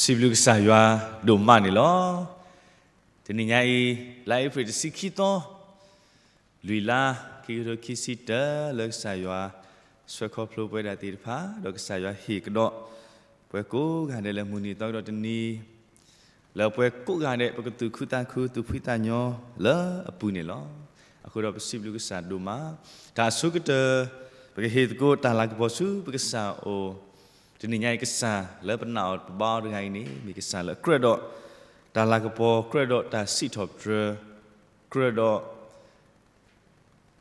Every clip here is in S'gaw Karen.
စံးဘျုးကစၢ်ယွၤဒိၣ်မးန့ၣ်လီၤ. တနံၤညါအံၤ လါအ့ဖြ့ၣ်တဆံခံသီ လွံၢ်လါ ခံကထိခံဆံတၢ လၢကစၢ်ယွၤ ဆှၢခီဖျိပဝဲဒၣ်သ့ၣ်တဖၣ် ဒီးကစၢ်ယွၤဟ့ၣ်ကဒီး ပှၤကိးဂၤဒဲးလၢမုၢ်နံၤသီကဒီးတနံၤ လၢပှၤကိးဂၤဒဲး ပကသူၣ်ခုသးခု သူၣ်ဖှံသးညီလၢအပူၤန့ၣ်လီၤ. အဃိဒီးပစံးဘျုးကစၢ်ဒိၣ်မး, တၢ်အဆိကတၢၢ် ပကဟ့ၣ်သကိးတၢ်လၤကပီၤဆူပကစၢ်အအိၣ်, တနံၤညါအံၤကစၢ်လၢပနာ်အီၤပဘါအီၤတဂၤအံၤန့ၣ် မ့ၢ်ကစၢ်လၢအကြၢးဒီး တၢ်လၤကပီၤ ကြၢးဒီးတၢ်စံးထီၣ်ပတြၢၤ ကြၢးဒီး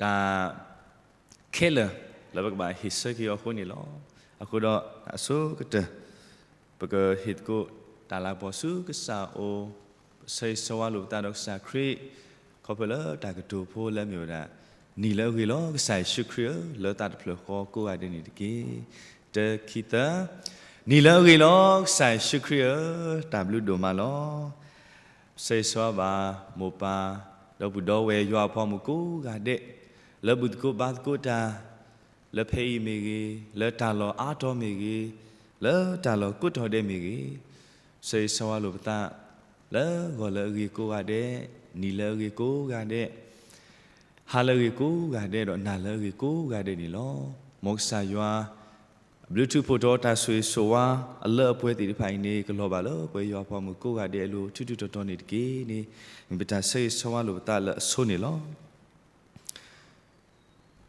တၢ် ခဲလၢာ် လၢပကဘၣ်ဟ့ၣ်ဆၢက့ၤအီၤအဃိန့ၣ်လီၤ. အဃိဒီးအဆိကတၢၢ် ပကဟ့ၣ်သကိးတၢ်လၤကပီၤဆူကစၢ်အအိၣ်, ဆၢဂ့ၤဆၢဝါလိာ်ပသးဒီးကစၢ်ခရံာ်, ခီဖျိလၢတၢ်ကတိၤဖိလၢအမ့ၢ်ဝဲဒၣ် နံၤလၢအဂ့ၤလီၤ ကစၢ်ယ့ၣ်ၡူးခရံာ်ဧၢ, လၢသးတဖျၢၣ်ဃီကိးဂၤဒဲးန့ၣ်တက့ၢ်. တၢ ခံ သၢ, နံၤလၢအဂ့ၤလီၤ ကစၢ်ယ့ၣ်ၡူးခရံာ်ဧၢ, တၢ်ဘျုးဒိၣ်မးလီၤ. ဆၢဂ့ၤဆၢဝါဘၣ် မိၢ်ပၢ် ဒီပုၢ်ဒီဝဲၢ်ယွၤအဖိမုၣ်ကိးဂၤဒဲး, လၢဘူၣ်သကိးဘါသကိးတၢ်, လၢဖဲအံၤမ့ၢ်ဂ့ၤ, လၢတၢ်လီၢ်အါတီၤမ့ၢ်ဂ့ၤ, လၢတၢ်လီၢ်ကိးတီၤဒဲးမ့ၢ်ဂ့ၤ, ဆၢဂ့ၤဆၢဝါလိာ်ပသး, လၢဂီၤလၢအဂ့ၤကိးဂၤဒဲး, နံၤလၢအဂ့ၤကိးဂၤဒဲး, ဟါလၢအဂ့ၤကိးဂၤဒဲး ဒီးနၤလၢအဂ့ၤကိးဂၤဒဲးန့ၣ်လီၤ. မ်ကစၢ်ယွၤ အဘျုးထူးဖှိၣ်ထီၣ်တၢ်ဆိၣ်ဂ့ၤဆိၣ်ဝါအလၢအပှဲၤသ့ၣ်တဖၣ်အံၤန့ၣ် ကလီၤဘၣ်လၢပှၤယွၤအဖိမုၣ်ကိးဂၤဒဲးအလိၤ ထူးထူးတီၤတီၤန့ၣ်တက့ၢ်န့ၣ် မ့ၢ်ပတၢ်ဆၢဂ့ၤဆၢဝါလိာ်ပသးလၢအဆိန့ၣ်လီၤ.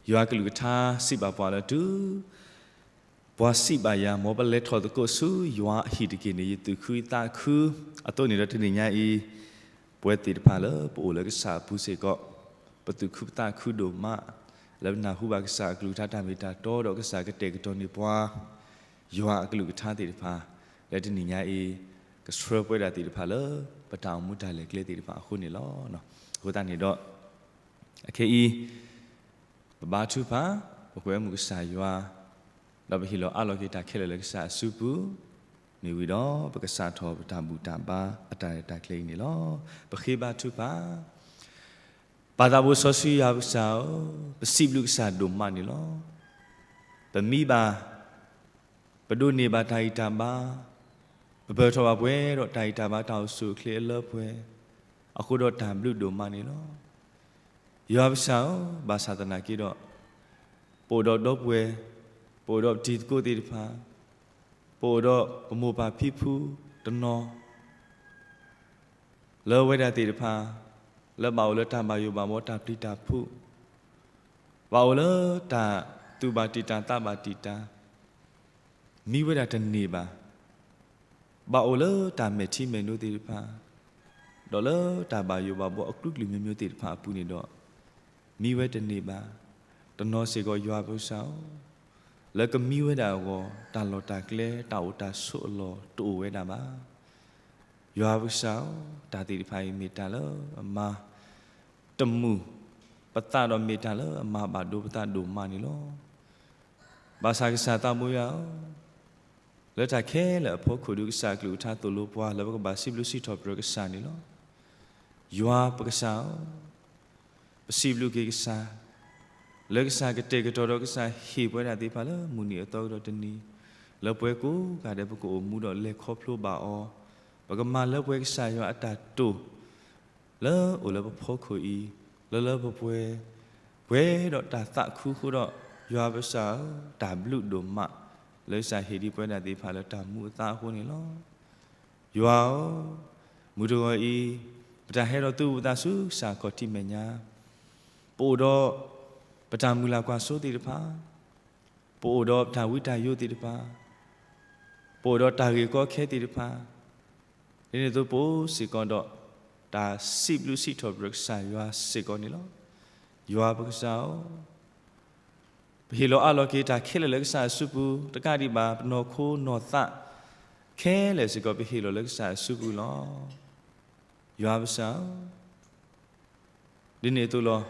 ယွၤအကလုၢ်ကထါစံးဘၣ်ပှၤလၢတုၤ ပှၤစံးဘၣ်ယၤ မ်ပလဲၤထီၣ်သကိးဆူယွၤအဟံၣ်တက့ၢ်န့ၣ် ယသူၣ်ခုသးခု, အသိးန့ၣ်ဒီးတနံၤညါအံၤ ပဝဲသ့ၣ်တဖၣ်လၢပအိၣ်လၢကစၢ်အပူၤစ့ၢ်ကီး ပသူၣ်ခုပသးခုဒိၣ်မး လၢပနၢ်ဟူဘၣ်ကစၢ်အကလုၢ်ကထါတၢ်မ့ၢ်တၢ်တီဒီးကစၢ်ကတဲာ်ကတီၤန့ၢ်ပှၤ ယွၤအကလုၢ်ကထါသ့ၣ်တဖၣ် လၢတနံၤညါအံၤ ကဆှၢပဝဲဒၣ်သ့ၣ်တဖၣ်လၢ ပတၢ်အိၣ်မူတၢ်လဲၤကျဲသ့ၣ်တဖၣ်အဃိန့ၣ်လီၤ. အဃိသတးန့ၣ်ဒီး အခဲအံၤ ပဘါထုကဖၣ် ပကွဲမုာ်ကစၢ်ယွၤ ဒီးပဟ့ၣ်လီၤအးလီၤက့ၤတၢ်ခဲလၢာ်လၢကစၢ်အစုပူၤ မ့ၢ်ဝံၤဒီး ပကစးထီၣ်ပတၢ်ဘူၣ်တၢ်ဘါအတၢ်ရဲၣ်တၢ်ကျဲၤအံၤန့ၣ်လီၤ. ပဃ့ဘါထုကဖၣ် ပၢ်သးဘိစီဆှံယွၤပကစၢ်ဧၢ, ပစံးဘျုးကစၢ်ဒိၣ်မးန့ၣ်လီၤ. ပမံဘၣ် ပဒိးန့ၢ်ဘၣ်တၢ်ဂံၢ်တၢ်ဘါ, ပပၢၢ်ထီၣ်ဘၣ်ပှဲၤဒီးတၢ်ဂံၢ်တၢ်ဘါတၢ်အိၣ်ဆူၣ်အိၣ်ချ့အလၢပှဲၤ, အဃိဒီးတၢ်ဘျုးဒိၣ်မးန့ၣ်လီၤ. ယွၤပကစၢ်ဧၢ, ဘၣ်ဆၣ်သနာ်က့ဒီး ပအိၣ်ဒီးဒီပုၢ်ဝဲၢ်, ပအိၣ်ဒီးပတံၤသကိးသ့ၣ်တဖၣ်, ပအိၣ်ဒီးပမိၢ်ပၢ်ဖံဖုတနီၤ လၢဝဲဒၣ်သ့ၣ်တဖၣ် လၢဘၣ်အိၣ်လၢတၢ်ဘၣ်ယိၣ်ဘၣ်ဘှီတၢ်ပျံၤတၢ်ဖုး, ဘၣ်အိၣ်လၢတၢ်သူၣ်ဘၣ်တံာ်တာ်သးဘၣ်တံာ်တာ်, မံဝဲဒၣ်တန့ၢ်ဘၣ်, ဘၣ်အိၣ်လၢတၢ်မဲာ်ထံမဲာ်နိသ့ၣ်တဖၣ်, ဒီးလၢတၢ်ဘၣ်ယိၣ်ဘၣ်ဘှီအကလုာ်ကလုာ်မျိုးမျိုးသ့ၣ်တဖၣ်အပူၤန့ၣ်ဒီး မံဝဲတန့ၢ်ဘၣ်, တနီၤစ့ၢ်ကီးယွၤပကစၢ်ဧၢ, လၢကမံဝဲဒၣ်အဂီၢ် တၢ်လီၢ်တၢ်ကျဲ တၢ်အိၣ်တၢ်ဆိးအလီၢ်တအိၣ်ဝဲဒၣ်ဘၣ်. ယွၤပကစၢ်ဧၢ, တၢ်သ့ၣ်တဖၣ်အံၤမ့ၢ်တၢ်လၢအမၤတမုာ်ပသးဒီးမ့ၢ်တၢ်လၢအမၤဘၣ်ဒိပသးဒိၣ်မးန့ၣ်လီၤ. ဘၣ်ဆၣ်ကစၢ်သးဘိယွၤဧၢ, လၢတၢ်ခဲလၢာ်အဖီခိၣ်ဒီးကစၢ်အကလုၢ်ကထါသိၣ်လိပှၤလၢပကဘၣ်စံးဘျုးစံးထီၣ်ပတြၢၤကစၢ်န့ၣ်လီၤ. ယွၤပကစၢ်ဧၢ, ပစံးဘျုးက့ၤကစၢ်, လၢကစၢ်ကတဲာ်ကတီၤဒီးကစၢ်ဟ့ၣ်ပဝဲဒၣ်သ့ၣ်တဖၣ်လၢမုၢ်နံၤအသီကဒီးတနံၤ, လၢပှၤကိးဂၤဒဲးပကအိၣ်မူဒီးလဲၤခီဖျိဘၣ်အီၤ, ပကမၤလၢပှဲၤကစၢ်ယွၤအတၢ်တိာ် လၢအိၣ်လၢပဖီခိၣ်အံၤ, လၢလၢပှဲၤပှဲၤ, ပှဲၤဒီးတၢ်သးခုအဃိဒီး, ယွၤပကစၢ်ဧၢ, တၢ်ဘျုးဒိၣ်မး လၢကစၢ်ဟ့ၣ်ဒံးပဝဲဒၣ်သ့ၣ်တဖၣ်လၢတၢ်မူအသးအဃိန့ၣ်လီၤ. ယွၤဧၢ, မုၢ်တဂီၤအံၤ, ပတၢ်ဟဲဒီးသူၣ်ဝံသးဆူကစၢ်ခီၣ်ထံးမဲာ်ညါ, ပအိၣ်ဒီး ပတၢ်မုၢ်လၢ်ကွၢ်စိသ့ၣ်တဖၣ်, ပအိၣ်ဒီးပတၢ်ဝံတၢ်ယိးသ့ၣ်တဖၣ်, ပအိၣ်ဒီးတၢ်ဂ့ၢ်ကီခဲသ့ၣ်တဖၣ်, ဒ်န့ၣ်အသိးပအိၣ်စ့ၢ်ကီးဒီး တၢ်စံးဘျုးစံးထီၣ်ပတြၢၤကစၢ်ယွၤစ့ၢ်ကီးန့ၣ်လီၤ. ယွၤပကစၢ်ဧၢ, ပဟ့ၣ်လီၤအးလီၤက့ၤတၢ်ခဲလၢာ်လၢကစၢ်အစုပူၤ, တကးဒံးဘၣ် ပနီၢ်ခိနီၢ်သး ခဲလၢာ်စ့ၢ်ကီး ပဟ့ၣ်လီၤလၢကစၢ်အစုပူၤလီၤ. ယွၤပကစၢ်ဧၢ, ဒ်န့ၣ်အသိးလီၤ.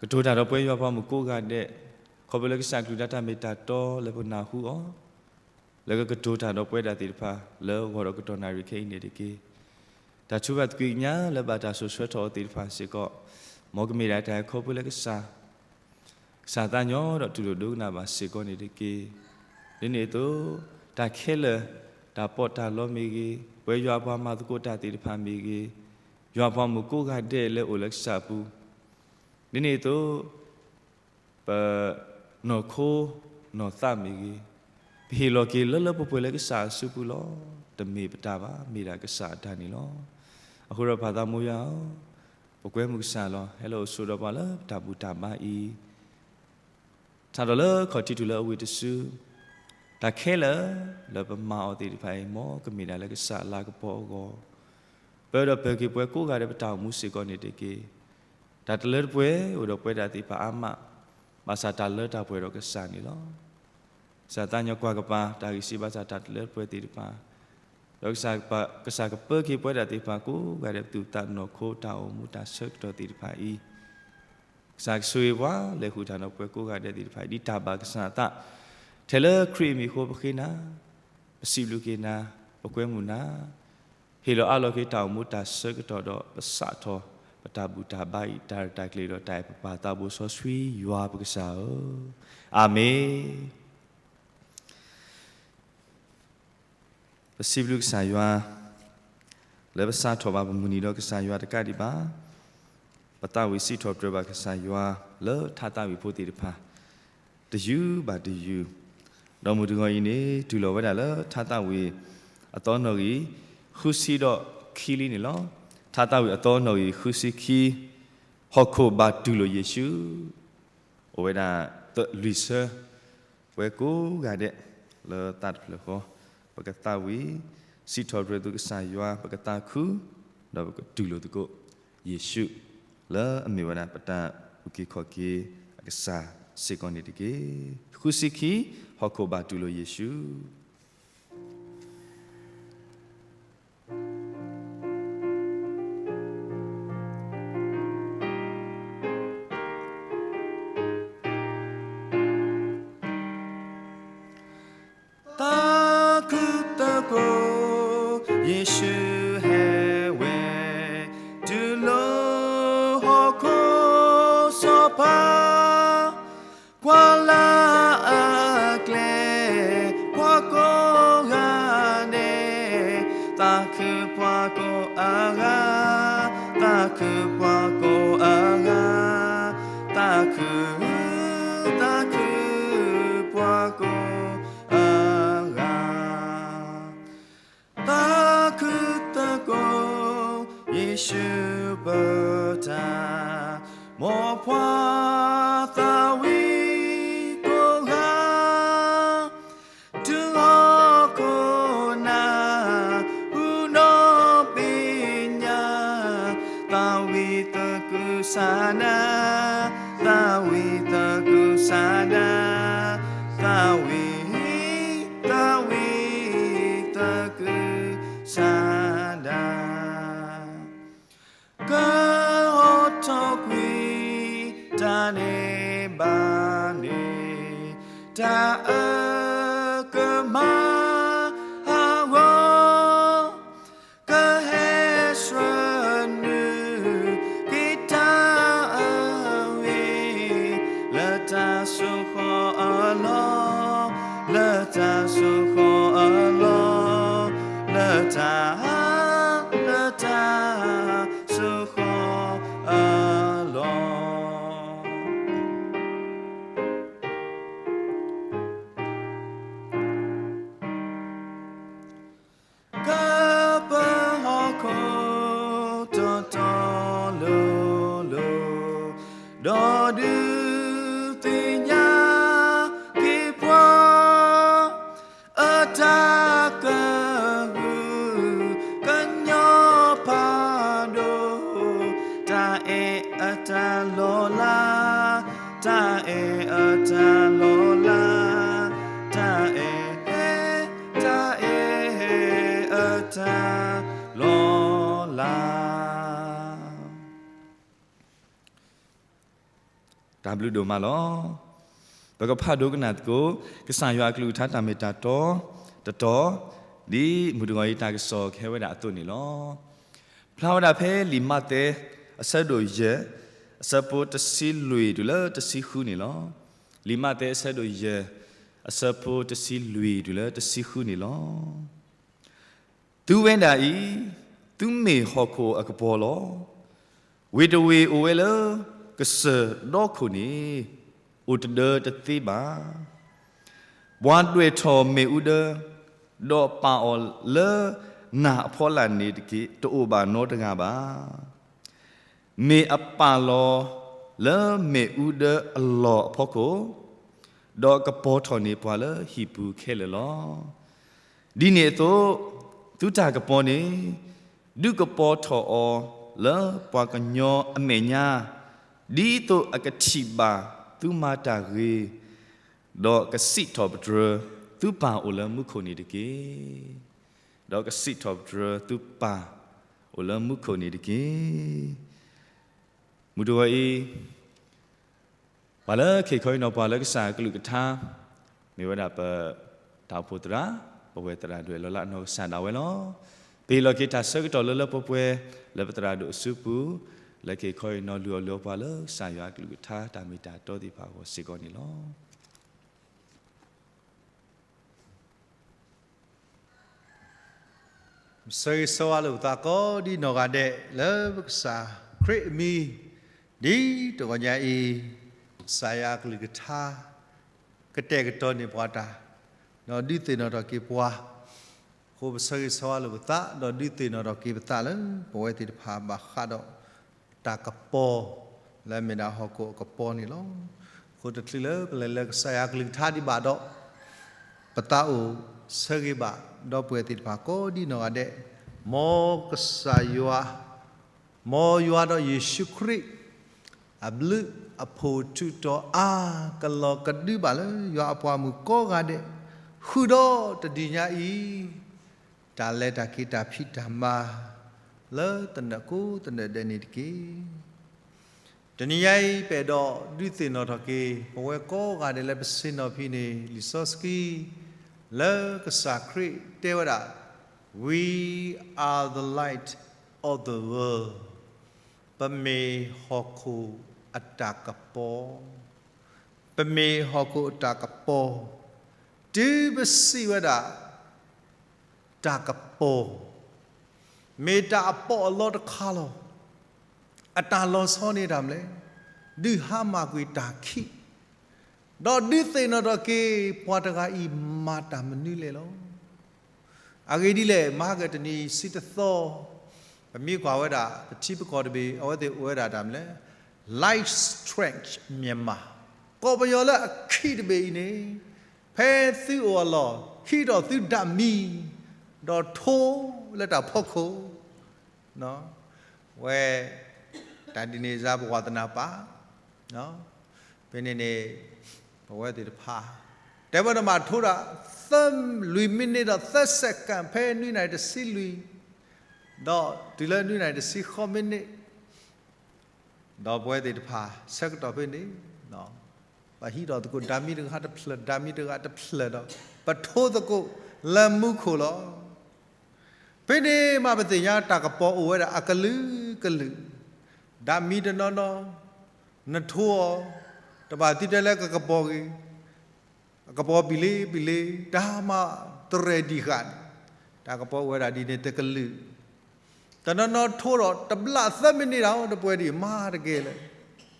ကတိၤတၢ်ဒီးပဝဲယွၤပှၤမုၣ်ကိးဂၤဒဲး, ခီဖျိလၢကစၢ်ကလုၢ်ကထါတၢ်မ့ၢ်တၢ်တီလၢပနၢ်ဟူအီၤ, လၢကကတိၤတၢ်ဒီးပဝဲဒၣ်သ့ၣ်တဖၣ် လၢဂီၤဒီးကတီၢ်နၣ်ရံၣ်ခဲအံၤန့ၣ်တက့ၢ်. တၢ်ထုကဖၣ်သကွံာ်ကညးလၢဘၣ်တၢ်စိာ်ဆှၢထီၣ်အီၤသ့ၣ်တဖၣ်စ့ၢ်ကီး, မ်ကမ့ၢ်ဒၣ်တၢ်ခီဖျိလၢကစၢ် ကစၢ်သးညီဒီးတူၢ်လိာ်ဒိကနၣ်ဘၣ်စ့ၢ်ကီးန့ၣ်တက့ၢ်. ဒ်န့ၣ်အသိး, တၢ်ခဲလၢာ် တၢ်ပီးတၢ်လီမ့ၢ်ဂ့ၤ, ပဝဲယွၤအပှၤမၤသကိးတၢ်သ့ၣ်တဖၣ်မ့ၢ်ဂ့ၤ, ယွၤအပှၤမုၣ်ကိးဂၤဒဲးလၢအိၣ်လၢကစၢ်အပူၤ, ဒ်န့ၣ်အသိး ပ နီၢ်ခိနီၢ်သးမ့ၢ်ဂ့ၤ, ပဟ့ၣ်လီၤက့ၤလၢလၢပှဲၤပှဲၤလၢကစၢ်အစုပူၤလီၤ. တမ့ၢ်ပတၢ်ဘၣ်, မ့ၢ်ဒၣ်ကစၢ်အတၢ်န့ၣ်လီၤ. အဃိဒီးပၢ်သးမိၢ်ယွၤဧၢ, ပကွဲမုာ်ကစၢ်လီၤ. ဟဲလၢအိၣ်ဆိးဒီးပှၤလၢပတၢ်ဘူၣ်တၢ်ဘါအံၤ စးထီၣ်လၢခီၣ်ထံးတုၤလၢအဝံၤတစု, တၢ်ခဲလၢာ်လၢပမၤအီၤသ့ၣ်တဖၣ်အံၤ မ်ကမ့ၢ်ဒၣ်လၢကစၢ်အလၤကပီၤအဂီၢ်, ပၢဒီးပၢၤက့ၤပှၤကိးဂၤဒဲးပတၢ်အိၣ်မူစ့ၢ်ကီးန့ၣ်တက့ၢ်. တၢ်တလၢတပှဲၤအိၣ်ဒီးပဝဲဒၣ်သ့ၣ်တဖၣ်အါမး, ဘၣ်ဆၣ်တၢ်လၢတၢ်ပှဲၤဒီးကစၢ်န့ၣ်လီၤ. ကစၢ်သးကညီၤကွၢ်ကပၤ တၢ်ဂံၢ်စၢ်ဘါစၢ်တၢ်တလၢတပှဲၤသ့ၣ်တဖၣ်, ဒီးကစၢ်ကပၢၤက့ၤပဝဲဒၣ်သ့ၣ်တဖၣ်ကိးဂၤဒဲး ပသူၣ်ပသးနီၢ်ခိတၢ်အိၣ်မူတၢ်ဆၢကတီၢ်သ့ၣ်တဖၣ်အံၤ ကစၢ်ကဆိၣ်ဂ့ၤပှၤ လဲၤဃုာ်တၢ်ဒီးပှၤကိးဂၤဒဲးသ့ၣ်တဖၣ် ဒ်တၢ်ဘၣ်ကစၢ်အသး, ထဲလၢခရံာ်အမံၤအဃိပဃ့နၤ, ပစံးဘျုးက့ၤနၤ, ပကွဲမုာ်နၤ, ဟ့ၣ်လီၤအးလီၤက့ၤတၢ်အိၣ်မူတၢ်ဆၢကတီၢ်ဒီးပစးထီၣ် ပတၢ်ဘူၣ်တၢ်ဘါအံၤ တၢ်ရဲၣ်တၢ်ကျဲၤဒီးတၢ်အဲၣ်ပပၢ်သးဘိစီဆှံ ယွၤပကစၢ်ဧၢ, အၤမ့ၣ်. ပစံးဘျုးကစၢ်ယွၤ လၢပစးထီၣ်ဘၣ်ပမုၢ်နံၤဒီးကစၢ်ယွၤတကးဒံးဘၣ်, ပသးဝံၣ်စံးထီၣ်ပတြၢၤဘၣ်ကစၢ်ယွၤလၢထါသးဝံၣ်ဖိသ့ၣ်တဖၣ် တယုၢ်ဘၣ်တယုၢ်, ဒီးမုၢ်တဂီၤအံၤန့ၣ် တုၤလီၤဝဲဒၣ်လၢထါသးဝံၣ်အသီနီၣ်ဂံၢ်ဃုဆံဒီးခံလံန့ၣ်လီၤ. ထါသးဝံၣ်အသီနီၣ်ဂံၢ်ဃုဆံခံ, ဟီၣ်ခိၣ်ဘၣ်တူၢ်လိာ်ယ့ၣ်ၡူး, အိၣ်ဝဲဒၣ်လွံၢ်ဆၢ, ပဝဲကိးဂၤဒဲး လၢသးတဖျၢၣ်ဃီ, ပကသးဝံၣ်စံးထီၣ်ပတြၢၤသုကစၢ်ယွၤ ပကသးခု, ဒီးပကတူၢ်လိာ်သကိးယ့ၣ်ၡူး လၢအမ့ၢ်ဝဲဒၣ်ပတၢ်အုၣ်က့ၤခီၣ်က့ၤအကစၢ်စ့ၢ်ကီးန့ၣ်တက့ၢ်. ဃုဆံခံ, ဟီၣ်ခိၣ်ဘၣ်တူၢ်လိာ်ယ့ၣ်ၡူး. သးခုသကိး, ယ့ၣ်ၡူးဟဲဝဲ, တုၤလၢဟီၣ်ခိၣ်စီၤပၤ, ကွၢ်လၢအကျဲ, ပှၤကိးဂၤဒဲး, သးခုပှၤကိးအဂၤ, သးခုပှၤကိးအဂၤ, သးခု, သးခုပှၤကိးအဂၤ. သးခုသကိး, ယ့ၣ်ၡူးပတၢ်, မ်ပှၤသးဝံၣ်ကိးဂၤ, တုၤဟီၣ်ခိၣ်နၢ်, ဟူနီၢ်ဘ့ၣ်ညါ, သးဝံၣ်သကုၤဆးဒး, သးဝံၣ်သကုၤဆးဒး, သးဝံၣ်, သးဝံၣ်သကုၤဆးဒး. ကဟီထီၣ်ကွံာ်တၢ်န့ၣ်ဘၣ်န့ၣ်, တၢ်အကမၣ်ဟးဂီၤ, ကဟဲဆှၢနုာ်က့ၤတၢ်အဂ့ၤ, လၢတၢ်ဆိၣ်ဃီၤအလီၢ်, လၢတၢ်ဆိၣ်ဃီၤအလီၢ်, လၢတၢ်, လၢတၢ်ဆိၣ်ဃီၤအလီၢ်. ကပၢၤဟီၣ်ခိၣ်တီတီလိၤလိၤ, ဒီးဒုးသ့ၣ်ညါက့ၤပှၤ, အတၢ်ကဟုကညီၤဖးဒိၣ်, တၢ်အဲၣ်အတၢ်လီၤလး, တၢ်အဲၣ်အတၢ်လီၤလး, တၢ်အဲၣ်, တၢ်အဲၣ်အတၢ်လီၤလး. တၢ်ဘျုးဒိၣ်မးလီၤ. ပကဖးဒိကနၣ်သကိး ကစၢ်ယွၤအကလုၢ်ကထါတၢ်မ့ၢ်တၢ်တီ, တတီၤ, ဒ်မုၢ်တဂီၤအံၤတၢ်ကစီၣ်ကဟဲဝဲဒၣ်အသိးန့ၣ်လီၤ. ဖျါဝဲဒၣ်ဖဲလံာ်မးသဲ အဆၢဒိၣ်ယဲၢ်, အဆၢဖိတဆံလွံၢ်တုၤလၢတဆံဃုန့ၣ်လီၤ. လံာ်မးသဲအဆၢဒိၣ်ယဲၢ်, အဆၢဖိတဆံလွံၢ်တုၤလၢတဆံဃုန့ၣ်လီၤ. သုဝဲဒၣ်အံၤ, သုမ့ၢ်ဟီၣ်ခိၣ်အကပီၤလီၤ. ဝ့ၢ်တဝ့ၢ်အိၣ်ဝဲလၢကစၢၢ်ဒီခိၣ်န့ၣ်, အိၣ်တဒၢတသ့ဘၣ်. ပှၤဒွဲၣ်ထီၣ်မ့ၣ်အူဒၢ, ဒီးပာ်အီၤလၢနၢ်အဖီလာ်န့ၣ်တက့ၢ်, တအိၣ်ဘၣ်နီတဂၤဘၣ်. မ့ၢ်အပာ်လီၤလၢမ့ၣ်အူဒၢအလီၢ်အဖီခိၣ်, ဒီးကပီၤထီၣ်န့ၢ်ပှၤလၢဟံၣ်ပူၤခဲလၢာ်လီၤ. ဒ်န့ၣ်အသိး, သုတၢ်ကပီၤန့ၣ်, ဒုးကပီၤထီၣ်အီၤလၢပှၤကညီအမဲာ်ညါ, ဒ်သိးအကထံၣ်ဘၣ်သုမၤတၢ်ဂ့ၤ, ဒီးကစံးထီၣ်ပတြၢၤသုပၢ်အိၣ်လၢမူခိၣ်န့ၣ်တက့ၢ်. ဒီးကစံးထီၣ်ပတြၢၤသုပၢ်အိၣ်လၢမူခိၣ်န့ၣ်တက့ၢ်. မုၢ်တဂီၤအံၤ, ပှၤလၢက့ၤခီအံၤနီၤ ပှၤလၢကစၢ်ကလုၢ်ကထါ, မ့ၢ်ဝဲဒၣ်ပတၢ်အိၣ်ဖှိၣ်သရၣ်, ပဝဲသရၣ်ဒွဲၣ်လီၤလၢအနီၢ်ကစၢ်ဒၣ်ဝဲလီၤ. ပဟ့ၣ်လီၤက့ၤတၢ်ဆၢကတီၢ်လၢလၢပှဲၤပှဲၤ လၢပသရၣ်ဒိၣ်အစုပူၤ, လၢက့ၤခီအံၤနီၤ လုၢ်အီၣ်လုၢ်အီပှၤလၢကစၢ်ယွၤကလုၢ်ကထါတၢ်မ့ၢ်တၢ်တီသ့ၣ်တဖၣ်အဂီၢ်စ့ၢ်ကီးန့ၣ်လီၤ. ဆၢဂ့ၤဆၢဝါလိာ်ပသးကိးဒ်နီၢ်ဂၤဒဲး လၢပကစၢ်ခရံာ်အမံၤ, ဒ်တဂီၤညါအံၤ, ကစၢ်ယွၤအကလုၢ်ကထါ ကတဲာ်ကတီၤန့ၢ်ပှၤတၢ်, ဒီးဒုးသ့ၣ်နီၣ်ထီၣ်က့ၤပှၤ, အဃိပဆၢဂ့ၤဆၢဝါလိာ်ပသး ဒီးဒုးသ့ၣ်နီၣ်ထီၣ်က့ၤပသးလၢ ပဝဲသ့ၣ်တဖၣ်ဘၣ်ဃးဒီး တၢ်ကပီၤ လၢအမ့ၢ်ဒၣ်ဟီၣ်ခိၣ်အကပီၤန့ၣ်လီၤ. အဃိတချုးလၢပလဲၤလၢကစၢ်ယွၤကလုၢ်ကထါဒံးဘၣ်ဒီး, ပသးအိၣ်ဆၢဂ့ၤဘၣ် ဒီပုၢ်ဝဲၢ်သ့ၣ်တဖၣ်ကိးဒ်နီၢ်ဂၤဒဲး, မ်ကစၢ်ယွၤ, မ်ယွၤဒီးယ့ၣ်ၡူးခရံာ် အဘျုးအဖှိၣ်ထူးတီၤအါကလီၤကဒုဘၣ်လၢယွၤအပှၤမုၣ်ကိးဂၤဒဲး, ဃုာ်ဒီးတနံၤညါအံၤ, တၢ်လဲၤတၢ်က့ၤတၢ်ဖံးတၢ်မၤ လၢသနၢၣ်ကိးသနၢၣ်ဒဲးန့ၣ်တက့ၢ်. တနံၤညါအံၤ ပအဲၣ်ဒိးဒုးသ့ၣ်နီၣ်ထီၣ်က့ၤ ပဝဲကိးဂၤဒဲးလၢပဆ့ၣ်နီၤဖံးန့ၣ် လံာ်စီဆှံ လၢကစၢ်ခရံာ်တဲဝဲဒၣ်, We are the light of the world. ပမ့ၢ်ဟီၣ်ခိၣ်အတၢ်ကပီၤ, ပမ့ၢ်ဟီၣ်ခိၣ်အတၢ်ကပီၤ, တုၤပစံးဝဲဒၣ် တၢ်ကပီၤ, မ့ၢ်တၢ်အပီးအလီတခါလီၤ. အတၢ်လီၤဆီန့ၣ်တၢ်မနုၤလဲၣ်, ဒုးဟါမၢ်ကွံာ်တၢ်ခံး, ဒီးဒုးသ့ၣ်နီၣ်ထီၣ်က့ၤ ပှၤတဂၤအံၤမၤတၢ်မနုၤလဲၣ်လီၤ. အဂ့ၢ်ဒ်လဲၣ်, မဟါကတနံၤဆံတသီ, ပမ့ၢ်ကွၢ်ဝဲဒၣ် ပထံပကီၢ်တဘ့ၣ် အဝဲသ့ၣ်အိၣ်ဝဲဒၣ်တၢ်မနုၤလဲၣ်, Light Strange Myanmar, ကီၢ်ပယီၤလၢအခံးတဘ့ၣ်အံၤန့ၣ်, ဖဲသုအိၣ်အလီၢ် ဟံးထီၣ်သုဒၣ်မံ, ဒီးထိလၢတၢ်ဖီခိၣ်, ဝဲ, တၢ်ဒ်န့ၣ်စ့ၢ်ပဝါသနၢ်ပာ်, ဖဲန့ၣ်န့ၣ်, ပဝဲသ့ၣ်တဖၣ်, တဲဝဲဒၣ်မးထိဒၣ်, သၢ, လွံၢ်မံးနံးဒီးသၢစဲးကၣ် ဖဲနွံနၣ်ရံၣ်တဆံလွံၢ်, ဒီးတုၤလၢနွံနၣ်ရံၣ်တဆံဃိးမံးနံး ဒီးပဝဲသ့ၣ်တဖၣ် ဆၢကတီၢ်ဖဲန့ၣ်, ပဟံးထီၣ်သကိး ဒၣ်မံတဂၤတဖျၢၣ် ဒၣ်မံတဂၤတဖျၢၣ်ဒီး ပထိသကိးလၢမူခိၣ်လီၤ. ဖဲန့ၣ်မးပသ့ၣ်ညါတၢ်ကပီၤအိၣ်ဝဲဒၣ်အကလုာ်ကလုာ်, ဒၣ်မံတနီၤနီၤ, နထိအီၤ, တဘၣ်သုတဲလၢကကပီၤဂ့ၤ, အကပီၤပံလ့ပံလ့, တၢ်မၤတရဲၣ်ဒံးဃာ်န့ၣ်, တၢ်ကပီၤအိၣ်ဝဲဒၣ်ဒ်န့ၣ်တကလုာ်, တနီၤနီၤထိဒီးတဘျၣ်သၢမံးနံးဒီး တပှဲၤဒံးမၤတကဲလၢာ်, တနီၤ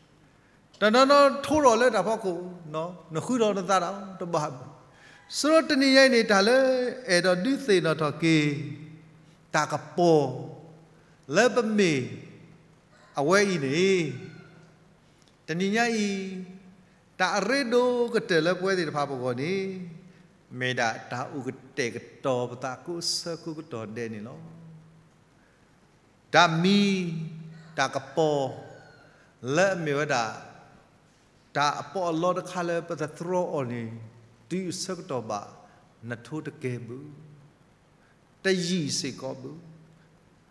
နီၤထိဒီးလၢတၢ်ဖီခိၣ်, နဃုဒီးနသးဒီးတဘၣ်ဘၣ်. ဆိတနံၤညါအံၤန့ၣ် တၢ်လၢအဲၣ်ဒိးဒုးသ့ၣ်နီၣ်ထီၣ်က့ၤ တၢ်ကပီၤ လၢပမ့ၢ်အဝဲအံၤန့ၣ်, တနံၤညါအံၤ တၢ်အရ့ဒိၣ်ကတၢၢ်လၢပဝဲသ့ၣ်တဖၣ်ပဂီၢ်န့ၣ်, မ့ၢ်ဒၣ်တၢ်အိၣ်ကတဲာ်ကတီၤပသးကိးဆၢကိးကတီၢ်ဒဲးန့ၣ်လီၤ. တၢ်မံ, တၢ်ကပီၤ, လၢအမ့ၢ်ဝဲဒၣ် တၢ်အပီးအလီတခါလၢပတတြီအီၤန့ၣ်, တုၤအဆၢကတီၢ်ဘၣ် နထိတကဲဘၣ်, တယံာ်စ့ၢ်ကီးဘၣ်,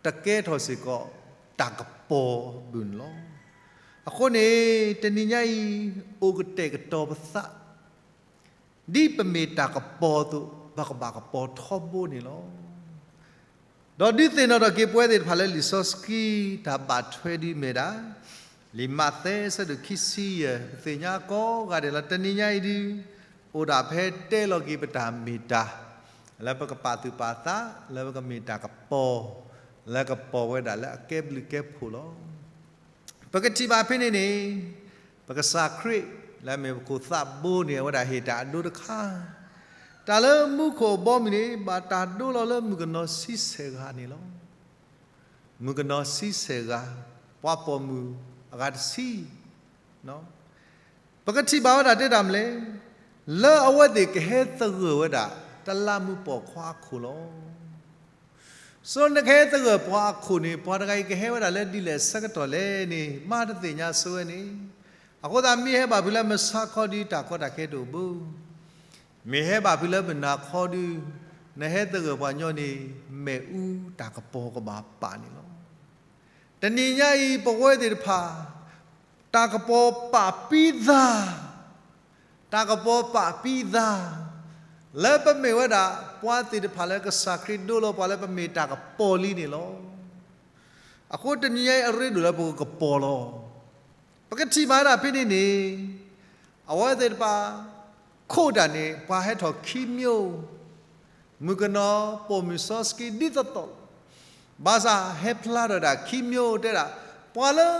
တကဲထီၣ်စ့ၢ်ကီး တၢ်ကပီၤဘၣ်န့ၣ်လီၤ. အဃိန့ၣ် တနံၤညါအံၤ အိၣ်ကတဲာ်ကတီၤပသး ဒ်ပမ့ၢ်တၢ်ကပီၤအသိး ပကဘၣ်ကပီၤထီဘိန့ၣ်လီၤ. ဒီးဒုးသ့ၣ်နီၣ်ထီၣ်က့ၤပဝဲသ့ၣ်တဖၣ်လၢလံာ်စီဆှံတၢ်ဘၣ်ထွဲဒ်အမ့ၢ်ဒၣ် လံာ်မးသဲအဆၢဒိၣ်ခံဆံယဲၢ်, ပသ့ၣ်ညါကိးဂၤဒဲးလၢတနံၤညါအံၤဒုး အိၣ်ဒၣ်ဖဲတဲလီၤက့ၤပတၢ်မ့ၢ်တၢ် လၢပကပာ်သူၣ်ပာ်သး, လၢပကမ့ၢ်တၢ်ကပီၤ, လၢကပီၤဝဲဒၣ်လၢအကဲဘျုးကဲဖှိၣ်လီၤ. ပကထံၣ်ဘၣ်ဖဲန့ၣ်န့ၣ်, ပကစၢ်ခရံာ်လၢအမ့ၢ်ပခိၣ်သးဘိန့ၣ် အဝဲဒၣ်ဟ့ၣ်တၢ်အဒိတခါ, တၢ်လၢမူခိၣ်အဘီအမုၢ်န့ၣ် ဘၣ်တၢ်ဒိလီၤလၢမုၣ်ကနီၤဆံဆဲၣ်ဂၤန့ၣ်လီၤ. မုၣ်ကနီၤဆံဆဲၣ်ဂၤ, ပှၤပိာ်မုၣ်အဂၤတဆံ, ပကထံၣ်ဘၣ်ဝဲဒၣ်တဲတၢ်မနုၤလဲၣ်, လၢအဝဲသ့ၣ်ကဟဲသဂၢၢ်ဝဲဒၣ် တလးမူးပိာ်ခွါအခိၣ်လီၤ. ဆိနကဟဲသဂၢၢ်ပှၤအခိၣ်န့ၣ် ပှၤတဂၤအံၤကဟဲဝဲဒၣ်လၢဒ်လဲၣ်ဆၢကတီၢ်လဲၣ်န့ၣ် မါတသ့ၣ်ညါဆိဝဲန့ၣ်, အဃိသတးမ့ၢ်ဟဲဘၣ်ဖုးလၢမုၢ်ဆါခီဒီး တၢ်ကီတၢ်ခဲတအိၣ်ဘၣ်. မ့ၢ်ဟဲဘၣ်ဖုးလၢမုၢ်နၤခီဒီး နဟဲသဂၢၢ်ပှၤညီန့ၣ် မ့ၣ်အူတၢ်ကပီၤကဘၣ်ပာ်န့ၣ်လီၤ. တနံၤညါအံၤ ပဝဲသ့ၣ်တဖၣ် တၢ်ကပီၤပာ်ပံသး, တၢ်ကပီၤပာ်ပံသး, လၢပမ့ၢ်ဝဲဒၣ် ပှၤသ့ၣ်တဖၣ်လၢကစၢ်ခရံာ်ဒိလီၤပှၤလၢပမ့ၢ်တၢ်ကပီၤလံန့ၣ်လီၤ. အဃိတနံၤညါအံၤအရ့ဒိၣ်လၢပကကပီၤလီၤ. ပကထံၣ်ဘၣ်ဒၣ်ဖဲန့ၣ်န့ၣ်, အဝဲသ့ၣ်တဖၣ် ခိးတၢ်န့ၣ် ပှၤဟဲထီၣ်ခံမံၤ, မုၣ်ကနီၤပိာ်မုၣ်စီဆှံဒ်သိးသိးလီၤ. ဘၣ်ဆၣ်ဟဲဖျါထီၣ်ဒၣ်ခံမံၤတဲဒၣ်, ပှၤလၢ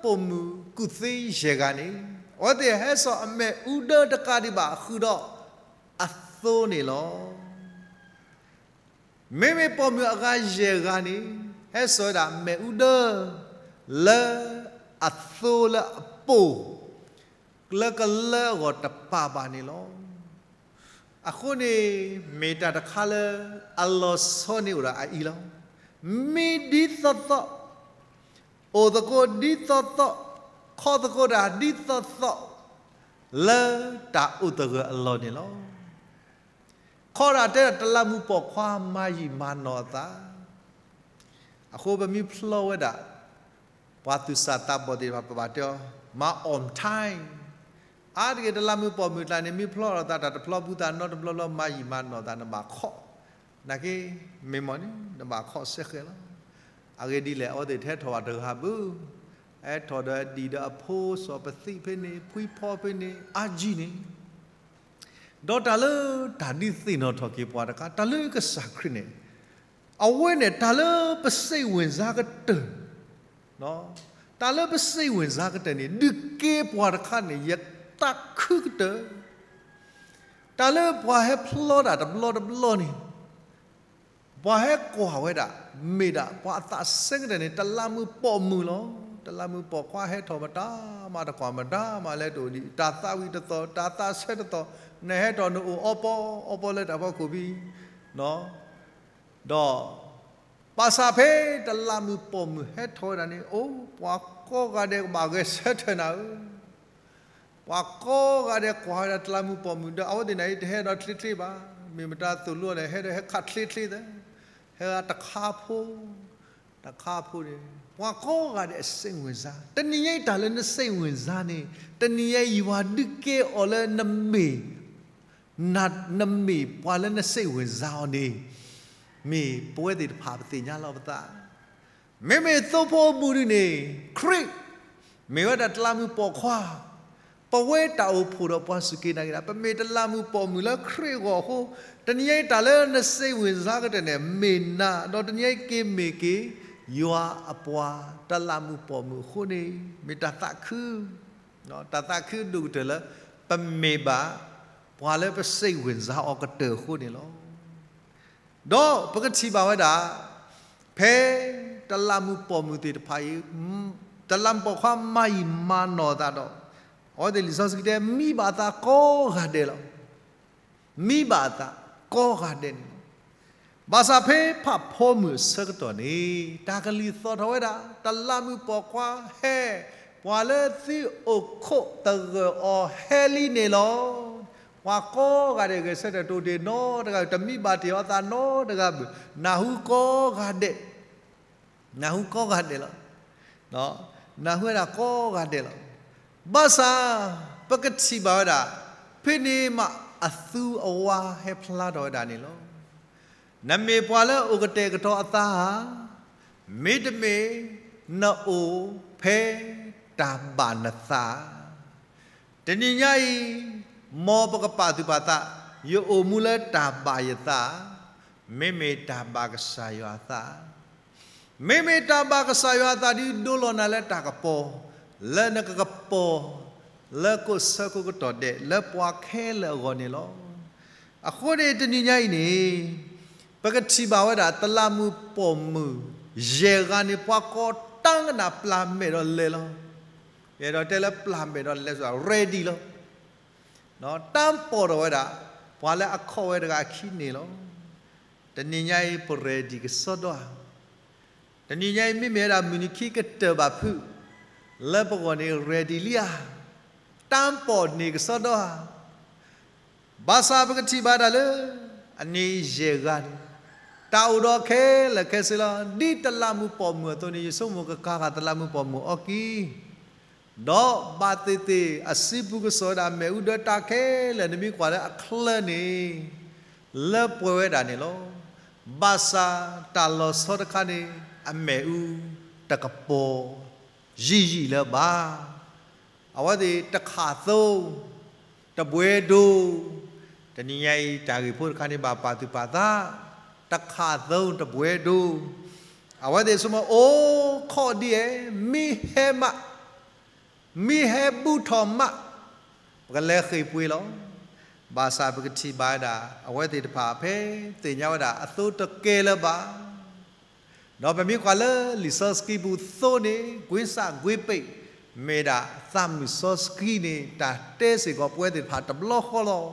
ပိာ်မုၣ်ကူၣ်သ့ယဲၢ်ဂၤန့ၣ် အဝဲသ့ၣ်ဟဲစိာ်အမ့ၣ်အူဒၢတကးဒံးဘၣ်ဃုာ်ဒီးအသိန့ၣ်လီၤ. မ့မ့ၢ်ပိာ်မုၣ်အဂၤယဲၢ်ဂၤန့ၣ် ဟဲစိာ်ဝဲဒၣ်မ့ၣ်အူဒၢ လၢအသိလၢအပိာ် လၢကလၢအဂီၢ်တပာ်ဘၣ်န့ၣ်လီၤ. အဃိန့ၣ် မ့ၢ်တၢ်တခါလၢအလီၤဆီန့ၣ်အိၣ်ဒီးအအံၤလီၤ. မံဒ်သိးသိး, အိၣ်သကိးဒ်သိးသိး, ခီၣ်သကိးတၢ်ဒ်သိးသိး, လၢတၢ်အိၣ်သဂၢၢ်အလီၢ်န့ၣ်လီၤ. ခီဒၣ်တဲဒၣ်တလးမူးပိာ်ခွါမၤယံာ်မၤနီၢ်အသး, အဃိပမ့ၢ်ဖျီဝဲဒၣ် ပှၤသူၣ်စၢ်သးဘီၣ်သ့ၣ်တဖၣ် ပဘၣ်တဲအီၤ မၤ on time, အါတက့ၢ်တလးမူးပိာ်မုၣ်ကျါန့ၣ် မ့ၢ်ဖျီလိာ်သးတၢ်တဖျီပူၤသးနီတဘျီဘျီ မၤယံာ်မၤနီၢ်သး နဘၣ်ခီၣ်, နာ်က့ မ့ၢ်မ့ၢ်န့ၣ် နဘၣ်ခီၣ်စဲဃဲၤလီၤ. အဂ့ၢ်ဒ်လဲၣ် အဝဲသ့ၣ်တဟဲထီၣ်ဘၣ်တဂၤဘၣ်, ဟဲထီၣ်ဒီးအဒံၣ်ဒီးအဖိ စီၤပသံဖဲန့ၣ် ဖှံဖီဖဲန့ၣ် အါကံၢ်န့ၣ် ဒီးတၢ်လၢတၢ်ဒုးသ့ၣ်နီၣ်ထီၣ်က့ၤပှၤတခါ တၢ်လၢကစၢ်ခရံာ်န့ၣ်, အဝဲန့ၣ် တၢ်လၢပစိတ်ဝင်စားကတၢၢ်, တၢ်လၢပစိတ်ဝင်စားကတၢၢ်န့ၣ် ဒုးကဲပှၤတခါန့ၣ် ယသးခုကတၢၢ်, တၢ်လၢပှၤဟဲဖျီတၢ်တဘျီတဘျီန့ၣ် ပှၤဟဲကွၢ်ဝဲဒၣ် မ့ၢ်ဒၣ်ပှၤအသးစဲကတၢၢ်န့ၣ် တလးမူးပိာ်မုၣ်လီၤ. တလးမူးပိာ်ခွါဟဲထီၣ်မတၤမး တကွၢ်မတၤမးလၢတအိၣ်ဒံး တၢ်သးဝံၣ်တသီၣ် တၢ်သးဆၢတသီၣ် နဟဲထီၣ်နအိၣ်အီပီအီပီလၢတၢ်ဖီခိၣ်ဖဲ ဒီး ဘၣ်ဆၣ်ဖဲတလးမူးပိာ်မုၣ်ဟဲထီၣ်ဝဲဒၣ်န့ၣ် အိၣ် ပှၤကိးဂၤဒဲးကဘၣ်ဂဲၤဆၢထၢၣ်နၤဧၢ, ပှၤကိးဂၤဒဲးကွၢ်ဝဲဒၣ်တလးမူးပိာ်မုၣ်ဒီး အဝဲသ့ၣ်န့ၣ်အံၤ တဟဲဒီးချ့ချ့ဘၣ်, မ့ၢ်မတၤသိၣ်လိန့ၣ် ဟဲဒီးဟဲခးချ့ချ့သ့, ဟဲတခါဖိ, တခါဖိန့ၣ် ပှၤကိးဂၤဒဲးအစိတ်ဝင်စား, တနံၤညါအံၤတၢ်လၢနစိတ်ဝင်စားန့ၣ် တနံၤညါအံၤယွၤဒုးကဲအီၤလၢနမ့ၢ် နမ့ၢ်ပှၤလၢနစိတ်ဝင်စားအီၤန့ၣ် မ့ၢ်ပဝဲသ့ၣ်တဖၣ်ပသ့ၣ်ညါလီၤပသး, မ့မ့ၢ်သိဖိအမုၢ်ဒုန့ၣ် ခရံာ် မ့ၢ်ဝဲဒၣ်တလးမူးပိာ်ခွါ, ပဝဲတၢ်အိၣ်ဖှိၣ်ဒီးပှၤစူၢ်က့ၤနာ်က့ၤတၢ် ပမ့ၢ်တလးမူးပိာ်မုၣ်လၢခရံာ်အဂီၢ်အဃိ, တနံၤညါအံၤတၢ်လၢနစိတ်ဝင်စားကတၢၢ်န့ၣ် မ့ၢ်နၤ, ဒီးတနံၤညါအံၤက့ၤမ့ၢ်က့ၤ ယွၤအပှၤတလးမူးပိာ်မုၣ်အဃိန့ၣ် မ့ၢ်တၢ်သးခု တၢ်သးခုဒိၣ်ကတၢၢ်လၢ ပမ့ၢ်ဘၣ် ပှၤလၢပစိတ်ဝင်စားအီၤကတၢၢ်အဃိန့ၣ်လီၤ. ဒီးပကထံၣ်ဘၣ်ဝဲဒၣ် ဖဲတလးမူးပိာ်မုၣ်သ့ၣ်တဖၣ်အံၤ တလးမူးပိာ်ခွါမၤယံာ်မၤနီၢ်သးဒီး အဝဲသ့ၣ်လံာ်စီဆှံတဲ မံဘၣ်အသးကိးဂၤဒဲးလီၤ. မံဘၣ်အသးကိးဂၤဒဲးန့ၣ်လီၤ. ဘၣ်ဆၣ်ဖဲဖးဖီမုၢ်အဆၢကတီၢ်န့ၣ် တၢ်ကလံၤသီၣ်ထီၣ်ဝဲဒၣ် တလးမူးပိာ်ခွါဟဲ, ပှၤလၢသုအိၣ်ခိးသဂၢၢ်အီၤဟဲလံန့ၣ်လီၤ. ပှၤကိးဂၤဒဲးဂဲၤဆၢထၢၣ်တအိၣ်တ့ၢ်နီတဂၤ, တမံဘၣ်တ့ၢ်အီၤသးနီတဂၤဘၣ်, နၢ်ဟူကိးဂၤဒဲး နၢ်ဟူကိးဂၤဒဲးလီၤ. နၢ်ဟူဝဲဒၣ်ကိးဂၤဒဲးလီၤ. ဘၣ်ဆၣ် ပကထံၣ်ဘၣ်ဝဲဒၣ် ဖဲန့ၣ်မးအသူအဝါဟဲဖျါထီၣ်ဝဲဒၣ်န့ၣ်လီၤ. နမ့ၢ်ပှၤလၢအိၣ်ကတဲာ်ကတီၤအသးဧါ, မ့တမ့ၢ် နအိၣ်ဖဲတၢ်ဘၣ်နသး တနံၤညါအံၤ မ်ပကပာ်သူၣ်ပာ်သး, ယအိၣ်မူလၢတၢ်ဘၣ်ယသးဧါ, မ့မ့ၢ်တၢ်ဘၣ်ကစၢ်ယွၤအသး, မ့မ့ၢ်တၢ်ဘၣ်ကစၢ်ယွၤအသးဒ်ဒိလီၤနၤလၢတၢ်ကပီၤ, လၢနကကပီၤ, လၢကိးဆၢကိးကတီၢ်ဒဲး လၢပှၤခဲလၢာ်အဂီၢ်န့ၣ်လီၤ. အဃိန့ၣ်တနံၤညါအံၤန့ၣ် ပကထံၣ်ဘၣ်ဝဲဒၣ် တလးမူးပိာ်မုၣ် ယဲၢ်ဂၤန့ၣ် ပှၤကိးတၢ်ကနၣ်ပျၢ်မဲာ်ဒီးလဲၤလီၤ. ယအဲၣ်ဒိးတဲလၢပျၢ်မဲာ်ဒီးလဲၤ ready လီၤ. တၢ်ပိာ်ထီၣ်ဝဲဒၣ် ပှၤလၢအခီၣ်ဝဲတဂၤအခံန့ၣ်လီၤ. တနံၤညါအံၤ ပ ready ကစီဒီဧါ. တနံၤညါအံၤ မ့မ့ၢ်ဝဲဒၣ်မုၢ်နံၤခံကတၢၢ်ဘၣ်ဖုး လၢပဂီၢ်န့ၣ် ready လံဧါ. တၢ်ပိာ်န့ၢ်ကစီဒီဧါ. ဘၣ်ဆၣ်ပကထံၣ်ဘၣ်ဒၣ်လၢ အန့ၣ်ယဲၢ်ဂၤန့ၣ် တၢ်အိၣ်ဒီးခဲလၢာ်ခဲဆ့လီၤ. ဒ်တလးမူးပိာ်မုၣ်အသိးန့ၣ် ယဆိကမိၣ်ကကၤဃာ်တလးမူးပိာ်မုၣ်အီၣ်ကံ ဒီးဘၣ်သ့ၣ်သ့ၣ် အစုပူၤကစီၣ်ဝဲဒၣ် မ့ၣ်အူဒၢတၢ်ခဲလၢာ် နမ့ၢ်ကွၢ်လၢအချၢန့ၣ် လၢပှဲၤဝဲဒၣ်န့ၣ်လီၤ. ဘၣ်ဆၣ်တၢ်လီၤဆီတခါန့ၣ် အမ့ၣ်အူတကပီၤယံာ်ယံာ်လၢၤဘၣ်. အဝဲသ့ၣ်တခးသိ တဘှဲဒိ တနံၤညါအံၤ တၢ်ဂ့ၢ်ဖိတခါန့ၣ် ဘၣ်ပာ်သူၣ်ပာ်သး တခးသိတဘှဲဒိ အဝဲသ့ၣ်ဆိကမိၣ်အိၣ်ခိးဒ်အံၤ မ့ၢ်ဟဲမး မ့ၢ်ဟဲဘူၣ်ထီၣ်မး ပကလဲၤဃ့ၢ်ပှ့ၤလီၤ. ဘၣ်ဆၣ်ပကထံၣ်ဘၣ်ဝဲဒၣ် အဝဲသ့ၣ်တဖၣ်ဖဲသ့ၣ်ညါဝဲဒၣ်အသိတကဲလၢၤဘၣ်. ဒီးပမ့ၢ်ကွၢ်လၢလံာ်စီဆှံပူၤသိန့ၣ် ကွ့စၢ်ကွ့ပ့း မ့ၢ်ဒၣ်သးမုာ်စီဆှံန့ၣ် တၢ်တဲစ့ၢ်ကီးပဝဲသ့ၣ်တဖၣ်တဘျီဃီလီၤ.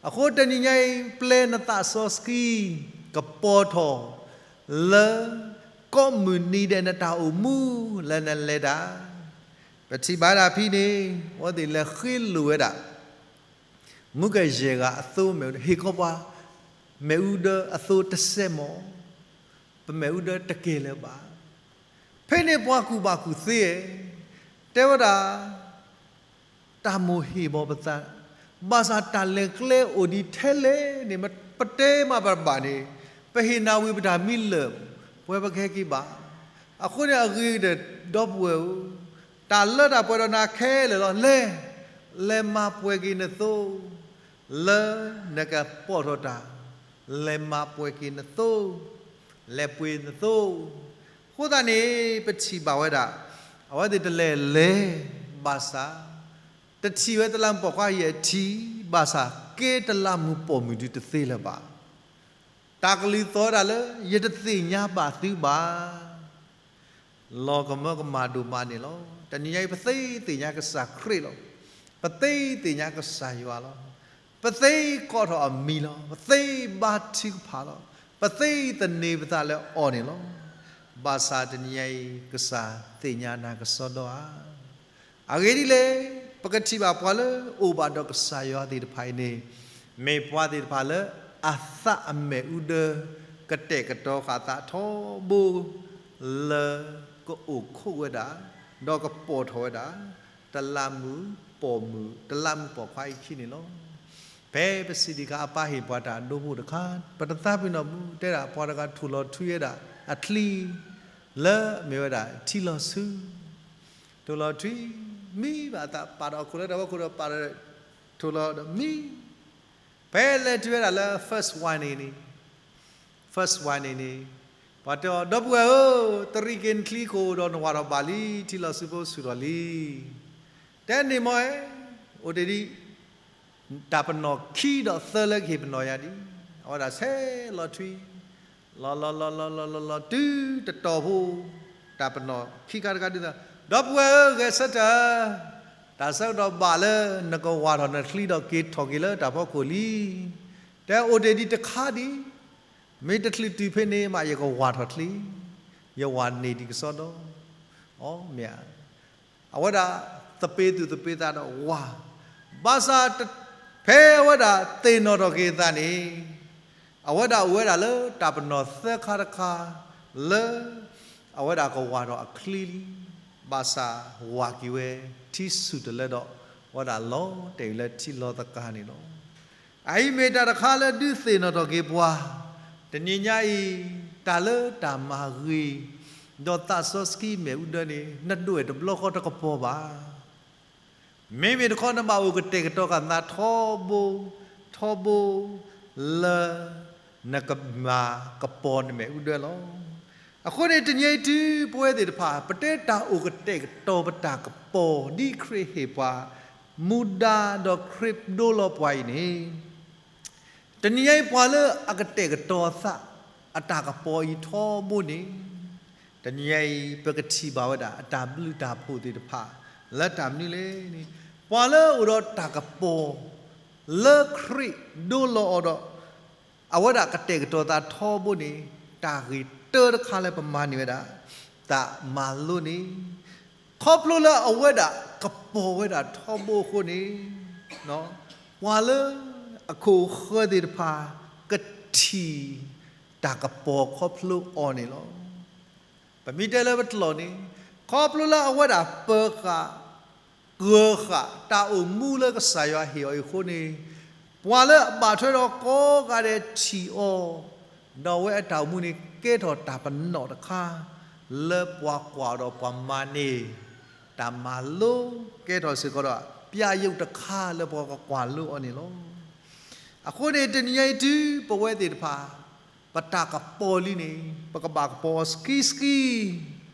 အဃိတနံၤညါအံၤ ပျဲနသးစီဆှံ ကပီၤထီၣ် လၢ ကိးမုၢ်နံၤဒဲးနတၢ်အိၣ်မူ လၢနလဲၤတၢ် ပထံၣ်ဘၣ်ဒၣ်ဖဲန့ၣ် အဝဲသ့ၣ်လဲၤဃ့လိာ်ဝဲဒၣ် မူကယဲၢ်ဂၤအသိမ့ၣ်အူဒၢ ဟ့ၣ်ခီပှၤ မ့ၣ်အူဒၢအသိတစဲးမီၢ်, ပမ့ၣ်အူဒၢတကဲလၢၤဘၣ်. ဖဲန့ၣ်ပှၤကူၣ်ဘၣ်ကူၣ်သ့ တဲဝဲဒၣ် တၢ်မိၣ်ဟ့ၣ်ဘၣ်ပသး, ဘၣ်ဆၣ်တၢ်လဲၤကျဲအိၣ်ဒံးထဲလဲၣ်န့ၣ် ပတဲမးပတဘၣ်န့ၣ် ပဟ့ၣ်နၤဝံၤပတၢ်မံလၢာ် ပဝဲပကဟဲက့ၤဘၣ်. အဃိန့ၣ်အဂ့ၤကတၢၢ် ဒီပုၢ်ဝဲၢ်ဧၢ, တၢ်လၢတၢ်ပှဲၤဒီးနၤခဲလၢာ်လီၤ. လဲၤ, လဲၤမၤပှဲၤက့ၤနသိ, လၢနကပိာ်ထီၣ်တၢ်, လဲၤမၤပှဲၤက့ၤနသိ, လဲၤပှ့ၤနသိ. အဃိသတးန့ၣ် ပထံၣ်ဘၣ်ဝဲဒၣ် အဝဲသ့ၣ်တလဲၤလဲၤဘၣ်ဆၣ် တထံၣ်ဝဲတလးမူးပိာ်ခွါယဲၢ်ထံၣ်, ဘၣ်ဆၣ်ကဲတလးမူးပိာ်မုၣ်ဒုးတသ့လၢၤဘၣ်. တၢ်ကလုၢ်သီဝဲဒၣ်လၢ ယတသ့ၣ်ညါဘၣ်သုဘၣ်. လီၤကမၢကမၣ်ဒိၣ်မးန့ၣ်လီၤ. တနံၤညါအံၤ ပသ့သ့ၣ်ညါကစၢ်ခရံာ်လီၤ. ပသ့သ့ၣ်ညါကစၢ်ယွၤလီၤ. ပသ့ကိးထီၣ်အမံၤလီၤ. ပသ့ဘါထုကဖၣ်လီၤ. ပသ့သန့ၤပသးလၢအီၤန့ၣ်လီၤ. ဘၣ်ဆၣ်တနံၤညါအံၤ ကစၢ်သ့ၣ်ညါနၤကစီဒီဧါ. အဂ့ၢ်ဒ်လဲၣ်, ပကထံၣ်ဘၣ်ပှၤလၢအိၣ်ဘၣ်ဒီးကစၢ်ယွၤသ့ၣ်တဖၣ်အံၤန့ၣ် မ့ၢ်ပှၤသ့ၣ်တဖၣ်လၢအသးအမ့ၣ်အူဒၢ ကတဲာ်ကတီၤဃာ်သးထီဘိ လၢကအိၣ်ခိးဝဲဒၣ် ဒီးကပိာ်ထီၣ်ဝဲဒၣ် တလးမူးပိာ်မုၣ် တလးမူးပိာ်ခွါအံၤခံန့ၣ်လီၤ. ဖဲပစံးဒံးအခါ အပၢ်ဟ့ၣ်ပှၤတၢ်ဒိဖိတခါ ပတသးပ့ၤနီၣ်ဘၣ် တဲဒၣ်ပှၤတဂၤထိၣ်လီၤထွံဝဲဒၣ်အချံ လၢအမ့ၢ်ဝဲဒၣ်ထံလီၤဆူ ထိၣ်လီၤထွံ မံဘၣ်အသး ပာ်ဒီးအခိၣ်လၢတၢ်ဖီခိၣ်ဒီး ပာ်ဒီးထိၣ်လီၤဒီးမံ ဖဲလဲၤတုၤဝဲဒၣ်လၢ first warning န့ၣ် first warning န့ၣ် ပှၤတဲအီၤ ဒီပုၢ်ဝဲၢ်ဧၢ, တရံးက့ၤနချံခိၣ်ဒီးနဝၢ်ထီၣ်ဘၣ်လံ, ထံလီၤဆူဖိဆူၣ်ထီၣ်လံ. တဲန့ၣ်မ့ၢ် အိၣ်တ့ၢ်ဒံး တၢ်ပနီၣ်ခံဒီးသၢလၢကဟ့ၣ်ပနီၣ်ယၤဒံး, အဝဲဒၣ်ဆဲးလီၤထွံ လီၤလီၤလီၤလီၤလီၤလီၤလီၤ တုၤတတီၤဖိ တၢ်ပနီၣ်ခံခါတခါဒုးသး, ဒီပုၢ်ဝဲၢ်ဧၢ, ဂဲၤဆၢထၢၣ်, တၢ်ဆၢကတီၢ်ဘၣ်လၢနကဝၢ်ထီၣ်နချံဒီးက့ၤထီၣ်က့ၤလၢတၢ်ဖီခိၣ်လံ. တဲအိၣ်တ့ၢ်ဒံးတခါဒံး, မ့ၢ်တချုးတုၤဖဲန့ၣ်မး ယကဝၢ်ထီၣ်ချံ, ယဝၢ်န့ၢ်ဒံးကစီဒီ, အမ့ၢ် အဝဲဒၣ်သပ့ၤသူၣ်သပ့ၤသးဒီးဝၤ, ဘၣ်ဆၣ် ဖဲအဝဲဒၣ်သ့ၣ်နီၣ်ထီၣ်က့ၤအသးန့ၣ်, အဝဲဒၣ်အိၣ်ဝဲဒၣ်လၢတၢ်ပနီၣ်သၢခါတခါ လၢ အဝဲဒၣ်ကဝၢ်ထီၣ်အချံလံ, ဘၣ်ဆၣ်ဝၤက့ၤဝဲ ထံဆူၣ်တလၢဒီး အဝဲဒၣ်လီၤတဲာ်ဝဲလၢထံလီၤသကၤန့ၣ်လီၤ. အအံၤမ့ၢ်တၢ်တခါလၢဒုးသ့ၣ်နီၣ်ထီၣ်က့ၤပှၤ, တနံၤညါအံၤ တၢ်လၢတၢ်မၤဂ့ၤ, ဒီးသးစီဆှံမ့ၣ်အူဒၢန့ၣ် နဒွဲၣ်တဘျီဃီတကပီၤဘၣ်. မ့မ့ၢ်တခီနဘၣ်အိၣ်ကတဲာ်ကတီၤဃာ်နၤထီဘိ, ထီဘိ, လၢ နကမၤကပီၤနမဲာ်အူဒၢလီၤ. အဃိန့ၣ် တနံၤအံၤတုၤပဝဲသ့ၣ်တဖၣ် ပတဲတၢ်အိၣ်ကတဲာ်ကတီၤပတၢ်ကပီၤ ဒ်ခရံာ်ဟ့ၣ်ပှၤ မူဒါဒီးခရံာ်ဒိလီၤပှၤအံၤန့ၣ် တနံၤအံၤပှၤလၢအကတဲာ်ကတီၤအသး အတၢ်ကပီၤအံၤထီဘိန့ၣ် တနံၤအံၤပကထံၣ်ဘၣ်ဝဲဒၣ် အတၢ်ဘျုးတၢ်ဖှိၣ်သ့ၣ်တဖၣ် လၢတၢ်မနုၤလဲၣ်န့ၣ် ပှၤလၢအအိၣ်ဒီးတၢ်ကပီၤ လၢခရံာ်ဒိလီၤအီၤဒီး အဝဲဒၣ်ကတဲာ်ကတီၤသးထီဘိန့ၣ် တၢ်ဂ့ၢ်တၢတခါလၢပမၤန့ၢ်ဝဲဒၣ် တၢ်မၤလိန့ၣ် ခီဖျိလၢအဝဲဒၣ်ကပီၤဝဲဒၣ်ထီဘိအဃိန့ၣ် ပှၤလၢအခိၣ်ဃၢၤသ့ၣ်တဖၣ် ကထံၣ်တၢ်ကပီၤခီဖျိအီၤန့ၣ်လီၤ. ပမ့ၢ်တဲလၢပတလီၢ်န့ၣ် ခီဖျိလၢအဝဲဒၣ်ပၢၤဃာ် ကၢၤဃာ်တၢ်အိၣ်မူလၢကစၢ်ယွၤဟ့ၣ်အီၤအံၤအဃိန့ၣ် ပှၤလၢအဘၣ်ထွဲဒီးကိးဂၤဒဲးထံၣ်အီၤ ဒီးအဝဲအတၢ်အိၣ်မူန့ၣ် ကဲထီၣ်တၢ်ပနီၣ်တခါ လၢပှၤကွၢ်ဒီးပှၤမၤန့ၢ် တၢ်မၤလိ ကဲထီၣ်စ့ၢ်ကီးဒီး ပျးယုၢ်တခါလၢပှၤကကွၢ်လိအီၤန့ၣ်လီၤ. အဃိန့ၣ် တနံၤအံၤတုၤပဝဲသ့ၣ်တဖၣ် ပတၢ်ကပီၤလံန့ၣ် ပကဘၣ်ကပီၤအီၤစကံစကံ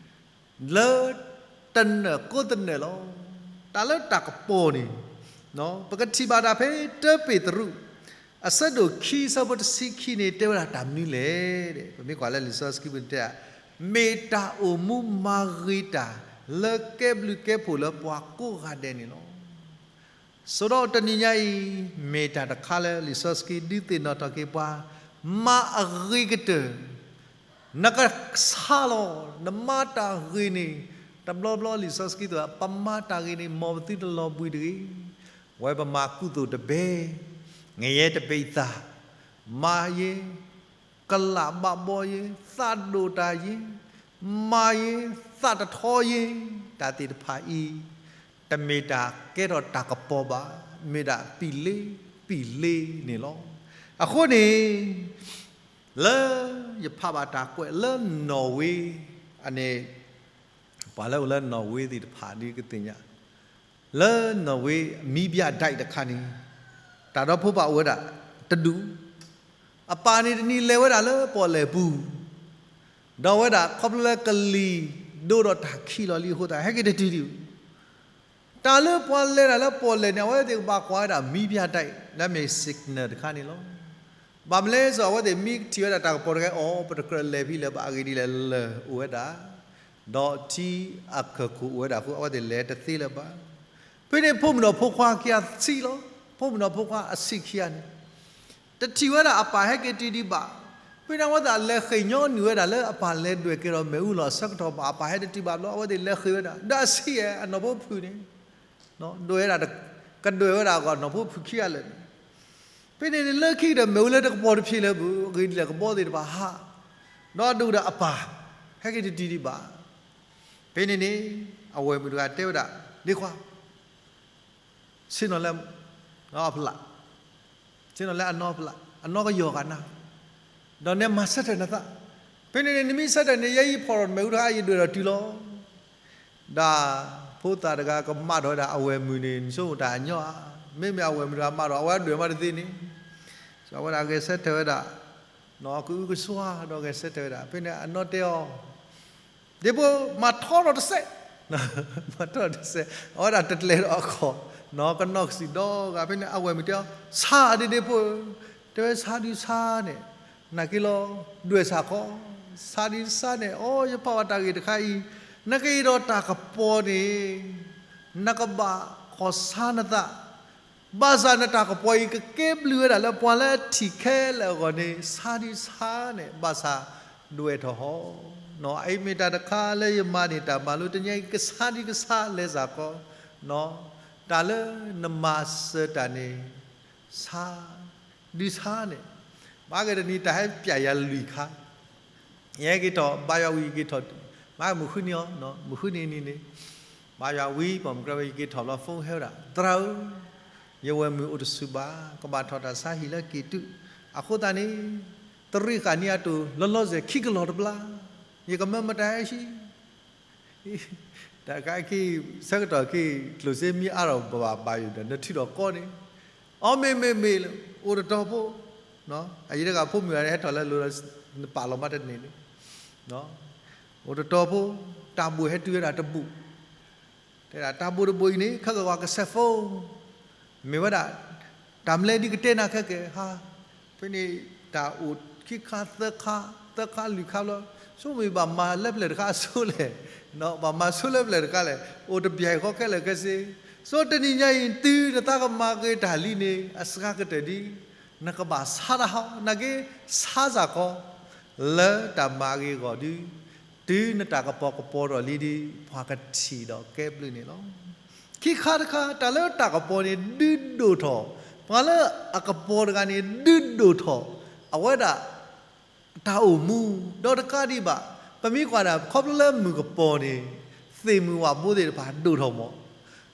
လၢတနၢၤကိးတနၢၤလီၤ. တၢ်လၢတၢ်ကပီၤန့ၣ် ပကထံၣ်ဘၣ်တၢ်ဖဲတၢပ့းတရူး အဆၢဒိၣ်ခံဆၢဖိတဆံခံန့ၣ် တဲဝဲဒၣ်တၢ်မနုၤလဲၣ်. ပမ့ၢ်ကွၢ်လၢလံာ်စီဆှံပူၤန့ၣ်တဲ မ့ၢ်တၢ်အိၣ်မူမၤဂ့ၤတၢ် လၢကဲဘျုးကဲဖှိၣ်လၢပှၤကိးဂၤဒဲးန့ၣ်လီၤ. ဆိုတော့တနံၤညါအံၤ မ့ၢ်တၢ်တခါလၢလံာ်စီဆှံဒုးသ့ၣ်နီၣ်ထီၣ်က့ၤပှၤ မၤအဂ့ၤကတၢၢ် နကဆါလီၤ နမၤတၢ်ဂ့ၤန့ၣ် တဘျီဘျီလံာ်စီဆှံသိး ပမၤတၢ်ဂ့ၤန့ၣ် မ်ပသုတလီၤဘှံးတဂ့ၤ, ဝဲပမၤကုသိုလ်တဘဲ, ငရဲတဘ့ၣ်သၣ်, မၤယဲ, ကလးဘၣ်ဘီယဲ, သးဒိၣ်တၢ်ယဲ, မၤယဲ, သးတထီယဲ, တၢ်သ့ၣ်တဖၣ်အံၤ တမ့ၢ်တၢ်ကဲထီၣ်တၢ်ကပီၤဘၣ်, မ့ၢ်ဒၣ်ပံၣ်လ့ပံၣ်လ့န့ၣ်လီၤ. အဃိန့ၣ် လၢယဖးဘၣ်တၢ်ကွဲးလၢနီၣ်ဝ့အန့ၣ်, ပှၤလၢအိၣ်လၢနီၣ်ဝ့သ့ၣ်တဖၣ်ဒ်ကသ့ၣ်ညါ, လၢနီၣ်ဝ့မံဘၠၣ်ဒဲးတခါန့ၣ်, တၢ်ဒီဖိပၢ်အိၣ်ဝဲဒၣ်တဒူၣ်, အပၢ်န့ၣ်တနံၤလဲၤဝဲဒၣ်လၢပီၣ်လဲၣ်ပူၤ, ဒီးဝဲဒၣ်ခီဖျိလၢကလံၤဒိဒီးတၢ်ခံးလီၤလံအဃိသတး ဟဲက့ၤတတုၤဒံး တၢ်လၢပှၤလဲၤတၢ်လၢပီၣ်လဲၣ်န့ၣ် အဝဲသ့ၣ်ကဘၣ်ကွၢ်ဝဲဒၣ်မံဘၠၣ်ဒဲး လၢမ့ၢ် signal တခါန့ၣ်လီၤ. ဘၣ်မနုၤလဲၣ်စ့ၢ် အဝဲသ့ၣ်မ့ၢ်ထံၣ်ဝဲဒၣ်တၢ်ကပီၤတဂၤအံၤ အီၤ ပတကြၢးလဲၤဖဲလဲၣ်ဘၣ် အဂ့ၢ်ဒ်လဲၣ်လၢအိၣ်ဝဲဒၣ်, ဒီးထံအကၢၢ်ခိၣ်အိၣ်ဝဲဒၣ်အဃိ အဝဲသ့ၣ်လဲၤတသ့လၢၤဘၣ်. ဖဲန့ၣ်ဖိမုၣ်ဒီးဖိခွါခံဂၤဆံးလီၤ. ဖိမုၣ်ဒီးဖိခွါအဆံးခံဂၤန့ၣ် တထံၣ်ဝဲဒၣ်အပၢ်ဟဲက့ၤတုၤဒံးဘၣ်. ဖဲန့ၣ်အဝဲသ့ၣ်လဲၤဃ့ၢ်ညီနုၢ်ဝဲဒၣ်လၢအပၢ်လဲၤဒွဲၣ်က့ၤဒီးမ့ၣ်အူလီၤအဆၢကတီၢ်ဘၣ် အပၢ်ဟဲတတုၤဘၣ်ဘျီ အဝဲသ့ၣ်လဲၤဃ့ၢ်ဝဲဒၣ် ဒီးအဆံးအနီၢ်ဖိဖုၣ်န့ၣ် ဒွဲၣ်ဝဲဒၣ်, ကဒွဲၣ်ဝဲဒၣ်အဂီၢ်နီၢ်ဖိဖုၣ်ခံဂၤလၢာ်န့ၣ်, ဖဲန့ၣ်န့ၣ်လၢခံကတၢၢ်မ့ၣ်အူလၢတကပီၤတဖျၢၣ်လၢၤဘၣ် အဂ့ၢ်ဒ်လဲၣ်ကဘီသ့ၣ်တဖၣ်ဟး, ဒီးဒိၣ်ဒီးအပၢ် ဟဲက့ၤတတုၤဒံးဘၣ်. ဖဲန့ၣ်န့ၣ် အဝဲၢ်မုၣ်တဂၤတဲဝဲဒၣ် ဒ့ခွါ ဆ့ၣ်နီၤလၢအဖျး, ဆ့ၣ်နီၤလၢအနီဖျး, အနီကယီၢ်ဂၤနၤ, ဒီးနမၤဆၢထၢၣ်နသး, ဖဲန့ၣ်န့ၣ် နမ့ၢ်ဆၢထၢၣ်န့ၣ် ယဲယဖီၣ်ထီၣ်မ့ၣ်အူတခါ ယဒွဲၣ်ဒီးတုၤလီၤ. ဒီးဖိသၣ်တဂၤကမၣ်ထီၣ်ဝဲဒၣ်အဝဲၢ်မုၣ်န့ၣ် နဆိကမိၣ်တၢ်ညီဧါ, မ့မ့ၢ်အဝဲၢ်မုၣ်တဂၤမၣ်ထီၣ် အဝဲဒွဲၣ်မးတသ့န့ၣ်, အဝဲဒၣ်ဂဲၤဆၢထၢၣ်ဝဲဒၣ် ကအုကစွါဒီးဂဲၤဆၢထၢၣ်ဝဲဒၣ် ဖဲန့ၣ်အနီတဲအီၤ ဒ့ဖိ မၤထီထီၣ်တစဲး, မၤထီထီၣ်တစဲး အဝဲဒၣ်တကျဲၤဒီးအခီၣ်, နီၢ်ကနီၢ်ကစံးဒီဂၤ ဖဲန့ၣ်အဝဲၢ်မုၣ်တဲအီၤ ဆါဒ့ဒ့ဖိဧၢ, တဲဝဲဆါဒုးဆါန့ၣ်, နာ်က့လီၤ ဒွဲၣ်စၢ်ခီ, ဆါဒုးဆါန့ၣ် အိ ယဖးဘၣ်တၢ်ဂ့ၢ်တခါအံၤ, နကအဲၣ်ဒိးတၢ်ကပီၤန့ၣ် နကဘၣ်ကီၢ်ဆါနသး ဘၣ်ဆၣ်နတၢ်ကပီၤအံၤ ကကဲဘျုးဝဲဒၣ်လၢပှၤလၢအထံၣ်ခဲလၢာ်အဂီၢ်န့ၣ် ဆါဒုးဆါန့ၣ် ဘၣ်ဆၣ်ဒွဲၣ်ထီၣ်ဟီ, အအံၤမ့ၢ်တၢ်တခါလၢယမၤန့ၢ်တၢ်မၤလိ တနံၤအံၤ ကဆါဒုးကဆါလဲၤစၢ်ကီး, တၢ်လၢနမၤစၢၤတၢ်န့ၣ် ဆါဒုးဆါန့ၣ်, ဘၣ်က့ၤတနံၤတၢ်ဟဲပျဲယၤလွံၢ်ခါ ယဟဲက့ၤထီၣ် ဘါယွၤဝံၤယက့ၤထီၣ်, မ့ၢ်မုၢ်ဃုနံၤအီၤ, မုၢ်ဃုနံၤနံၤန့ၣ်, ဘါယွၤဝံၤ ပိာ်မုၣ်ကြၢးဝဲ ယက့ၤထီၣ်ဘျီ phone ဟဲဝဲဒၣ် သရၣ်ဧၢ, ယဝဲၢ်မုၣ်အိၣ်တဆူၣ်ဘၣ်, ကဘၣ်ထီၣ်တၢ်ဆါဟံၣ်လၢက့ၤတု, အဃိသတးန့ၣ် တရံးဃာ်နံၤအတိၢ် လီၤလီၤဆဲးခံကလီၢ်တဘျီ, ယကမၢမတၤဟဲဟံၣ် တၢ်ခါခံ ဆၢကတီၢ်ခံ ကျိၣ်စ့မ့ၢ်အါထီၣ်ဘၣ်ဘၣ်ယိၣ်ဒီး နထုးထီၣ်ကီန့ၣ်, အီ မ့ၢ်မ့ၢ်မ့ၢ်လၢ အိၣ်တတီၤဖိ, အအံၤတဂၤဖိမုၣ်ဂၤန့ၣ် ဟဲထီၣ်လၢအလိၤဒီး နပာ်လီၤမးတန့ၢ်န့ၣ်, အိၣ်တတီၤဖိ, တၢ်ဘိၣ်ဟဲတုၤဝဲဒၣ်တဘိၣ်, တဲဒၣ်တၢ်ဘိၣ်တဘိၣ်အံၤန့ၣ် ခဲကဝးကစဲးဖိ မ့ၢ်ဝဲဒၣ် တၢ်မလဲဒ်ကတဲနၤခဲကဲဧါ, ဖဲန့ၣ် တၢ်အိၣ်ခံခါသၢခါ, သၢခါလွံၢ်ခါဘျီ, ဆိမိၣ်ဘၣ်မၤလၢပျၢၤတခါအဆိလဲၣ်, ဘၣ်မၤဆိလၢပျၢၤတခါလဲၣ်, အိၣ်တဘျီဃီခဲလၢာ်ခဲဆ့, ဆိတနံၤညါအံၤ တုၤနသးကမၤက့ၤတၢ်လံန့ၣ် အစှၤကတၢၢ်ဒ် နကဘၣ်ဆါတၢ်ဟီ, နာ်က့ ဆါစ့ၢ်ကီး လၢတၢ်မၤအဂ့ၢ်အဂီၢ်ဒ် တုၤနတၢ်ကပီၤကပီၤထီၣ်လံဒ် ပှၤကထံၣ်ဒီးကဲဘျုးန့ၣ်လီၤ. ခံခါတခါ တၢ်လၢတၢ်ကပီၤန့ၣ် ဒုးဒိၣ်ထီၣ်, ပှၤလၢအကပီၤတဂၤန့ၣ် ဒုးဒိၣ်ထီၣ် အဝဲဒၣ် တၢ်အိၣ်မူ, ဒီးတကးဒံးဘၣ် ပမ့ၢ်ကွၢ်ဒၣ် ခီဖျိလၢမုၢ်ကပီၤန့ၣ် သ့ၣ်မုၣ်ဝၣ်ဘိသ့ၣ်တဖၣ်ဒိၣ်ထီၣ်မး,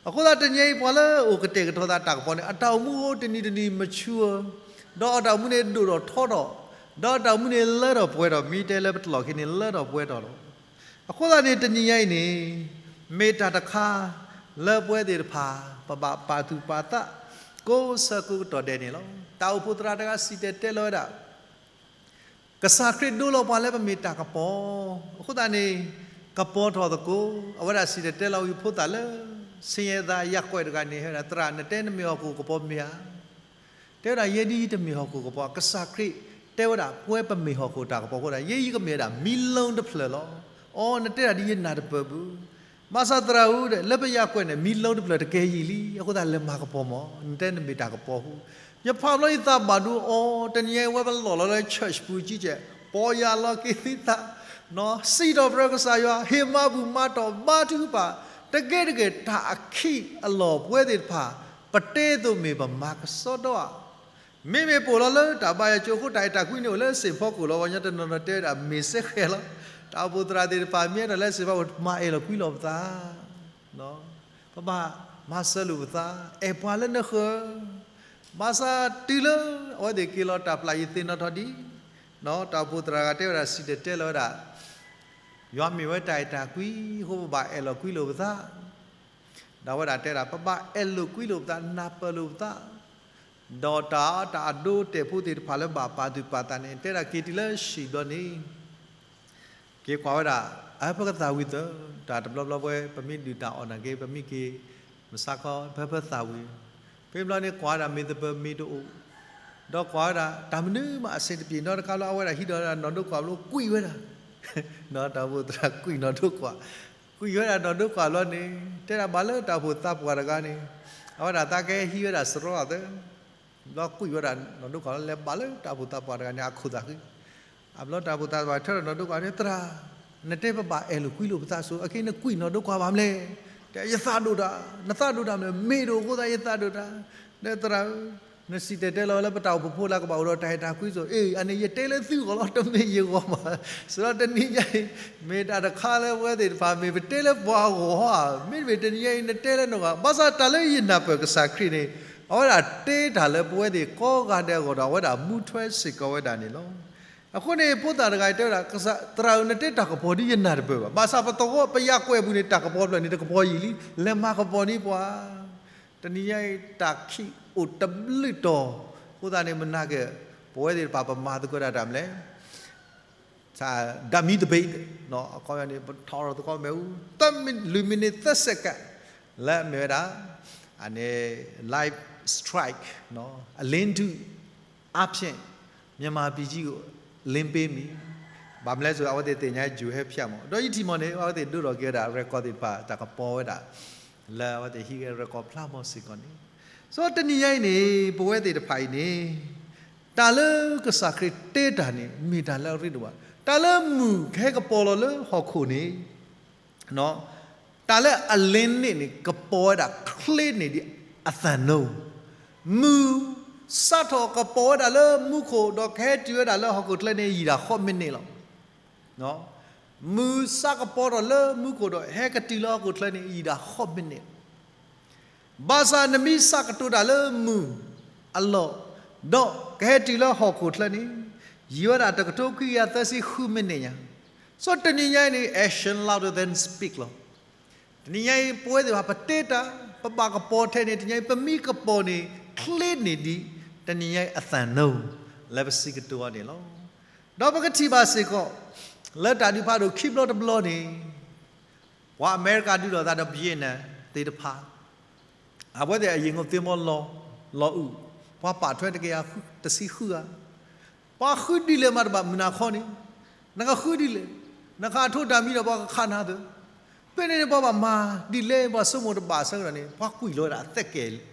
အဃိသတးတနံၤအံၤ ပှၤလၢအိၣ်ကတဲာ်ကတီၤသးတၢ်ကပီၤန့ၣ် အတၢ်အိၣ်မူအိၣ်တနံၤတနံၤ mature, ဒီးအတၢ်အိၣ်မူန့ၣ်ဒိၣ်ထီၣ်ထီထီၣ်, ဒီးအတၢ်အိၣ်မူန့ၣ်လၢထီၣ်ပှဲၤထီၣ်, မ့ၢ်တဲလၢပတလီၢ်ခံန့ၣ် လၢထီၣ်ပှဲၤထီၣ်လီၤ. အဃိသတးန့ၣ် တနံၤညါအံၤန့ၣ် မ့ၢ်တၢ်တခါ လၢပဝဲသ့ၣ်တဖၣ် ပဘၣ်ပာ်သူၣ်ပာ်သး ကိးဆၢကိးကတီၢ်ဒဲးန့ၣ်လီၤ. တၢ်အိၣ်ဖှိၣ်သရၣ်တဂၤစံၣ်တဲၤတဲလီၤဝဲဒၣ် ကစၢ်ခရံာ်ဒိလီၤပှၤလၢပမ့ၢ်တၢ်ကပီၤ, အဃိသတးန့ၣ် ကပီၤထီၣ်သကိး, အဝဲဒၣ်စံၣ်တဲၤတဲလီၤဝံၤဖိသၣ်လၢ ဆင်းရဲသားရပ်ကွက်တဂၤန့ၣ် ဟဲဝဲဒၣ် သရၣ် နတဲနမ့ၢ်ဟီၣ်ခိၣ်ကပီၤမ့ၢ်ဧါ, တဲဝဲဒၣ် ယဲဒ်ယတမ့ၢ်ဟီၣ်ခိၣ်ကပီၤ, ကစၢ်ခရံာ်တဲဝဲဒၣ် ပဝဲပမ့ၢ်ဟီၣ်ခိၣ်တၢ်ကပီၤအဃိဒၣ် ယဲယကမ့ၢ်ဝဲဒၣ် မံလုံးတဖျၢၣ်လီၤ. အိ နတဲဒၣ်ဒ်ယနၢ်တပၢၢ်ဘၣ်. ဘၣ်ဆၣ်သရၣ်ဧၢ, လၢပရပ်ကွက်န့ၣ် မံလုံးတဖျၢၣ်တကဲယံာ်လံ, အဃိသတးလဲၤမၤကပီၤမး, နတဲနမ့ၢ်တၢ်ကပီၤအဃိ, ယဖးဘျီယသးဘၣ်ဒိအိ တနံၤညါအံၤဝဲပလီၢ်လီၤလၢ church ပူၤကံကဲး, ပီၢ်ယၢ်လီၤက့ၤသံသး, စံးထီၣ်ပတြၢၤကစၢ်ယွၤ, ဟ့ၣ်မၤဘူၣ်မၤတီၢ်ဘါထုကဖၣ်, တကဲတကဲာ် တၢ်အခံးအလီၢ်ပဝဲသ့ၣ်တဖၣ် ပတဲသိးမ့ၢ်ပမၤကဆှီဒီဧါ. မ့မ့ၢ်ပအိၣ်လီၤလၢတၢ်ဘါယွၤကၠိအဃိ တၢ်အဲၣ်တၢ်ကွံန့ၣ်အိၣ်လၢစ့ၣ်ဖီခိၣ်လီၤ. ပှၤကညီတနီၤနီၤတဲဝဲဒၣ် မ့ၢ်စ့ၢ်ကီးလီၤ. တၢ်အိၣ်ဖှိၣ်သရၣ်သ့ၣ်တဖၣ် မ့ၢ်အဲၣ်ဒိးလၢစ့ၣ်ဖီခိၣ် မၤအဲၣ်လိာ်ကွံလိာ်ပသး, ပဘၣ်မၤစၢၤလိာ်ပသး, အဲၣ်ပှၤလၢနဃၢၤ, ဘၣ်ဆၣ်တုၤလၢအဝဲသ့ၣ်က့ၤလီၤတၢ်ပျၢ်ယသ့ၣ်နီၣ်ထီၣ်ဒံး, တၢ်အိၣ်ဖှိၣ်သရၣ်တဂၤတဲဝဲဒၣ် စံၣ်တဲၤတဲလီၤဝဲဒၣ် ယွၤမ့ၢ်ဝဲတၢ်အဲၣ်တၢ်ကွံအဃိ ပဘၣ်အဲၣ်လိာ်ကွံလိာ်ပသး, ဒီးအဝဲဒၣ်တဲဒၣ် ပဘၣ်အဲၣ်လိာ်ကွံလိာ်ပသး နၢ်ပၢၢ်လိာ်ပသး, ဒီးတၢ်အဒိအတဲာ်ဖိသ့ၣ်တဖၣ်လၢဘၣ်ပာ်သူၣ်ပာ်သးန့ၣ် တဲဒၣ်က့ၤတုၤလၢဟံၣ်ဘျီန့ၣ် က့ၤကွၢ်ဝဲဒၣ်, အၢ ပကသးဝံၤသၢ, တၢ်တဘျီဘျီပဝဲ ပမ့ၢ်ဒုၣ်တၢ်အီၣ်နာ်က့ ပမ့ၢ်က့ၤ မုၢ်ဆါခီ ပၢ်ပသးဝံၤ, ဖဲဘျီန့ၣ်ကွၢ်ဝဲဒၣ်မ့ၢ်သပၢၤမ့ၢ်တအိၣ်, ဒီးကွၢ်ဝဲဒၣ် တၢ်မနုၤမးအဆင်တပြေ နီတခါလီၤ အဝဲဒၣ်ဟံးဒီးနီၢ်ဒိကွၢ်ဘျီကွံာ်ဝဲဒၣ်, တၢ်အိၣ်ဖှိၣ်သရၣ်ကွံာ်နီၢ်ဒိကွၢ်, ကွံာ်ဝဲဒၣ်နီၢ်ဒိကွၢ်ဘျီန့ၣ် တဲဒၣ်ဘၣ်လၢတၢ်အိၣ်ဖှိၣ်သးပှၢ်တဂၤန့ၣ်, အဝဲဒၣ်သးကဟဲဟံးဝဲဒၣ်စရီသၢ ဘျီကွံာ်ဝဲဒၣ်နီၢ်ဒိကွၢ်လီၤ လဲၤဘၣ်လၢတၢ်အိၣ်ဖှိၣ်သးပှၢ်တဂၤန့ၣ် အခိၣ်သးဃံ, အဘျီတၢ်အိၣ်ဖှိၣ်သးပှၢ်ထၢထီၣ်နီၢ်ဒိကွၢ်န့ၣ် သရၣ်, နတဲပဘၣ်အဲၣ်လိာ်ကွံလိာ်ပသးဆိ အခဲအံၤနကွံာ်နီၢ်ဒိကွၢ်ဘၣ်မလဲၣ်, တဲယသးဒိၣ်တၢ်, နသးဒိၣ်တၢ်မလဲၣ်, မ့ၢ်ဒိၣ်အဃိသတးယသးဒိၣ်တၢ်, ဒီးသရၣ်ဧၢ, နစံၣ်တဲၤတဲလီၤလၢပတၢ်အိၣ်ဖှိၣ်ဖိလၢကဘၣ်အိၣ်ဒီးတၢ်အဲၣ်တၢ်ကွံဆိ, အ့ အန့ၣ်ယတဲလၢသုဂီၢ်လီၤ တမ့ၢ်ယဂီၢ်ဘၣ်, စရီတနံၤညါအံၤ, မ့ၢ်တၢ်တခါလၢပဝဲသ့ၣ်တဖၣ် မ့ၢ်ပတဲလၢပှၤဂီၢ်ဧါ, မ့တမ့ၢ်တနံၤညါအံၤ နတဲလၢနဂီၢ်, ဘၣ်ဆၣ်တၢ်လၢယနၢ်ပၢၢ်ကစၢ်ခရံာ်န့ၣ်, အဝဲဒၣ်တဲတၢ်လၢပဝဲသ့ၣ်ကိးဂၤဒဲးအဂီၢ်ဒီး အဝဲဒၣ်မူထွဲစ့ၢ်ကီးဝဲဒၣ်န့ၣ်လီၤ. အဃိန့ၣ် ဖိသၣ်တဂၤအံၤတဲဝဲဒၣ် ကစၢ်သရၣ်ဧၢ နတဲတၢ်ကပီၤဒ်ယနၢ်တပၢၢ်ဘၣ်, ဘၣ်ဆၣ်ပသဝီပယၤကွဲးပူၤန့ၣ် တၢ်ကပီၤဖျၢၣ်န့ၣ် တကပီၤယံာ်လံ, လဲၤမၤကပီၤန့ၢ်ပှၤ တနံၤညါအံၤ တၢ်ခံးအိၣ်တဘျုးတီၤ, အဃိသတးန့ၣ် မနၤက့ၤ ပဝဲသ့ၣ်တဖၣ် ပမၤသကိးဒၣ်တၢ်မလဲၣ်, ဒၣ်မံသဘံး, အခီပညီန့ၣ် ပထီၣ်ထီၣ်သကိးမ့ၣ်အူ, လွံၢ်မံးနံးသၢစဲးကဲး, လၢအမ့ၢ်ဝဲဒၣ် အန့ၣ် live strike, အလင်းထု အဖျဲၣ် မြန်မာပြည်ကြီးကို လင်းပေးမည်, ဘၣ်မလဲၣ်ဆိ အဝဲသ့ၣ်သ့ၣ်ညါ ယူၤဟဲဖျဲၣ်မး, ဒီးယထံၣ်မးန့ၣ် အဝဲသ့ၣ်ဒိၣ်ထီၣ်က့ၤဝဲဒၣ် record သ့ၣ်တဖၣ် တၢ်ကပီၤဝဲဒၣ် လၢအဝဲသ့ၣ်ဟံးဂဲၤ record ဖျါမးစ့ၢ်ကီးန့ၣ်, ဆိတနံၤညါအံၤန့ၣ် ပဝဲသ့ၣ်တဖၣ်အံၤန့ၣ် တၢ်လၢကစၢ်ခရံာ်တဲတၢ်န့ၣ် မ့ၢ်တၢ်လၢအရ့ဒိၣ်ဘၣ်, တၢ်လၢမုၢ်ကဟဲကပီၤလီၤလၢဟီၣ်ခိၣ်န့ၣ် တၢ်လၢအလင်းန့ၣ်န့ၣ် ကပီၤဝဲဒၣ်ချ့န့ၢ်ဒံးအသံၣ်နိ, မုၢ်စးထီၣ်ကပီၤဝဲဒၣ်လၢမူခိၣ် ဒီးကဟဲတုၤဝဲဒၣ်လၢဟီၣ်ခိၣ်ချၢန့ၣ် ယံာ်ဒၣ်ဃိးမံးနံးလီၤ. မုၢ်စးကပီၤထီၣ်လၢမူခိၣ်ဒီး ဟဲကတုၤလၢဟီၣ်ခိၣ်ချၢန့ၣ် ယံာ်ဒၣ်ဃိးမံးနံးလီၤ. ဘၣ်ဆၣ်နမ့ၢ်စးကတိၤတၢ်လၢမုၢ်အလီၢ်, ဒီးကဟဲတုၤလၢဟီၣ်ခိၣ်ချၢန့ၣ် ယံာ်ဝဲဒၣ်တကထိခွံကယၤသၢဆံဃုမံးနံးညါ. ဆိတနံၤညါအံၤန့ၣ် action louder than speak လီၤ. တနံၤညါအံၤ ပဝဲသ့ၣ်တဖၣ် ပတဲတၢ်, ပဘၣ်ကပီၤထဲန့ၣ် တနံၤညါအံၤ ပမ့ၢ်ကပီၤန့ၣ် ချ့န့ၢ်ဒံး တနံၤညါအံၤအသံၣ်နိ, လၢပစံးကတိၤအီၤန့ၣ်လီၤ. ဒီးပကထံၣ်ဘၣ်စ့ၢ်ကီး လၢတၢ်ဒုးဖးဒိၣ်ခံဘျီတဘျီန့ၣ် ပှၤအမဲရကၤဒုးလိာ်သးဒီး Vietnam သ့ၣ်တဖၣ် အဝဲသ့ၣ်အယံာ်ငိုသ့ၣ်မီလီၤ, လီၤအုၣ်, ပှၤပာ်ထွဲတကယၤတဆံဃုဂၤ, ပှၤဃုဒ်လဲၣ်မးတဘၣ်မုၢ်နၤခီန့ၣ်, နကဃုဒ်လဲၣ်, နဃးထိးတၢ်မံဒီးပှၤကခးနၤသ့, ဖဲန့ၣ်န့ၣ် ပှၤဘၣ်မၤဒ်လဲၣ် ပှၤဆိကမိၣ်တဘၣ်အဆၢကတီၢ်န့ၣ် ပှၤကွံာ်လီၤဝဲဒၣ် အသက်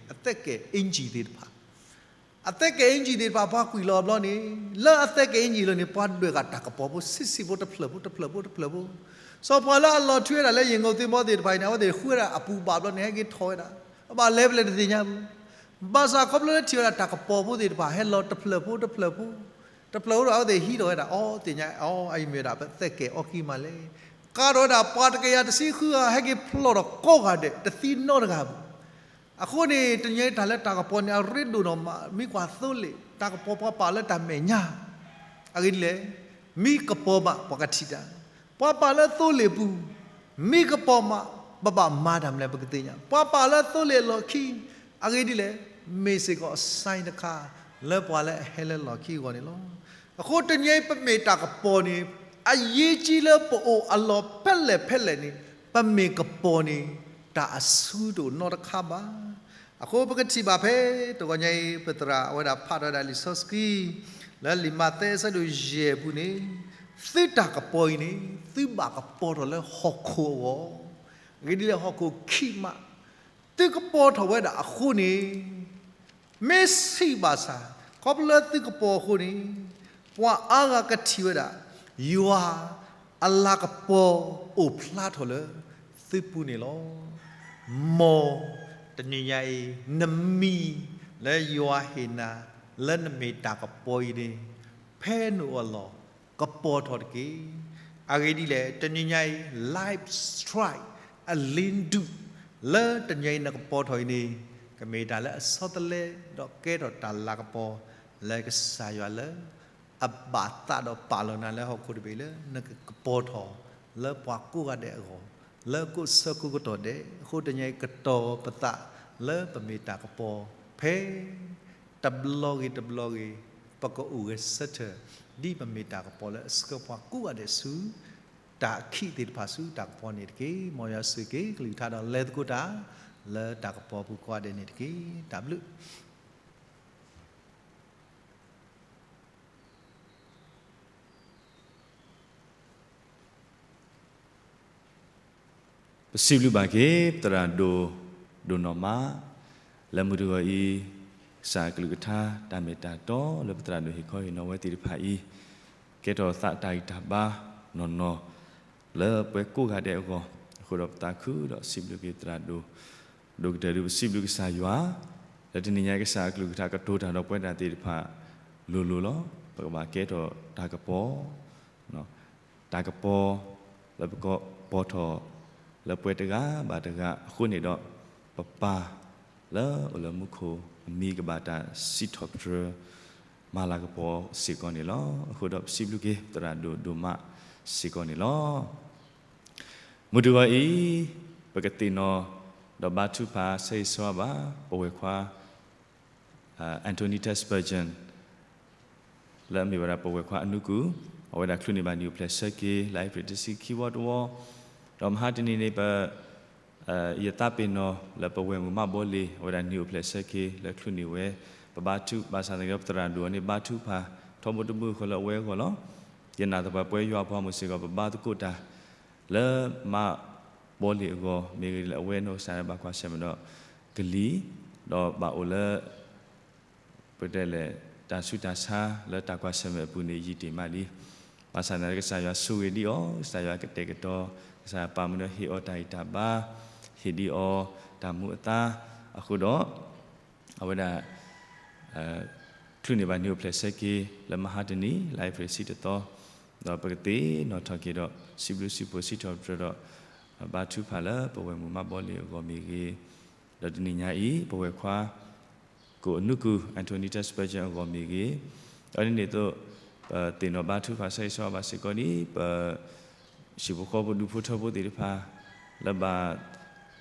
ကယ်အင်္ကျီသ့ၣ်တဖၣ် အသက်ကယ်အင်္ကျီသ့ၣ်တဖၣ် ပှၤကွံာ်လီၤဘျီန့ၣ်, လၢအသက်ကယ်အင်္ကျီလၢန့ၣ် ပှၤဒွဲၣ်ဃာ်တၢ်ကပီၤဖိဆံးဆံးဖိ တဖျၢၣ်ဖိတဖျၢၣ်ဖိတဖျၢၣ်ဖိ, စီၤပှၤလၢအလီၤထွံဝဲဒၣ်လၢယံာ်ငိုသ့ၣ်မီသ့ၣ်တဖၣ်အံၤန့ၣ် အဝဲသ့ၣ်ဃုဝဲဒၣ်အပူၤဘၣ်ဘျီန့ၣ် ဟဲက့ၤထီၣ်ဝဲဒၣ်, အဘၣ်လဲၤဖဲလဲၣ်တသ့ၣ်ညါဘၣ်. ဘၣ်ဆၣ်ခီဖျိလၢထံၣ်ဝဲဒၣ်တၢ်ကပီၤဖိသ့ၣ်တဖၣ် ဟဲလီၤတဖျၢၣ်ဖိတဖျၢၣ်ဖိ တဖျၢၣ်ဖိဒီး အဝဲသ့ၣ်ဟံးထီၣ်ဝဲဒၣ် အီ သ့ၣ်ညါအီၤ အအံၤမ့ၢ်ဝဲဒၣ်ပသက်ကယ်အီၣ်ကံမးလဲၣ်. ကးထီၣ်ဝဲဒၣ်ပှၤတကယၤတဆံဃုဂၤ ဟဲက့ၤဖျိးထီၣ်ကိးဂၤဒဲး တသံနီတဂၤဘၣ်. အဃိန့ၣ် တနံၤအံၤတၢ်လၢတၢ်ကပီၤန့ၣ် အရ့ဒိၣ်နီၢ်မး မ့ၢ်ကွၢ်သိလ့ၣ် တၢ်ကပီၤပှၤပာ်လၢတၢ်မဲာ်ညါ အဂ့ၢ်ဒ်လဲၣ်, မ့ၢ်ကပီၤမး ပှၤကထံၣ်တၢ်, ပှၤပာ်လၢသိလ့ၣ်ပူၤ, မ့ၢ်ကပီၤမး ပဘၣ်မၤတၢ်မနုၤလဲၣ် ပကသ့ၣ်ညါ, ပှၤပာ်လၢသိလ့ၣ်အလီၢ်ခံ, အဂ့ၢ်ဒ်လဲၣ်, မ့ၢ်စ့ၢ်ကီး sign တခါ လၢပှၤလၢအဟဲလၢလီၢ်ခံအဂီၢ်န့ၣ်လီၤ. အဃိတနံၤအံၤပမ့ၢ်တၢ်ကပီၤန့ၣ် အရေးကြီးလၢပအိၣ်အလီၢ်ဖဲလဲၣ်ဖဲလဲၣ်န့ၣ် ပမ့ၢ်ကပီၤန့ၣ် တၢ်အဆူၣ်တအိၣ်နီတခါဘၣ်. အဃိပကထံၣ်ဘၣ်ဖဲ တဂီၤညါအံၤ ပသရၣ်အဝဲဒၣ်ဖးထီၣ်ဝဲဒၣ်လံာ်စီဆှံ လၢလံာ်မးသဲအဆၢဒိၣ်ယဲၢ်အပူၤန့ၣ်, သုတၢ်ကပီၤအံၤန့ၣ် သုဘၣ်ကပီၤထီၣ်လၢဟီၣ်ခိၣ်အဂီၢ်, အဂ့ၢ်ဒ်လဲၣ် ဟီၣ်ခိၣ်ခံမး, သုကပီၤထီၣ်ဝဲဒၣ်အဃိန့ၣ် မ့ၢ်ဆံးဘၣ်ဆၣ် ခီဖျိလၢသုကပီၤအဃိန့ၣ် ပှၤအါဂၤကထံၣ်ဝဲဒၣ် ယွၤအလၤကပီၤအိၣ်ဖျါထီၣ်လၢသုပူၤန့ၣ်လီၤ. မ်တနံၤညါအံၤ နမံၤလၢယွၤဟ့ၣ်နၤ လၢနမ့ၢ်တၢ်ကပီၤအံၤန့ၣ် ဖဲနအိၣ်အလီၢ် ကပီၤထီၣ်တက့ၢ်. အဂ့ၢ်ဒ်လဲၣ် တနံၤညါအံၤ life strike အလ့ဒူၣ် လၢတနံၤအံၤနကပီၤထီၣ်အံၤန့ၣ် ကမ့ၢ်တၢ်လၢအဆီတလဲ ဒီးကဲထီၣ်တၢ်လၤကပီၤ လၢကစၢ်ယွၤလၢ အဘၣ်သးဒီးပာ်လီၤနၤလၢဟီၣ်ခိၣ်တဘ့ၣ်လၢ နကကပီၤထီၣ် လၢပှၤကိးဂၤဒဲးအဂီၢ် လၢကိးဆၢကိးကတီၢ်ဒဲး. အဃိတနံၤအံၤကတီၤပသးလၢပမ့ၢ်တၢ်ကပီၤ ဖဲ တဘျီဂ့ၤတဘျီဂ့ၤ ပကအိၣ်ဂဲၤဆၢထၢၣ် ဒ်ပမ့ၢ်တၢ်ကပီၤလၢအဆှၢပှၤကိးဂၤဒဲးဆူ တၢ်အခံးသ့ၣ်တဖၣ်ဆူတၢ်ကပီၤန့ၣ်တက့ၢ်. မ်ယွၤဆိၣ်ဂ့ၤက့ၤကလုၢ်ကထါဒီးလဲၤသကိးတၢ် လၢတၢ်ကပီၤပူၤကိးဂၤဒဲးန့ၣ်တက့ၢ်. တၢ်ဘျုး ပစံးဘျုးဘၣ်က့ၤ ပသရၣ်ဒိၣ် ဒိၣ်နီၢ်မး လၢမုၢ်တဂီၤအံၤ ကစၢ်အကလုၢ်ကထါ တၢ်မ့ၢ်တၢ်တီလၢပသရၣ်ဒိၣ်ဟ့ၣ်ခီဟ့ၣ်နီၤဝဲသ့ၣ်တဖၣ်အံၤ ကဲထီၣ်သးတၢ်ဂံၢ်တၢ်ဘါနီၢ်နီၢ် လၢပှၤကိးဂၤဒဲးအဂီၢ် အဃိဒီးပသးခုဒီးစံးဘျုးက့ၤသရၣ်ဒိၣ် ဒိၣ်ကတၢၢ်ဒုး ပစံးဘျုးကစၢ်ယွၤ လၢတနံၤညါကစၢ်အကလုၢ်ကထါကတိၤတၢ်ဒီးပဝဲဒၣ်သ့ၣ်တဖၣ်လိၤလိၤလီၤ. ပကဘၣ်ကဲထီၣ်တၢ်ကပီၤ တၢ်ကပီၤ လၢပကပီၤထီၣ် လၢပှဲၤတဂၤဘၣ်တဂၤအဃိန့ၣ်ဒီး ပပၢ်လၢအိၣ်လၢမူခိၣ်အမံၤကဘၣ်တၢ်စံးထီၣ်ပတြၢၤ မၤလၤကပီၤစ့ၢ်ကီးန့ၣ်လီၤ. အဃိဒီးပစံးဘျုးက့ၤသရၣ်ဒိၣ်ဒိၣ်မးစ့ၢ်ကီးန့ၣ်လီၤ. မုၢ်တဂီၤအံၤ ပကသ့ၣ်နီၣ်ဒီးဘါထုကဖၣ် ဆၢဂ့ၤဆၢဝါဘၣ် ပဝဲၢ်ခွါ Antonita Spurgeon လၢအမ့ၢ်ဝဲဒၣ်ပဝဲၢ်ခွါအနူကုၢ်, အဝဲဒၣ်ချုးန့ၢ်ဘၣ်နံၣ်အိၣ်ဖျဲၣ်ဆၢက့ၤ လါအ့ဖြ့ၣ်တဆံခံဝီတဝီ, ဒီးမဟါတနံၤန့ၣ် ပ ယသးပ့ၤနီၣ်လၢပဝဲၢ်မုၢ်မးဘီလ့ၤ အဝဲဒၣ်နံၣ်အိၣ်ဖျဲၣ်ဆၢက့ၤ လၢချုးန့ၢ်ဝဲ ပဘါထု ဘၣ်ဆၣ်သနာ်က့ဒီး ပသရၣ်ဒိၣ်အီၤန့ၣ် ဘါထုကဖၣ်ထီဘိတဘိဃီလၢအဝဲအဂီၢ်လီၤ. ယနာ်သပှၢ်ပဝဲယွၤအပှၤမိၢ်စ့ၢ်ကီး ပဘါသကိးတၢ် လၢမးဘီလ့ၤအဂီၢ် မ့ၢ်ဂ့ၤလၢအဝဲနီၢ်ကစၢ်ဒၣ်ဘၣ်ကွၢ်ဆၢၣ်မဲာ်ဒီး ကလံၤ, ဒီးဘၣ်အိၣ်လၢ ပတဲလဲၣ် တၢ်ဆူးတၢ်ဆါလၢတၢ်ကွၢ်ဆၢၣ်မဲာ်အပူၤန့ၣ် ယံာ်တ့ၢ်မးလံ. ဘၣ်ဆၣ်သနာ်က့ ကစၢ်ယွၤဆိၣ်ဂ့ၤဒံးအီၤ, ကစၢ်ယွၤကတဲာ်ကတီၤ, ကစၢ်ယွၤပာ်မူဒီးဟ့ၣ်အီၤတၢ်ဂံၢ်တၢ်ဘါ, ဟ့ၣ်ဒံးအီၤတၢ်မူအသါ, အဃိဒီး အဝဲဒၣ် ချုးန့ၢ်ဘၣ်နံၣ်အိၣ်ဖျဲၣ်ဆၢက့ၤ လၢမဟါတနံၤ လါအ့ဖြ့ၣ်တဆံတသီ, ဒီးပကသ့ၣ်နီၣ်ထီၣ်က့ၤဒီး စံးဘျုးစံးဖှိၣ်စံးထီၣ်ပတြၢၤဒီး ဘါထုကဖၣ်လၢပဝဲၢ်မုၢ်မးဘီလ့ၤအဂီၢ်မ့ၢ်ဂ့ၤ, ဒီးတနံၤညါအံၤ ပဝဲၢ်ခွါ ကိၣ်အနူကုၢ် Antonita Spurgeon အဂီၢ်မ့ၢ်ဂ့ၤ, ဒီးဒ်န့ၣ်အသိး ပသ့ၣ်နီၣ်ဘါထုကဖၣ်ဆၢဂ့ၤဆၢဝါဘၣ်စ့ၢ်ကီးဒ် ပ ဟံၣ်ဖိဃီဖိဒူၣ်ဖိထၢဖိသ့ၣ်တဖၣ် လၢဘၣ်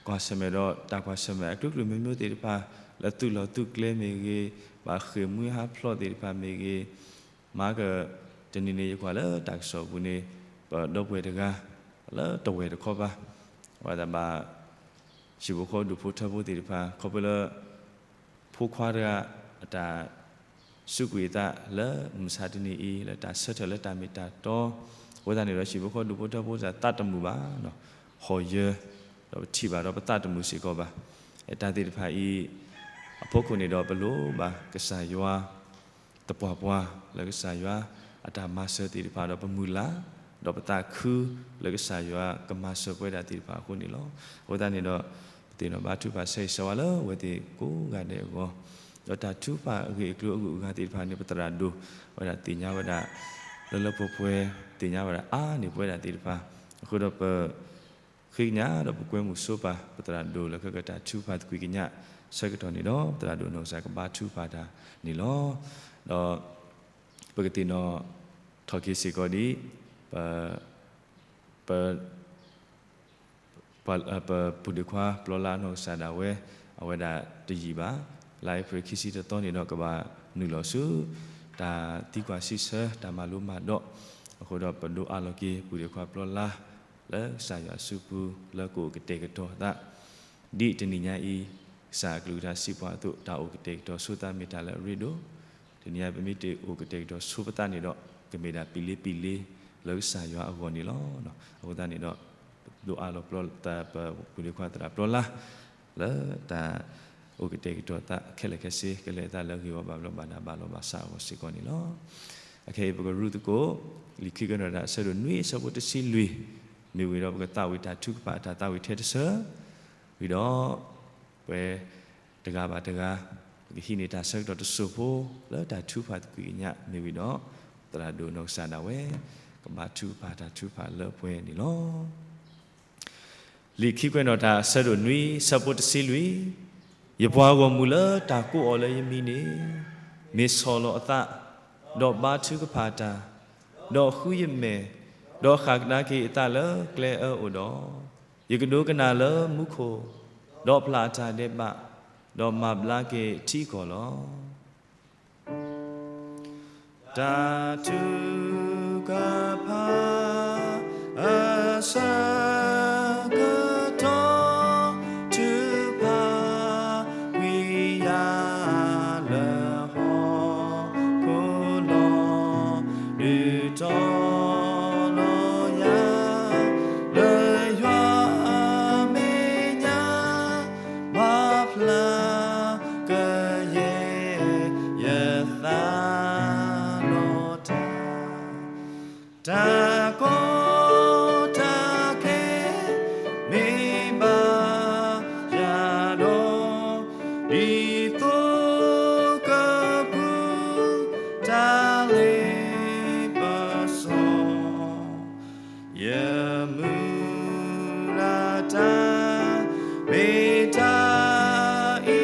ကွၢ်ဆၢၣ်မဲာ်ဒီးတၢ်ကွၢ်ဆၢၣ်မဲာ်အကျိၤကျိၤမျိုးမျိုးသ့ၣ်တဖၣ် လၢသုးလီၢ်သုးကျဲမ့ၢ်ဂ့ၤ, ဘၣ်ဃ့ၢ်မှံဟးဖျိးသ့ၣ်တဖၣ်မ့ၢ်ဂ့ၤ, မၤက တနံၤန့ၣ်ယကွၢ်လၢတၢ်ကစီၣ်ပူၤန့ၣ် ပဒီပုၢ်ဝဲၢ်တဂၤ လၢတဝဲၢ်တခီပၤ အဝဲဒၣ်ဘၣ် ဟံၣ်ဖိဃီဖိဒူၣ်ဖိထၢဖိသ့ၣ်တဖၣ် ခီဖျိလၢ ဖိခွါတဂၤ အတၢ် စူးကွံာ်အသးလၢမုၢ်ဆါတနံၤအံၤ လၢတၢ်ဆၢထၢၣ်လၢတၢ်မ့ၢ်တၢ်တီ, အဃိသတးန့ၣ်ဒီး ဟံၣ်ဖိဃီဖိဒူၣ်ဖိထၢဖိသ့ၣ်တဖၣ်သးတမုာ်ဘၣ်, ဟီၣ်ယၢၤ, ဒီးပထံၣ်ဘၣ်ဒီးပသးတမုာ်စ့ၢ်ကီးဘၣ်. တၢ်သ့ၣ်တဖၣ်အံၤ အဖီခိၣ်န့ၣ်ဒီး ပလိၣ်ဘၣ်ကစၢ်ယွၤ သပှၢ်ပှၢ်လၢကစၢ်ယွၤအတၢ်မၤစၢၤသ့ၣ်တဖၣ်ဒီး ပမုၢ်လၢ် ဒီးပသးခုလၢကစၢ်ယွၤကမၤစၢၤပဝဲဒၣ်သ့ၣ်တဖၣ်အဃိန့ၣ်လီၤ. အဃိသတးန့ၣ်ဒီး ပသ့ၣ်နီၣ်ဘါထုကဖၣ်ဆၢဂ့ၤဆၢဝါလၢအဝဲသ့ၣ်ကိးဂၤဒဲးအဂီၢ်, ဒီးတၢ်ထုကဖၣ်အဂ့ၢ်အကျိၤအဂုၤအဂၤသ့ၣ်တဖၣ်န့ၣ် ပသရၣ်ဒိၣ်ဝဲဒၣ်သ့ၣ်ညါဝဲဒၣ် လၢလၢပှဲၤပှဲၤ သ့ၣ်ညါဝဲဒၣ်အါန့ၢ်ပဝဲဒၣ်သ့ၣ်တဖၣ်, အဃိဒီးပ ဃ့ကညးဒီးပကွဲမုာ်ဆိပာ် ပသရၣ်ဒိၣ်လၢခဲကတၢၢ်ထုကဖၣ်သကွံာ်ကညးဆၢကတီၢ်န့ၣ်ဒီး ပသရၣ်ဒိၣ်နီၢ်ကစၢ်ကဘါထုကဖၣ်တၢ်န့ၣ်လီၤ. ဒီး ပကသ့ၣ်နီၣ်ထီၣ်က့ၤစ့ၢ်ကီးဒ် ပ ပ ပပုၢ်ဒ့ခွါပျီလါနီၢ်ကစၢ်ဒၣ်ဝဲ အဝဲဒၣ်တယံာ်ဘၣ်, လါအ့ဖြ့ၣ်ခံဆံတသီန့ၣ်ဒီး ကဘၣ်နုာ်လီၤဆူ တၢ်သံကွၢ်စံးဆၢ တၢ်မၤလိမၤဒိး, အဃိဒီးပဒိးအးလီၤက့ၤပုၢ်ဒ့ခွါပျီလါ လၢကစၢ်ယွၤအစုပူၤ လၢကအိၣ်ကတဲာ်ကတီၤအသး ဒ်တနံၤညါအံၤ ကစၢ်အကလုၢ်ကထါစံးပှၤအသိး တၢ်အိၣ်ကတဲာ်ကတီၤဆိသးမ့ၢ်တၢ်လၢအရ့ဒိၣ်, တနံၤညါပမ့ၢ်တအိၣ်ကတဲာ်ကတီၤဆိပသးန့ၣ်ဒီး ကမ့ၢ်ဒၣ်ပံလ့ပံလ့လၢကစၢ်ယွၤအဂီၢ်န့ၣ်လီၤ. အဃိသတးန့ၣ်ဒီး ဒိးအးလီၤပျီ ပပုၢ်ဒ့ခွါသရၣ်ပျီလါ လၢတၢ်အိၣ်ကတဲာ်ကတီၤသးခဲလၢာ်ခဲဆ့ ကလဲၤအသးလၢအဂ့ၤဝီဘၣ်ဘျီးဘၣ်ဒါဘၣ်လီၤဘၣ်စးအဂီၢ်စ့ၢ်ကီးန့ၣ်လီၤ. အခဲအံၤပကရူၢ်သကိး လံာ်ခံကွဲးနီၣ်တၢ်အဆၢဒိၣ်နွံအဆၢဖိတဆံလွံၢ်, မ့ၢ်ဝံၤဒီးပကသးဝံၣ်တၢ်ထုကဖၣ်အတၢ်သးဝံၣ်ထဲတဆၢ, ဝံၤဒီး ပှၤတဂၤဘၣ်တဂၤ ပကဟံးန့ၢ်တၢ်ဆၢကတီၢ်တစိၢ်ဖိ လၢတၢ်ထုကဖၣ်သကွံာ်ကညး မ့ၢ်ဝံၤဒီး သရၣ်ဒိၣ်နီၢ်ကစၢ်ဒၣ်ဝဲ ကဘါထုကဖၣ်တၢ်ထုကဖၣ်လၢပှဲၤန့ၣ်လီၤ. လံာ်ခံကွဲးနီၣ်တၢ်အဆၢဒိၣ်နွံဆၢဖိတဆံလွံၢ်, ယပှၤဂီၢ်မုၢ်လၢတၢ်ကိးအီၤလၢယမံၤန့ၣ် မ့ၢ်ဆီၣ်လီၤအသး, ဒီးဘါထုကဖၣ်တၢ်, ဒီးဃုယမဲာ်, ဒီးဃၣ်ကဒါက့ၤအသးလၢကျဲအၢအိၣ်ဒီး, ယကဒိကနၣ်လၢမူခိၣ်, ဒီးပျၢ်အတၢ်ဒဲးဘး, ဒီးမၤဘျါက့ၤထံကီၢ်လီၤ. တၢ်ထုကဖၣ် အဆၢကတီၢ် ထုကဖၣ်ကွံာ်ယၤလၢဟီၣ်ခိၣ်လီၤ. ဒုးတီၤလီၤယၤ လၢယွၤအမဲာ်ညါ မၤဖျါကယဲၢ် ယသးလီၤတၢ်, တၢ်ကီတၢ်ခဲ မ့ၢ်ဘၣ်ယၤဒီး, ဒ်သိးကပူၤ တၢ်လ့ပစီ ယမုၢ်လၢ်တၢ် မ့ၢ်တၢ်အံၤ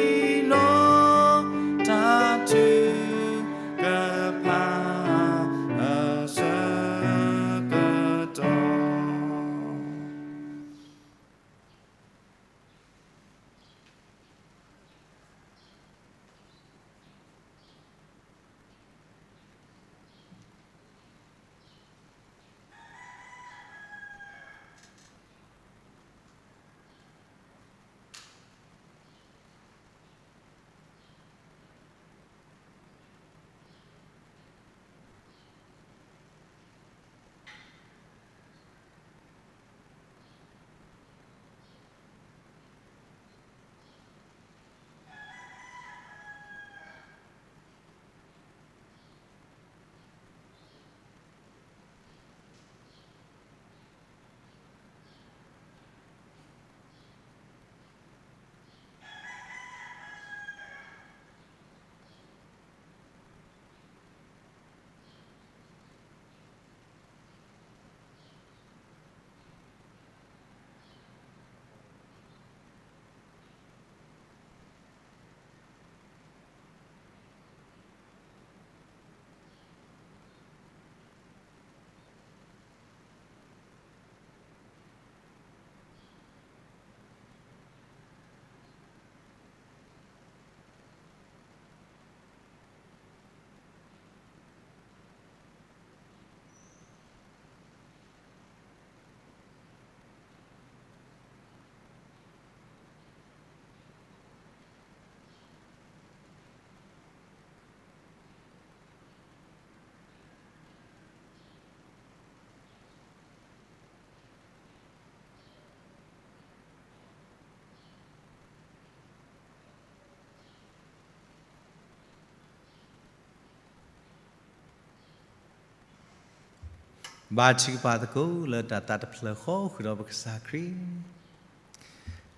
ဘါထုကဖၣ်သကိးလၢတၢ်သးတဖျၢၣ်ဃီဃုာ်ဒီးပကစၢ်ခရံာ်.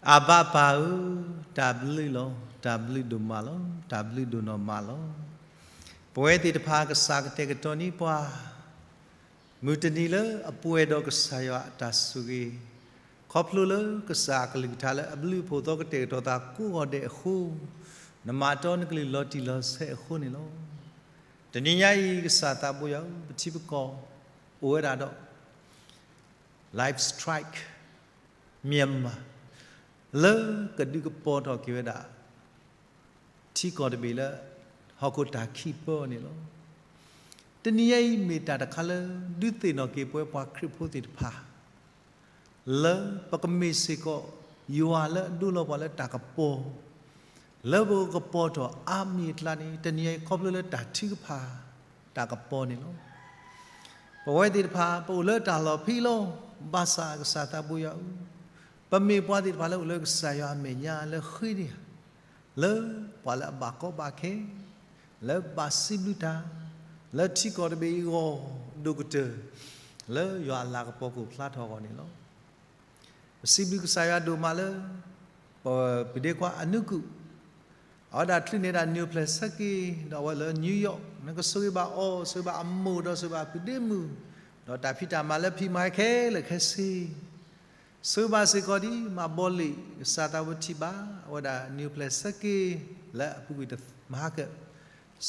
အဘၣ်ပၢ်ဧၢ, တၢ်ဘျုးလီၤ, တၢ်ဘျုးဒိၣ်မးလီၤ, တၢ်ဘျုးဒိၣ်နီၢ်မးလီၤ. ပဝဲသ့ၣ်တဖၣ်ကစၢ်ကတဲာ်ကတီၤန့ၢ်ပှၤ မုၢ်တနံၤလၢအပှဲၤဒီးကစၢ်ယွၤအတၢ်ဆိၣ်ဂ့ၤ, ခီဖျိလၢကစၢ်အကလုၢ်ကထါလၢအဘျုးအဖှိၣ်သီကတဲာ်ကတီၤသးကိးဂီၤဒဲးအဃိ, နမၤတီနကလုၢ်လီၤတံၢ်လီၤဆဲးအဃိန့ၣ်လီၤ. တနံၤညါအံၤ ကစၢ်သးဘိယွၤဧၢ, ပထံပကီၢ် အိၣ်ဝဲဒၣ်ဒီး live strike Myanmar လၢကဒုးကပီၤထီၣ်က့ၤဝဲဒၣ် ထံကီၢ်တဘ့ၣ်လၢ ဟီၣ်ခိၣ်တၢ်ခံးပၢအီၤန့ၣ်လီၤ. တနံၤညါအံၤမ့ၢ်တၢ်တခါလၢ ဒုးသ့ၣ်နီၣ်က့ၤပဝဲပှၤခရံာ်ဖိသ့ၣ်တဖၣ် လၢပကမ့ၢ်စ့ၢ်ကီး ယွၤလၢအဒိလီၤပှၤလၢတၢ်ကပီၤ လၢပကကပီၤထီၣ်အါမံၤအကျါန့ၣ် တနံၤညါအံၤခီဖျိလၢတၢ်ထုကဖၣ် တၢ်ကပီၤန့ၣ်လီၤ. ပဝဲသ့ၣ်တဖၣ် ပအိၣ်လၢတၢ်လီၢ်ဖဲအံၤလီၤ. ဘၣ်ဆၣ်ကစၢ်သးဘိယွၤဧၢ, ပမ့ၢ်ပှၤသ့ၣ်တဖၣ်လၢအိၣ်လၢကစၢ်ယွၤအမဲာ်ညါလၢဃ့န့ၣ်ဧါ, လၢပှၤလၢအဘၣ်ကီဘၣ်ခဲ, လၢဘၣ်စံးဘျုးတၢ်, လၢထံကီၢ်တဘ့ၣ်အံၤအဂီၢ်ဒိၣ်ကတၢၢ်, လၢယွၤအလၤကပီၤကအိၣ်ဖျါထီၣ်အဂီၢ်န့ၣ်လီၤ. ပစံးဘျုးကစၢ်ယွၤဒိၣ်မးလၢ ပပုၢ်ဒ့ခွါအနုကူး, အဝဲဒၣ်ချုးန့ၢ်ဒၣ်နံၣ်အိၣ်ဖျဲၣ်ဆၢက့ၤ ဒီးအဝဲလၢ New York နကဆိၣ်ဂ့ၤဘၣ်အီၤ, ဆိၣ်ဂ့ၤဘၣ်အမိၢ် ဒီးဆိၣ်ဂ့ၤဘၣ်အပုၢ်ဒ့မုၣ်, ဒီးတၢ်ဖံးတၢ်မၤလၢဖံးမၤခဲလၢာ်ခဲဆ့ ဆိၣ်ဂ့ၤဘၣ်စ့ၢ်ကီးဒ်မၤဘီလ့ၣ် ကစၢ်သးဝဲထံၣ်ဘၣ် အဝဲဒၣ်နံၣ်အိၣ်ဖျဲၣ်ဆၢက့ၤ လၢအပူၤကွံာ်တမဟါကၢၣ်,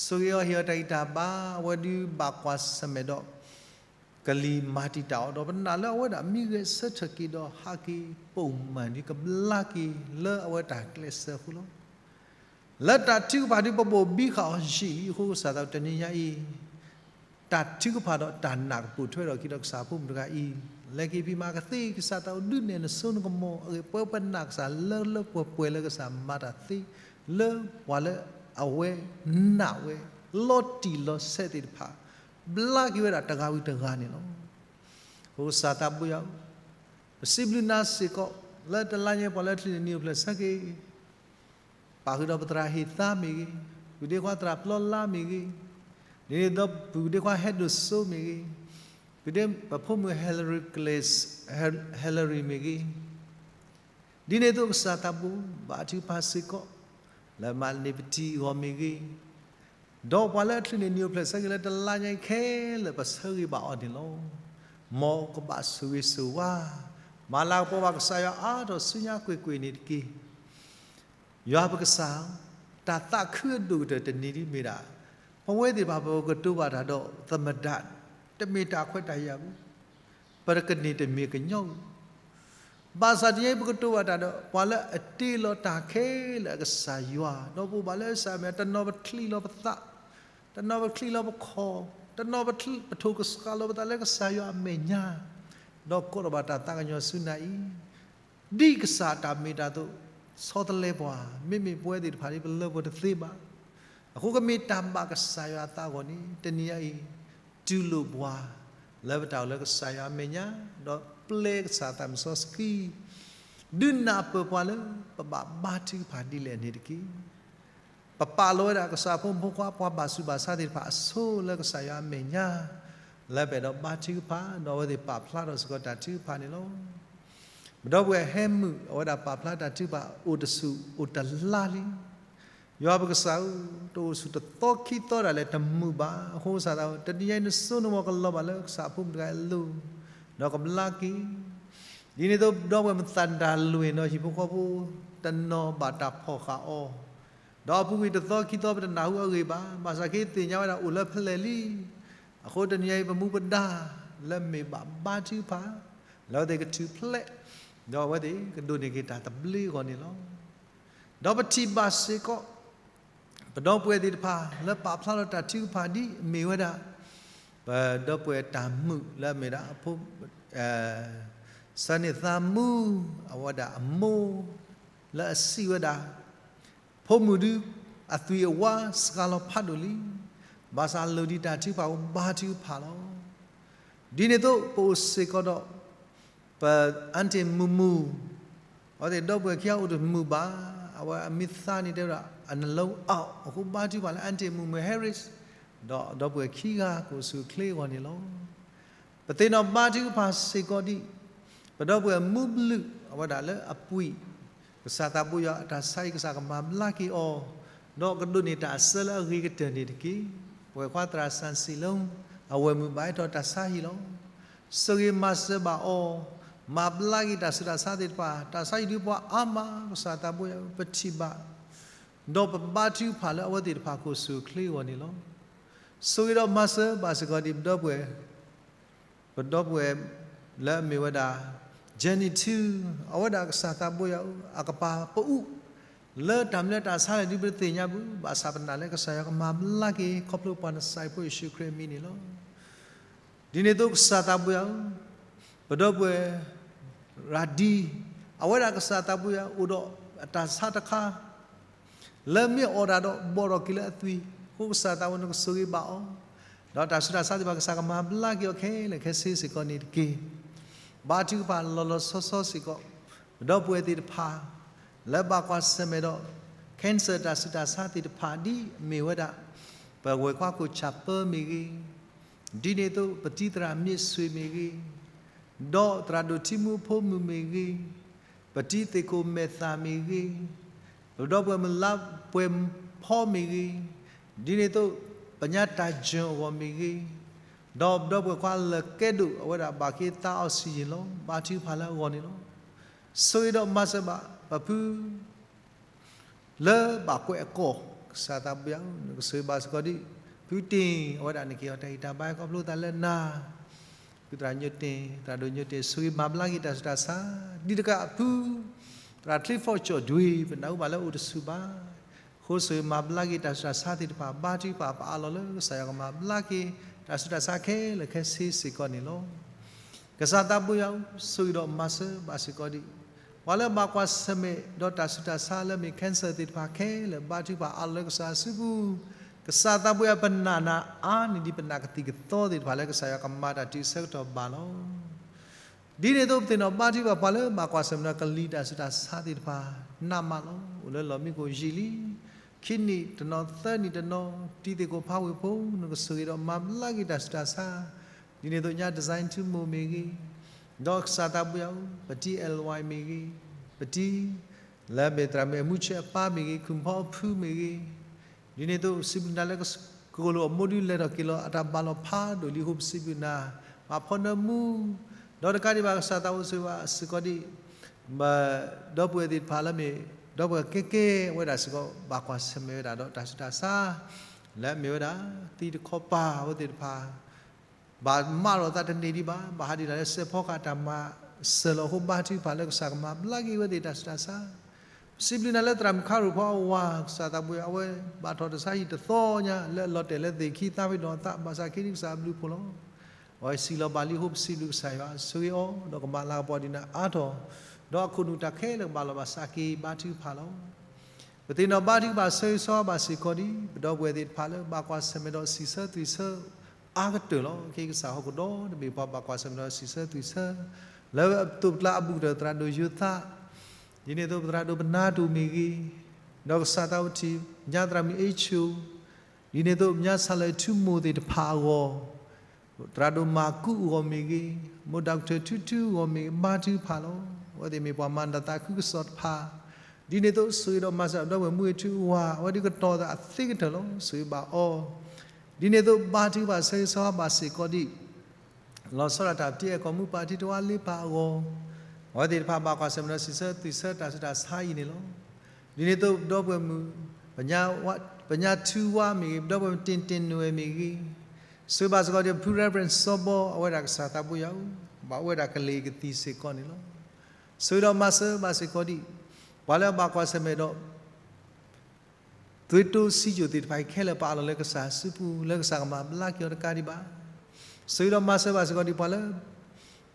ဆိၣ်ဂ့ၤအီၤဟ့ၣ်အီၤတၢ်ဂံၢ်တၢ်ဘါ အဝဲဒုးဘၣ်ကွၢ်ဆၢၣ်မဲာ်ဒီး ကလံၤမၤတံာ်တာ်အီၤ ဒီးပနာ်လၢအဝဲဒၣ်မံဂဲၤဆၢထၢၣ်က့ၤဒီးဟးက့ၤ ပိာ်မၢ်ဒုးကဘျါက့ၤလၢအဝဲတၢ်ကျဲးစၢးအဃိလီၤ. လၢတၢ်ထုကဖၣ်ဒုးပဘိၣ်ဘံဃာ်အီၤယံာ်အံၤအဃိ ကစၢ်သးဝဲတနံၤညါအံၤ တၢ်ထုကဖၣ်ဒီးတၢ်နၢ်ကပိာ်ထွဲထီၣ်အခံဒီးကစၢ်အဖိမုၣ်တဂၤအံၤ လဲၤက့ၤဖံးမၤကသ့ ကစၢ်သးအိၣ်ဒုးနဲၣ်နစိနကမီၤအဂ့ၢ် ပဝဲပနာ်ကစၢ်လၢလၢပှဲၤပှဲၤလၢကစၢ်မၤတၢ်သ့ လၢပှၤလၢအဝဲနာ်ဝဲ လီၤတံၢ်လီၤဆဲးသ့ၣ်တဖၣ် ဘျါက့ၤဝဲဒၣ်တဂၤဝံၤတဂၤန့ၣ်လီၤ. အဃိကစၢ်သးဘိယွၤဧၢ, ပစံးဘျုးနၤစ့ၢ်ကီး လၢတလါညါပှၤလၢချုးန့ၢ်နံၣ်အိၣ်ဖျဲၣ်ဆၢက့ၤ ပာ်ဃုာ်ဒီးပသရၣ်ဟ့ၣ်သါမ့ၢ်ဂ့ၤ, ပုၢ်ဒ့ခွါသရၣ်ပျီလါမ့ၢ်ဂ့ၤ, ဒ်န့ၣ်ဒီးပုၢ်ဒ့ခွါဟဲဒိၣ်စိမ့ၢ်ဂ့ၤ, ပုၢ်ဒ့ပဖိမုၣ် Hillary Clas-, Hillary မ့ၢ်ဂ့ၤ, ဒ်န့ၣ်အသိးကစၢ်သးဘိ ဘါထုကဖၣ်စ့ၢ်ကီး လၢမၤန့ၢ်ပတံၤအဂီၢ်မ့ၢ်ဂ့ၤ, ဒီးပှၤလၢအချုးန့ၢ်နံၣ်အိၣ်ဖျဲၣ်ဆၢက့ၤလၢတလါညါအံၤခဲလၢာ် ပဆၢဂ့ၤဘၣ်အီၤန့ၣ်လီၤ. မ်ကဘၣ်ဆိၣ်ဂ့ၤဆိၣ်ဝါ, မၤလၤကပီၤဘၣ်ကစၢ်ယွၤအါထီၣ်ဆူညါကွ့ၢ်ကွ့ၢ်န့ၣ်တက့ၢ်. ယွၤပကစၢ်, တၢ်သးခုအဒိၣ်ကတၢၢ်တနံၤဒ်မ့ၢ်ဒၣ် ပဝဲသ့ၣ်တဖၣ်ပကတိၤဘၣ်တၢ်ဒီးသမ္မတ, တမ့ၢ်တၢ်ခွဲးတၢ်ယာ်ဘၣ်, ပကန့ၢ်တမ့ၢ်ကညီဘၣ်. ဘၣ်ဆၣ်တနံၤအံၤပကတိၤဘၣ်တၢ်ဒီး ပှၤလၢအတ့လီၤတၢ်ခဲလၢာ်အကစၢ်ယွၤ, ဒီးပအိၣ်ဘၣ်လၢအကစၢ်အမဲာ်ညါ တနီၤပချံးလီၤပသး, တနီၤပချံးလီၤပခီၣ်, တနီၤပထိၣ်ကစှၤလီၤပသးလၢကစၢ်ယွၤအမဲာ်ညါ, ဒီးကိးထီၣ်ဘၣ်တၢ်သးကညီၤဆူနၤအံၤ ဒ်ကစၢ်အတၢ်မ့ၢ်တၢ်တီ ဆီတလဲပှၤ, မ့မ့ၢ်ပဝဲသ့ၣ်တဖၣ်န့ၣ် ပလၢပှဲၤတသ့ဘၣ်. အဃိကမ့ၢ်တၢ်ဘၣ်ကစၢ်ယွၤအသးအဂီၢ်န့ၣ် တနံၤညါအံၤ တူၢ်လိာ်ပှၤ လၢပတၢ်အိၣ်လၢကစၢ်ယွၤအမဲာ်ညါ, ဒီးပျဲကစၢ်သးမုၢ်စီဆှံ ဒုးနၢ်ပၢၢ်ပှၤလၢ ပဘၣ်ဘါထုကဖၣ်ဒ်လဲၣ်န့ၣ်တက့ၢ်. ပပာ်လီၤဝဲဒၣ်ကစၢ်ဖိမုၣ်ဖိခွါ ပှၤဘၣ်ဆူးဘၣ်ဆါသ့ၣ်တဖၣ်အဆိလၢကစၢ်ယွၤအမဲာ်ညါ, လၢပအဲၣ်ဒိးဘါထုကဖၣ် ဒီးအဝဲသ့ၣ်ပာ်ဖျါထီၣ်စ့ၢ်ကီးတၢ်ထုကဖၣ်န့ၣ်လီၤ. ပဒီပုၢ်ဝဲၢ်ဟဲမုၢ် အဝဲဒၣ်ပာ်ဖျါတၢ်ထုကဖၣ်အိၣ်တဆူၣ်အိၣ်တလါလံ. ယွၤပကစၢ်ဧၢ, တအိၣ်ဆူၣ်တသီခံသီဒၣ်လဲာ်တမုာ်ဘၣ်. အဃိကစၢ်သးဝဲ တနံၤညါအံၤနစိနကမီၤကလီၤဘၣ်လၢကစၢ်အဖိမုၣ်တဂၤအလိၤ, ဒီးကဘျါက့ၤ ဒ်န့ၣ်အသိး ပဒီပုၢ်ဝဲၢ်မုၢ်သးတၢ်လွံၢ်နီၢ်ဟံၣ်ဖိဃီဖိ တနီၤဘၣ်တၢ်ဖီၣ်ဃာ်အီၤ, ဒီးအပူၤကွံာ်တသီခံသီပတနၢ်ဟူအဂ့ၢ်ဘၣ်. ဘၣ်ဆၣ်က့သ့ၣ်ညါဝဲဒၣ်အိၣ်လၢဖဲလဲၣ်လံ. အဃိတနံၤညါအံၤပမူပဒါ လၢမ့ၢ်ဘၣ်ဘါထုကဖၣ် လၢအဝဲသ့ၣ်ကထုးဖျဲး, ဒီးအဝဲသ့ၣ်ကဒိးန့ၢ်က့ၤတၢ်သဘျ့အဂီၢ်န့ၣ်လီၤ. ဒီးပထံၣ်ဘၣ်စ့ၢ်ကီး ပဒီပုၢ်ဝဲၢ်သ့ၣ်တဖၣ် လၢပာ်ဖျါထီၣ်တၢ်ထုကဖၣ်ဒ်အမ့ၢ်ဝဲဒၣ် ပဒီပုၢ်ဝဲၢ်တၢ်မုာ်လၢအမ့ၢ်ဒၣ် ဖိ စၢန့ၢ်သးမူ အဝဲဒၣ်အမိၢ် လၢအစံးဝဲဒၣ် ဖိမုၣ်ဒု အသွံၣ်အဝါစှၤလီၤဖးဒိၣ်လံ. ဘၣ်ဆၣ်လိၣ်ဒံးတၢ်ထုကဖၣ်အိၣ်ဘါထုကဖၣ်လီၤ. ဒ်န့ၣ်အသိး ပအိၣ်စ့ၢ်ကီးဒီး ပ aunty မုၢ်မုၢ်, အဝဲသ့ၣ်ဒီပုၢ်ဝဲၢ်ခံဂၤအိၣ်တမုာ်ဘၣ်. အဝဲအမံၤသးန့ၣ်တဲဝဲဒၣ် အနလုံးအောက် အဃိဘါထုကဖၣ်လၢ aunty မုၢ်မုၢ် Harris ဒီးဒီပုၢ်ဝဲၢ်ခံဂၤကအိၣ်ဆူၣ်အိၣ်ချ့အဂီၢ်န့ၣ်လီၤ. ပသ့ၣ်နီၣ်ဘါထုကဖၣ်စ့ၢ်ကီးဒံး, ပဒီပုၢ်ဝဲၢ်မူဘျုးအဝဲဒၣ်လၢအပှ့ၤ ကစၢ်သးဘိယွၤအတၢ်ဆါအံၤ ကစၢ်ကမၤဘျါက့ၤအီၤ, ဒီးကဒိးန့ၢ်တၢ်အစၢလၢအဂ့ၤကတၢၢ်န့ၣ်တက့ၢ်. ပဝဲၢ်ခွါသရၣ်စၣ်စံလီ အဝဲၢ်မုၣ်ဘၣ်အဲၣ်ထီၣ်တၢ်ဆါဟံၣ်လီၤ. ဆိၣ်ဂ့ၤမၤစၢၤဘၣ်အီၤ, မၤဘျါက့ၤတၢ်ဆူးတၢ်ဆါသ့ၣ်တဖၣ်, တၢ်ဆါဟံၣ်ဒုးပှၤအါမး ကစၢ်သးဘိယွၤဧၢ, ပထံၣ်ဘၣ် ဒီးပဘါထုကဖၣ်လၢအဝဲသ့ၣ်တဖၣ်ကိၣ်ဆူၣ်အိၣ်ချ့အဂီၢ်န့ၣ်လီၤ. ဆိၣ်ဂ့ၤဒီးမၤစၢၤဘၣ်စ့ၢ်ကီးဒံးပဒီပုၢ်ဝဲၢ် ပဒီပုၢ်ဝဲၢ်လၢအမ့ၢ်ဝဲဒၣ် Jenny Two, အဝဲဒၣ်ကစၢ်သးဘိယွၤဧၢ, အကပၤပအူး လၢတၢ်မနုၤတၢ်ဆါလဲၣ်ဒုးပတသ့ၣ်ညါဘၣ်, ဘၣ်ဆၣ်ပနာ်လၢကစၢ်ယွၤကမၤဘျါက့ၤ ခီဖျိပှၤနစဲးဖိယ့ၣ်ၡူးခရံာ်အမံၤန့ၣ်လီၤ. ဒ်န့ၣ်အသိးကစၢ်သးဘိယွၤဧၢ, ပဒီပုၢ်ဝဲၢ် ရၤဒံ, အဝဲဒၣ်ကစၢ်သးဘိယွၤအိၣ်ဒီးအတၢ်ဆါတခါ လၢမ့ၢ်အီၣ်တၢ်ဒီးဘီၣ်ထီၣ်က့ၤလၢအသွံၣ်, အဃိကစၢ်သးဘိယွၤနကဆိၣ်ဂ့ၤဘၣ်အီၤ, ဒီးတၢ်ဆူးတၢ်ဆါသ့ၣ်တဖၣ်ကစၢ်ကမၤဘျါက့ၤအီၤခဲလၢာ်ခဲဆ့စ့ၢ်ကီးန့ၣ်တက့ၢ်. ဘါထုကဖၣ်လီၤလီၤဆီဆီစ့ၢ်ကီး ပဒီပုၢ်ဝဲၢ်သ့ၣ်တဖၣ် လၢဘၣ်ကွၢ်ဆၢၣ်မဲာ်ဒီး cancer တၢ်ဆူးတၢ်ဆါသ့ၣ်တဖၣ်ဒ်အမ့ၢ်ဝဲဒၣ် ပဝဲၢ်ခွါခိၣ်ဆၣ်ပၢမ့ၢ်ဂ့ၤ, ဒ်န့ၣ်အသိး ပတံၤသရၣ်မ့ၢ်ဆွ့ၣ်မ့ၢ်ဂ့ၤ, ဒီးသရၣ်ဒိၣ်ထံမူဖိမုၣ်မ့ၢ်ဂ့ၤ, ပတံၤသ့ၣ်ခိၣ်မဲာ်သၣ်မ့ၢ်ဂ့ၤ, ပဒီပုၢ်ဝဲၢ်မုၢ်လါပှဲၤဖီမ့ၢ်ဂ့ၤ, ဒ်န့ၣ်အသိး ပညါတၢ်ယၢၢ်အဂီၢ်မ့ၢ်ဂ့ၤ, ဒီးပဒီပုၢ်ဝဲၢ်ခွါလၢာ်ကဲဒိၣ် အဝဲဒၣ်ဘၣ်က့ၤသး oxygen လီၤ. ဘါထုကဖၣ်လၢအဂီၢ်န့ၣ်လီၤ. ဆိၣ်ဂ့ၤဒီးမၤစၢၤဘၣ်ပဖု လၢဘၣ်ကွဲးအကီၢ်, ကစၢ်သးဘိယွၤဧၢ, နကဆိၣ်ဂ့ၤဘၣ်စ့ၢ်ကီးဒံး ဖုတ့ၢ် အဝဲဒၣ်နက့ၤအီၤတၢ်ဂံၢ်တၢ်ဘါခီဖျိသးလၢနၤ, ဖုသရၣ်ညိတ့ၢ်, သရၣ်ဒိၣ်ညိတ့ၢ် ဆိၣ်ဂ့ၤမၤဘျါက့ၤတၢ်ဆူးတၢ်ဆါ, ဒ်တကးအဖု သရၣ်ချ့ဖီကၠီၣ်ဒွံ ပနၢ်ဟူဘၣ်လၢအိၣ်တဆူၣ်ဘၣ်, အဃိဆိၣ်ဂ့ၤမၤဘျါက့ၤတၢ်ဆူးတၢ်ဆါသ့ၣ်တဖၣ်, ဘါထုကဖၣ်ပအးလီၤလၢကစၢ်ယွၤကမၤဘျါက့ၤ တၢ်ဆူးတၢ်ဆါခဲလၢာ်ခဲဆ့စ့ၢ်ကီးန့ၣ်လီၤ. ကစၢ်သးဘိယွၤဧၢ, ဆိၣ်ဂ့ၤဒီးမၤစၢၤဘၣ်စ့ၢ်ကီးဒံး ပှၤလၢဘၣ်ကွၢ်ဆၢၣ်မဲာ်ဒီးတၢ်ဆူးတၢ်ဆါလၢမ့ၢ် cancer သ့ၣ်တဖၣ်ခဲလၢာ် ဘါထုကဖၣ်အးလီၤလၢကစၢ်အစုပူၤ, ကစၢ်သးဘိယွၤဧၢ, ပနာ်နၤအါန့ၢ်ဒံးပနာ်ကသံၣ်ကသီသ့ၣ်တဖၣ်လၢကစၢ်ယွၤကမၤတၢ်တုၤဆၢကတီၢ်ဘၣ်လီၤ. ဒ်န့ၣ်အသိးပသ့ၣ်နီၣ်ဘါထုကဖၣ် ပှၤလၢဘၣ်ကွၢ်ဆၢၣ်မဲာ်ဒီးကလံၤတၢ်ဆူးတၢ်ဆါသ့ၣ်တဖၣ် နးမးလီၤ. အိၣ်လၢလီၢ်မံခိၣ်ယံာ်လံ, ခံနံၣ်တနီၤ သၢနံၣ်တနီၤ, တံၤသ့ၣ်ခိၣ်ဖးဝ့ၢ်ဖိ နကဆိၣ်ဂ့ၤဒီးမၤဘျါက့ၤတၢ်ဆူးတၢ်ဆါ, ဒ်န့ၣ်အသိးညါ design ထူမိၢ်မ့ၢ်ဂ့ၤ, ဒီးကစၢ်သးဘိယွၤဧၢ, ပတံၤ L Y မ့ၢ်ဂ့ၤ, ပတံၤ လၢမ့ၢ်သရၣ်မုၣ်အမူဆဲးအပၢ်မ့ၢ်ဂ့ၤ, ခုၣ်ဖီအဖုမ့ၢ်ဂ့ၤ, ဒ်န့ၣ်အသိး ပစံးဘျုးနၤလၢကကိၣ်လိာ်အမိၢ်ဒုးလဲၤထီၣ်က့ၤလီၤ အတၢ်ဘၣ်လီၤဖးဒိၣ်လံအဃိ ပစံးဘျုးနၤ, မၤဖီနၢမူ, ဒီးတကးဒံးဘၣ် ကစၢ်သးဘိယွၤဧၢ စ့ၢ်ကီးဒံး ဒီပုၢ်ဝဲၢ်သ့ၣ်တဖၣ်လၢမ့ၢ် ဒီပုၢ်ဝဲၢ်ကဲကဲဝဲဒၣ်စ့ၢ်ကီး ဘၣ်ကွၢ်ဆၢၣ်မဲာ်ဝဲဒၣ်ဒီးတၢ်ဆူးတၢ်ဆါ လၢအမ့ၢ်ဝဲဒၣ် သံတခီပၤအဝဲသ့ၣ်တဖၣ် ဘၣ်မးထီၣ်သးတန့ၢ်ဒံးဘၣ်, ဘၣ်ဟးဒ်လဲၣ်လၢစဲးဖီကဟၣ်တၢ်မၤစၢၤလီၤအဃိ ဘါထုကဖၣ်လၢကစၢ်ကမၤဘျါက့ၤဝဲသ့ၣ်တၢ်ဆူးတၢ်ဆါ, ပစံးဘျုးနၤလၢသရၣ်မုၣ်ခါရိၣ်ဖီအဝၤ ကစၢ်သးဘိယွၤ အဝဲဘၣ်ထီၣ်တၢ်ဆါဟံၣ်တသီညါ လၢအလီၤတဲာ်လၢသ့ၣ်ခံသးဝံၤဒီးအသး ဘၣ်ဆၣ်ခဲအံၤဒံးကစၢ်အဘျုးအဖှိၣ်လီၤ. အဝဲစံးလီၤဘၣ်လံအဃိ ပစံးဘျုးကစၢ်ယွၤ ဆိၣ်ဂ့ၤအီၤ ဒီးကမၤလၤကပီၤဒံးနၤအါထီၣ်, ဒီးအခိၣ်နူာ်တၢ်ခဲလၢာ်ကဘၣ်လီၤဘၣ်စးက့ၤ ဘါထုကဖၣ်လီၤ. ပသ့ၣ်နီၣ်ဘါထုကဖၣ် ဆၢဂ့ၤဆၢဝါဘၣ်စ့ၢ်ကီးဒံး ပဒီပုၢ်ဝဲၢ်သ့ၣ်တဖၣ်လၢဘၣ်ကွၢ်ဆၢၣ်မဲာ်ဒီးစံးဆၢသွံၣ်ဆၢ အါကတၢၢ်လီၤ. ခဲကစၢ်ဟီၣ်ခိၣ်ဒီတဘ့ၣ်ပှၤဘၣ်ကွၢ်ဆၢၣ်မဲာ်ဒီးစံးဆၢသွံၣ်ဆၢ လၢအသိးပကျါအဘူးကတၢၢ်သရၣ်ဒိၣ်ယိၤသး, ဒ်န့ၣ်အသိးပသရၣ်ဒိၣ်ပနါတိၢ်မ့ၢ်ဂ့ၤ, ဒီးကစၢ်သးဝထံၣ် ညါသရၣ်မုၣ်အ့ဆိၣ်, ဒ်န့ၣ်အသိးညါဆၣ်လၢၣ်ထူမိၢ်သ့ၣ်တဖၣ်အဂီၢ်, သရၣ်ဒိၣ်မၤကူအဂီၢ်မ့ၢ်ဂ့ၤ, မိၢ်ဒီကထၢၣ်ထူထူအဂီၢ်မ့ၢ်ဂ့ၤ ဘါထုကဖၣ်လီၤ. အဝဲသ့ၣ်မ့ၢ်ပှၤမၤတၢ်သးခုကစီၣ်တဖၣ်, ဒ်န့ၣ်အသိးဆိၣ်ဂ့ၤဒီးမၤစၢၤဒီပုၢ်ဝဲၢ်မူဝ့ၢ်ထူအဝၤ အဝဲဒုးကတီၤသးအသ့ကတၢၢ်လီၤ. ဆိၣ်ဂ့ၤဘၣ်အီၤ, ဒ်န့ၣ်အသိးဘါထုကဖၣ်ဆၢဂ့ၤဆၢဝါဘၣ်စ့ၢ်ကီးဒံး လီၤဆီဒၣ်တၢ်ပတံအဲၣ်ကီၢ်မူပၢ်ထံတဝါလ့ပၢ်အဂီၢ်, အဝဲသ့ၣ်တဖၣ်ဘၣ်ကွၢ်ဆၢၣ်မဲာ်ဒီးစံးဆၢသွံၣ်ဆၢတၢ်ဆူးတၢ်ဆါအံၤန့ၣ်လီၤ. ဒ်န့ၣ်အသိးဒီပုၢ်ဝဲၢ်မုၣ် ပညါထူဝါမ့ၢ်ဂ့ၤ, ဒီပုၢ်ဝဲၢ်မုၣ်တ့ၢ်တ့ၢ်နွဲၣ်မ့ၢ်ဂ့ၤ, ဆိၣ်ဂ့ၤဘၣ်စ့ၢ်ကီးဒံး ဖု Reverend စီဘီ အဝဲဒၣ်ကစၢ်သးဘိယွၤဧၢ, ဘၣ်အိၣ်ဝဲဒၣ်ကလ့ၤကသံၣ်စ့ၢ်ကီးန့ၣ်လီၤ. ဆိၣ်ဂ့ၤဒီးမၤစၢၤဘၣ်စ့ၢ်ကီးဒံး ပှၤလၢအဘၣ်ကွၢ်ဆၢၣ်မဲာ်ဒီး သွံၣ်တိစံယိၣ်သ့ၣ်တဖၣ်အံၤခဲလၢာ် ပအးလီၤလၢကစၢ်စုပူၤ လၢကစၢ်ကမၤဘျါက့ၤအီၤတကးဒံးဘၣ်. ဆိၣ်ဂ့ၤဒီးမၤစၢၤဘၣ်စ့ၢ်ကီးဒံးပှၤလၢ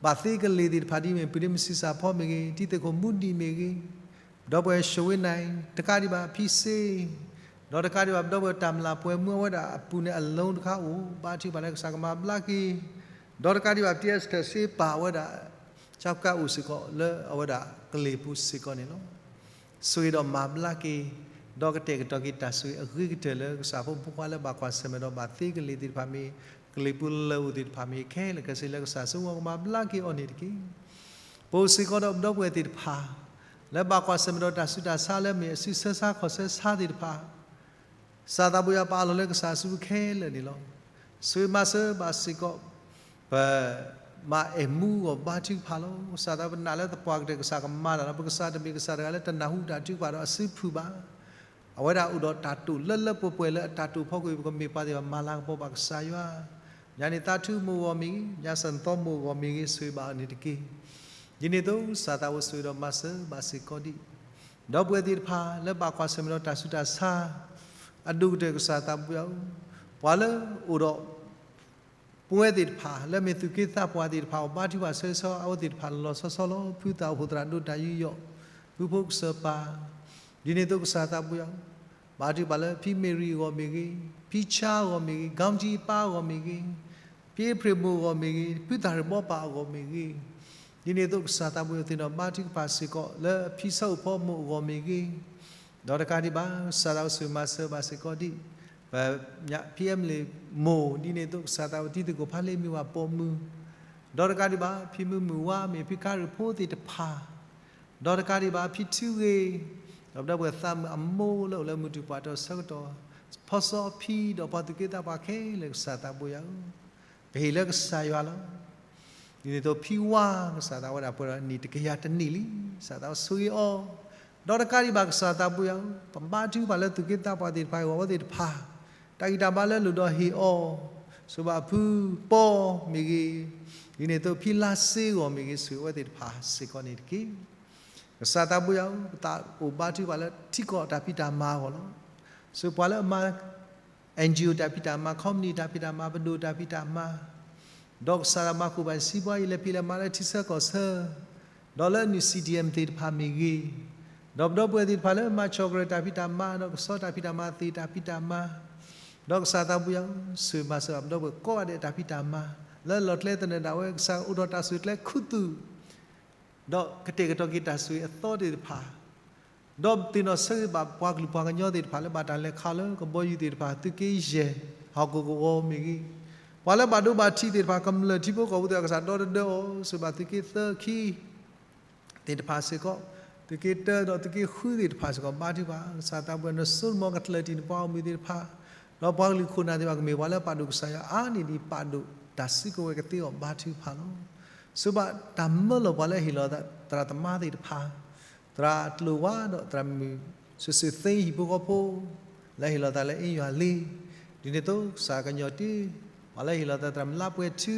ဘၣ်သ့ကလ့ၤသ့ၣ်တဖၣ်ဒ်မ့ၢ် ပဒ့မုၣ်ဆံးစၢ်ဖီမ့ၢ်ဂ့ၤ, တံၤသကိးမူဒံးမ့ၢ်ဂ့ၤ, ဒီပုၢ်ဝဲၢ် ၡိဝ့နၢ် တကးဒံးဘၣ် ဖံစ့, ဒီးတကးဒံးဘၣ် ဒီပုၢ်ဝဲၢ်တၢ်မျၢ်ပှဲၤမူအဝဲဒၣ်အပူၤန့ၣ် အလီတခါအိၣ် ဘါထုကဖၣ်လၢကစၢ်ကမၤဘျါက့ၤ, ဒီးတကးဒံးဘၣ် ပတံၤအဲစထၢၣ်စ့ပာ်ဝဲဒၣ် ကၠီကးအိၣ်စ့ၢ်ကီး လၢအဝဲဒၣ်ကလ့ၤပူၤစ့ၢ်ကီးန့ၣ်လီၤ. ဆိၣ်ဂ့ၤဒီးမၤဘျါက့ၤ, ဒီးကတဲာ်ကတီၤက့ၤတၢ်ဆိၣ်ဂ့ၤအဂ့ၤကတၢၢ်လၢကစၢ်ဖိမုၣ်ဖိခွါလၢဘၣ်ကွၢ်ဆၢၣ်မဲာ်ဒီးဘၣ်သ့ကလ့ၤသ့ၣ်တဖၣ်မ့ၢ် ကလံၤပူၤလၢာ်အိၣ်သ့ၣ်တဖၣ်မ့ၢ်ခဲလၢာ်ခဲဆ့လၢကစၢ်ဆိကမိၣ်ကမၤဘျါက့ၤအီၤန့ၣ်တက့ၢ်. ပအိၣ်စ့ၢ်ကီးဒီးပဒီပုၢ်ဝဲၢ်သ့ၣ်တဖၣ် လၢဘၣ်ကွၢ်ဆၢၣ်မဲာ်ဒီးတၢ်ဆူးတၢ်ဆါလၢအမ့ၢ်အစုဆၢဆါခီၣ်ဆၢဆါသ့ၣ်တဖၣ် ကစၢ်သးဘိယွၤပာ်လီၤလၢကစၢ်အစုပူၤခဲလၢာ်န့ၣ်လီၤ. ဆိၣ်ဂ့ၤမၤစၢၤဘၣ်စ့ၢ်ကီး ပ မၤအဲၣ်မူအဂီၢ်ဘါထုကဖၣ်လီၤ. ကစၢ်သးပနာ်လၢသပှၢ်ကတၢၢ်ကစၢ်ကမၤတၢ်လီၤ. ပကစၢ်တမ့ၢ်ကစၢ်တဂၤလၢတနၢ်ဟူတၢ်ထုကဖၣ်ဒီးအစုဖုၣ်ဘၣ်. အဝဲဒၣ်အိၣ်ဒီးတၢ်တိာ်လၢလၢပှဲၤပှဲၤလၢအတၢ်တိာ်ဖီခိၣ်အံၤ ပကမ့ၢ်ပှၤသ့ၣ်တဖၣ်မၤလၤကပီၤဘၣ်ကစၢ်ယွၤ, ညါန့ၣ်သးထူမိၢ်အဂီၢ်မ့ၢ်ဂ့ၤ, ညါစၢ်နသီမိၢ်အဂီၢ်မ့ၢ်ဂ့ၤ, ဆိၣ်ဂ့ၤဘၣ်အီၤန့ၣ်တက့ၢ်. ဒ်န့ၣ်အသိးကစၢ်သးဘိဆိၣ်ဂ့ၤဒီးမၤစၢၤဘၣ်စ့ၢ်ကီးဒံး ဒီပုၢ်ဝဲၢ်သ့ၣ်တဖၣ်လၢဘၣ်ကွၢ်ဆၢၣ်မဲာ်ဒီးတၢ်ဆူးတၢ်ဆါ အဒိၣ်ကတၢၢ်ကစၢ်သးဘိယွၤဧၢ, ပှၤလၢအိၣ်ဒီး ပဝဲသ့ၣ်တဖၣ် လၢမ့ၢ်သူၣ်က့သးပှၢ်သ့ၣ်တဖၣ် အီၤဘါထုကဖၣ်ဆၢဂ့ၤဆၢဝါအဝဲသ့ၣ်တဖၣ် လီၤလီၤဆီဆီလီၤ. ဖုသးအိၣ်ဖှိၣ်သရၣ်ဒိၣ်တၢ်ယူးယီၣ်, ဖုဖိကစၢၢ်ပၢ်, ဒ်န့ၣ်အသိးကစၢ်သးဘိယွၤဧၢ, ဘါထုကဖၣ်လၢဖံမ့ၢ်ရံအဂီၢ်မ့ၢ်ဂ့ၤ, ဖံဆါအဂီၢ်မ့ၢ်ဂ့ၤ, ကၠံအပၢ်အဂီၢ်မ့ၢ်ဂ့ၤ, ဖံအ့ဖြ့ၣ်မိၢ်အဂီၢ်မ့ၢ်ဂ့ၤ, ဖုသၣ်ရ့ၣ်ဘီပၢ်အဂီၢ်မ့ၢ်ဂ့ၤ, ဒ်န့ၣ်အသိးကစၢ်သးဘိယွၤ သ့ၣ်နီၣ်ဘါထုကဖၣ်စ့ၢ်ကီး လၢဖံဆၢအိၣ်ဖီမိၢ်အဂီၢ်မ့ၢ်ဂ့ၤ, ဒီးတကးဒံးဘၣ် ကစၢ်သးဘိဆိၣ်ဂ့ၤမၤစၢၤဘၣ်စ့ၢ်ကီးဒံး ပ ဖံအဲမလ့ၣ်မိၢ် ဒ်န့ၣ်အသိးကစၢ်သးဘိတံၤသကိးဖးလ့မ့ၢ်ဝဲပိာ်မုၣ်, ဒီးတကးဒံးဘၣ် ဖံမုၢ်မုၢ်ဝါမ့ၢ် ဖံကါရ့ၣ်ဖိသ့ၣ်တဖၣ်, ဒီးတကးဒံးဘၣ် ဖံထူဂ့ၤ, ဒီးပဒီပုၢ်ဝဲၢ်သးမုာ်အမိၢ်လၢအိၣ်လၢမုၢ်တူၢ်ပှၢ်တီၢ်ဆၢကတီၢ်, ဖီစီအဖံ ဒီးပှၤသူၣ်က့သးပှၢ်ခဲလၢာ်ကစၢ်သးဘိယွၤဧၢ, ပဟ့ၣ်လၢကစၢ်ယွၤလီၤ. ဒ်န့ၣ်အသိးဖံဝါကစၢ်သးဝဲဒၣ်ပှဲၤဒီးနံၣ်တကယၤတနံၣ်လံ, ကစၢ်သးဘိဆိၣ်ဂ့ၤအီၤ, ဒီးတကးဒံးဘၣ်ကစၢ်သးဘိယွၤဧၢ, ပဘါထုကဖၣ်လၢသူၣ်က့သးပှၢ်သ့ၣ်တဖၣ်အဂီၢ် အဝဲသ့ၣ်တဖၣ် တၢ်ဂံၢ်တၢ်ဘါလၢအလိၣ်ဒီးဟ့ၣ်အီၤ, ဆိၣ်ဂ့ၤဘၣ်ဖုပီမ့ၢ်ဂ့ၤ, ဒ်န့ၣ်အသိးဖံလါစ့အဂီၢ်မ့ၢ်ဂ့ၤ ဆိၣ်ဂ့ၤအဝဲသ့ၣ်တဖၣ်စ့ၢ်ကီးန့ၣ်တက့ၢ်. ကစၢ်သးဘိယွၤဧၢ, ပသးအိၣ်ဘါထုကဖၣ်လၢထံကီၢ်တၢ်ဖံးတၢ်မၤအဂီၢ်လီၤ. ဆိၣ်ပှၤလၢအမၤ NGO တၢ်ဖံးတၢ်မၤ, company တၢ်ဖံးတၢ်မၤ, ပဒိၣ်တၢ်ဖံးတၢ်မၤ, ဒီးကစၢ်မၤဃုာ်ဘၣ်စံးဘှါအံၤ လဲၤဖံးလဲၤမၤလၢထံဆၢကီၢ်ဆၢ, ဒီးလၢနုၢ် စီၣ်ဒံၣ်အၣ် သ့ၣ်တဖၣ်မ့ၢ်ဂ့ၤ, ဒီးပဒီပုၢ်ဝဲၢ်သ့ၣ်တဖၣ်လၢမၤ chocolate တၢ်ဖံးတၢ်မၤ, ဒီးကဆီတၢ်ဖံးတၢ်မၤ, သ့ၣ်တၢ်ဖံးတၢ်မၤ, ဒီးကစၢ်သးဘိယွၤဧၢ, ဆိၣ်ဂ့ၤမၤစၢၤဘၣ်ပဒီပုၢ်ဝဲၢ်ကိးဂၤဒဲးတၢ်ဖံးတၢ်မၤ, လၢလီၢ်ကျဲသနၢၣ်ဒၣ်ဝဲ ကစၢ်အိၣ်ဒီးတၢ်စူၢ်ကျဲခူသူၣ် ဒီးကတဲာ်ကတီၤက့ၤတၢ်ဆိၣ်ဂ့ၤအသီသ့ၣ်တဖၣ်, ဒီးသ့ၣ်နီၣ်ဆိၣ်ဂ့ၤဘၣ်ပှၤကလုာ်ပှၤကညီသ့ၣ်တဖၣ်လၢဘၣ်တၢ်လဲၤခးလၢကဘီယူၤသ့ၣ်တဖၣ်, သုးက့ယဲၢ်ဟီၣ်ခိၣ်ကဝီၤမ့ၢ်ဂ့ၤ, ပှၤလၢဘၣ်ဒိဘၣ်ထံးသ့ၣ်တဖၣ်, ကမျၢၢ်ထံဖိကီၢ်ဖိသ့ၣ်တဖၣ် ကစၢ်ဒီတဒၢအီၤ, ဆိၣ်ဂ့ၤဘၣ်သုးက့သၢခံ သ့ၣ်တဖၣ်စ့ၢ်ကီး, သုးက့တၢဒီးသုးက့ဃုသ့ၣ်တဖၣ်စ့ၢ်ကီး ဘါထုကဖၣ်, ကစၢ်သးဘိယွၤ နစိနမီၤကတၢၢ်တံၢ်နပှၤဂီၢ်မုၢ်သ့ၣ်တဖၣ်, ဒီးပှၤကလုာ်ခိၣ်နၢ်သ့ၣ်တဖၣ် ကမ့ၢ်ပှၤလၢပာ်ဒိၣ်ကစၢ်ယွၤအါန့ၢ်ဒံး ပာ်ဒိၣ်တၢ်စုကဝဲၤကသ့အီၤ ဘါထုကဖၣ်လီၤ. ဆိၣ်ဂ့ၤဘၣ်တၢ်မၢလီၤပှၤလၢဟ့ၣ်လီၤသး သရၣ်သမါသ့ၣ်တဖၣ်, သရၣ်ကျိၤဝါဒီးသရၣ်မုၣ် စူၢ်စူၢ်သ့ဟံၣ်ဖိဃီဖိ လၢဟ့ၣ်လီၤသးလၢအ့ယွၤလ့, ဒ်န့ၣ်အသိးကစၢ်ကညီၤတ့ၢ် ပှၤလၢဟ့ၣ်လီၤသး သရၣ်မုၣ်လါပှဲၤထူ,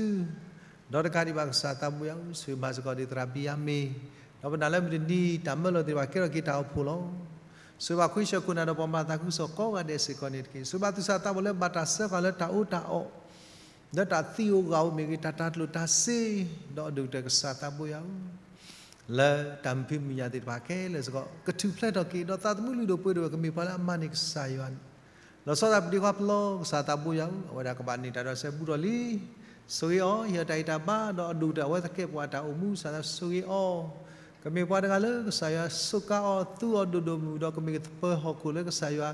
ဒီးတကးဒံးဘၣ်ကစၢ်သးဘိယွၤဧၢ, ဆိၣ်ဂ့ၤမၤစ့ၢ်ကီးဒံးသရၣ်ဘံယၤမ့ၣ်, ဒီးပနာ်လၢမုၢ်တနံၤတၢ်မၢလီၤသ့ၣ်တဖၣ် ကဲထီၣ်က့ၤတၢ်အိၣ်ဖှိၣ်လီၤ. ဆိၣ်ဂ့ၤဘၣ်ခွံဆၢခိၣ်နၢ်ဒီးပှၤမၤသးခုကစီၣ်ကိးဂၤဒဲးစ့ၢ်ကီးန့ၣ်တက့ၢ်. ဆိၣ်ဂ့ၤဘၣ်သူၣ်စၢ်သးဘီၣ်လၢဘၣ်တၢ်စၢဃာ်လၢတၢ်အီၣ်တၢ်အီ, လၢတၢ်သံအိၣ်ဂၤအိၣ်မ့ၢ်ဂ့ၤ, တၢ်တၤကျိၣ်တၤစ့, ဒီးအဒိၣ်ကတၢၢ်ကစၢ်သးဘိယွၤဧၢ, လၢတၢ်မုာ်ဖံးမုာ်ညၣ်သ့ၣ်တဖၣ်ခဲလၢာ်စ့ၢ်ကီး ကထူၣ်ဖျဲးထီၣ်က့ၤ, ဒီးသးသမူလုၢ်ဒိၣ်ပှ့ၤဒိၣ်ဝဲ ကမ့ၢ်ပှၤလၢအမၤန့ၢ်ကစၢ်ယွၤန့ၣ်, လီၤဆီဒၣ်တၢ်ပျံၤတၢ်ဖုးလီၤ. ကစၢ်သးဘိယွၤဧၢ, အဝဲဒၣ်ကဘၣ်န့ၢ်တၢ်ဒီးစဲးဘူးထီၣ်လံ. ဆိၣ်ဂ့ၤအီၤ, ဟ့ၣ်အီၤတၢ်ဂံၢ်တၢ်ဘါ, ဒီးအဒိၣ်ကတၢၢ်အဝဲသ့ၣ်ကဲပှၤတၢ်အိၣ်မူ, ကစၢ်သးဆိၣ်ဂ့ၤအီၤ, ကမ့ၢ်ပှၤတဂၤလၢကစၢ်ယွၤစူးကါအီၤ, သူအီၤဒိၣ်ဒိၣ်မုၢ်မုၢ်, ဒီးကမ့ၢ်ကသပၢၤဟီၣ်ခိၣ်လၢကစၢ်ယွၤ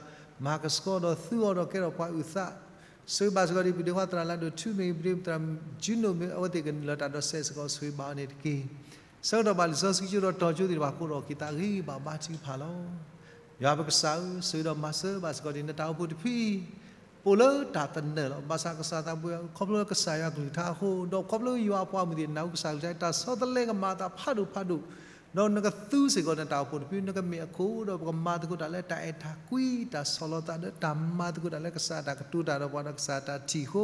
မၤကဆှီ, ဒီးသူအီၤဒီးကဲထီၣ်ပှၤအုၣ်သး. ဆိၣ်ဂ့ၤဘၣ်စ့ၢ်ကီးဒံး ပဒ့ခွါသရၣ်လၢဒိၣ်ထူမ့ၢ်ဂ့ၤ, ပဒ့သရၣ်ကၠူနိၣ်မ့ၢ်ဂ့ၤ, အဝဲသ့ၣ်ကနုာ်လီၤတၢ်ဒီးစဲးစ့ၢ်ကီး, ဆိၣ်ဂ့ၤဘၣ်အီၤန့ၣ်တက့ၢ်. ဆၢကတီၢ်ဘၣ်လံာ်စီဆှံကၠိဒီးတီၤကၠိသ့ၣ်တဖၣ် ကိးထီၣ်က့ၤသးဂ့ၤဘၣ်ဘါထုကဖၣ်လီၤ. ယွၤပကစၢ်ဧၢ, ဆိၣ်ဂ့ၤဒီးမၤစၢၤဘၣ်စ့ၢ်ကီးဒံး နတၢ်အိၣ်ဖှိၣ်တဖုအံၤ, ပအိၣ်လၢတၢ်သနၢၣ်လီၤ. ဘၣ်ဆၣ်ကစၢ်သးဘိယွၤ ခီဖျိလၢကစၢ်ယွၤကလုၢ်ကထါအဃိ, ဒီးခီဖျိယွၤအပှၤမုၣ်သ့ၣ်နၢ်ဟူကစၢ်ကလုၢ်ကထါ တၢ်ဆီတလဲကမၤအသးဖးဒိၣ်ဖးဒိၣ်, ဒီးနကသူစ့ၢ်ကီးနတၢ်အိၣ်ဖှိၣ်တဖု, နကမ့ၢ်အခိၣ်, ဒီးပကမၤသကိးတၢ်လၢတၢ်အဲၣ်တၢ်ကွံ, တၢ်ဆီၣ်လီၤသးလၢတၢ်မၤသကိးတၢ်လၢကစၢ်အတၢ်ကတိၤတၢ်ဒီးပှၤဒီးကစၢ်အတၢ်ထံၣ်အဃိ,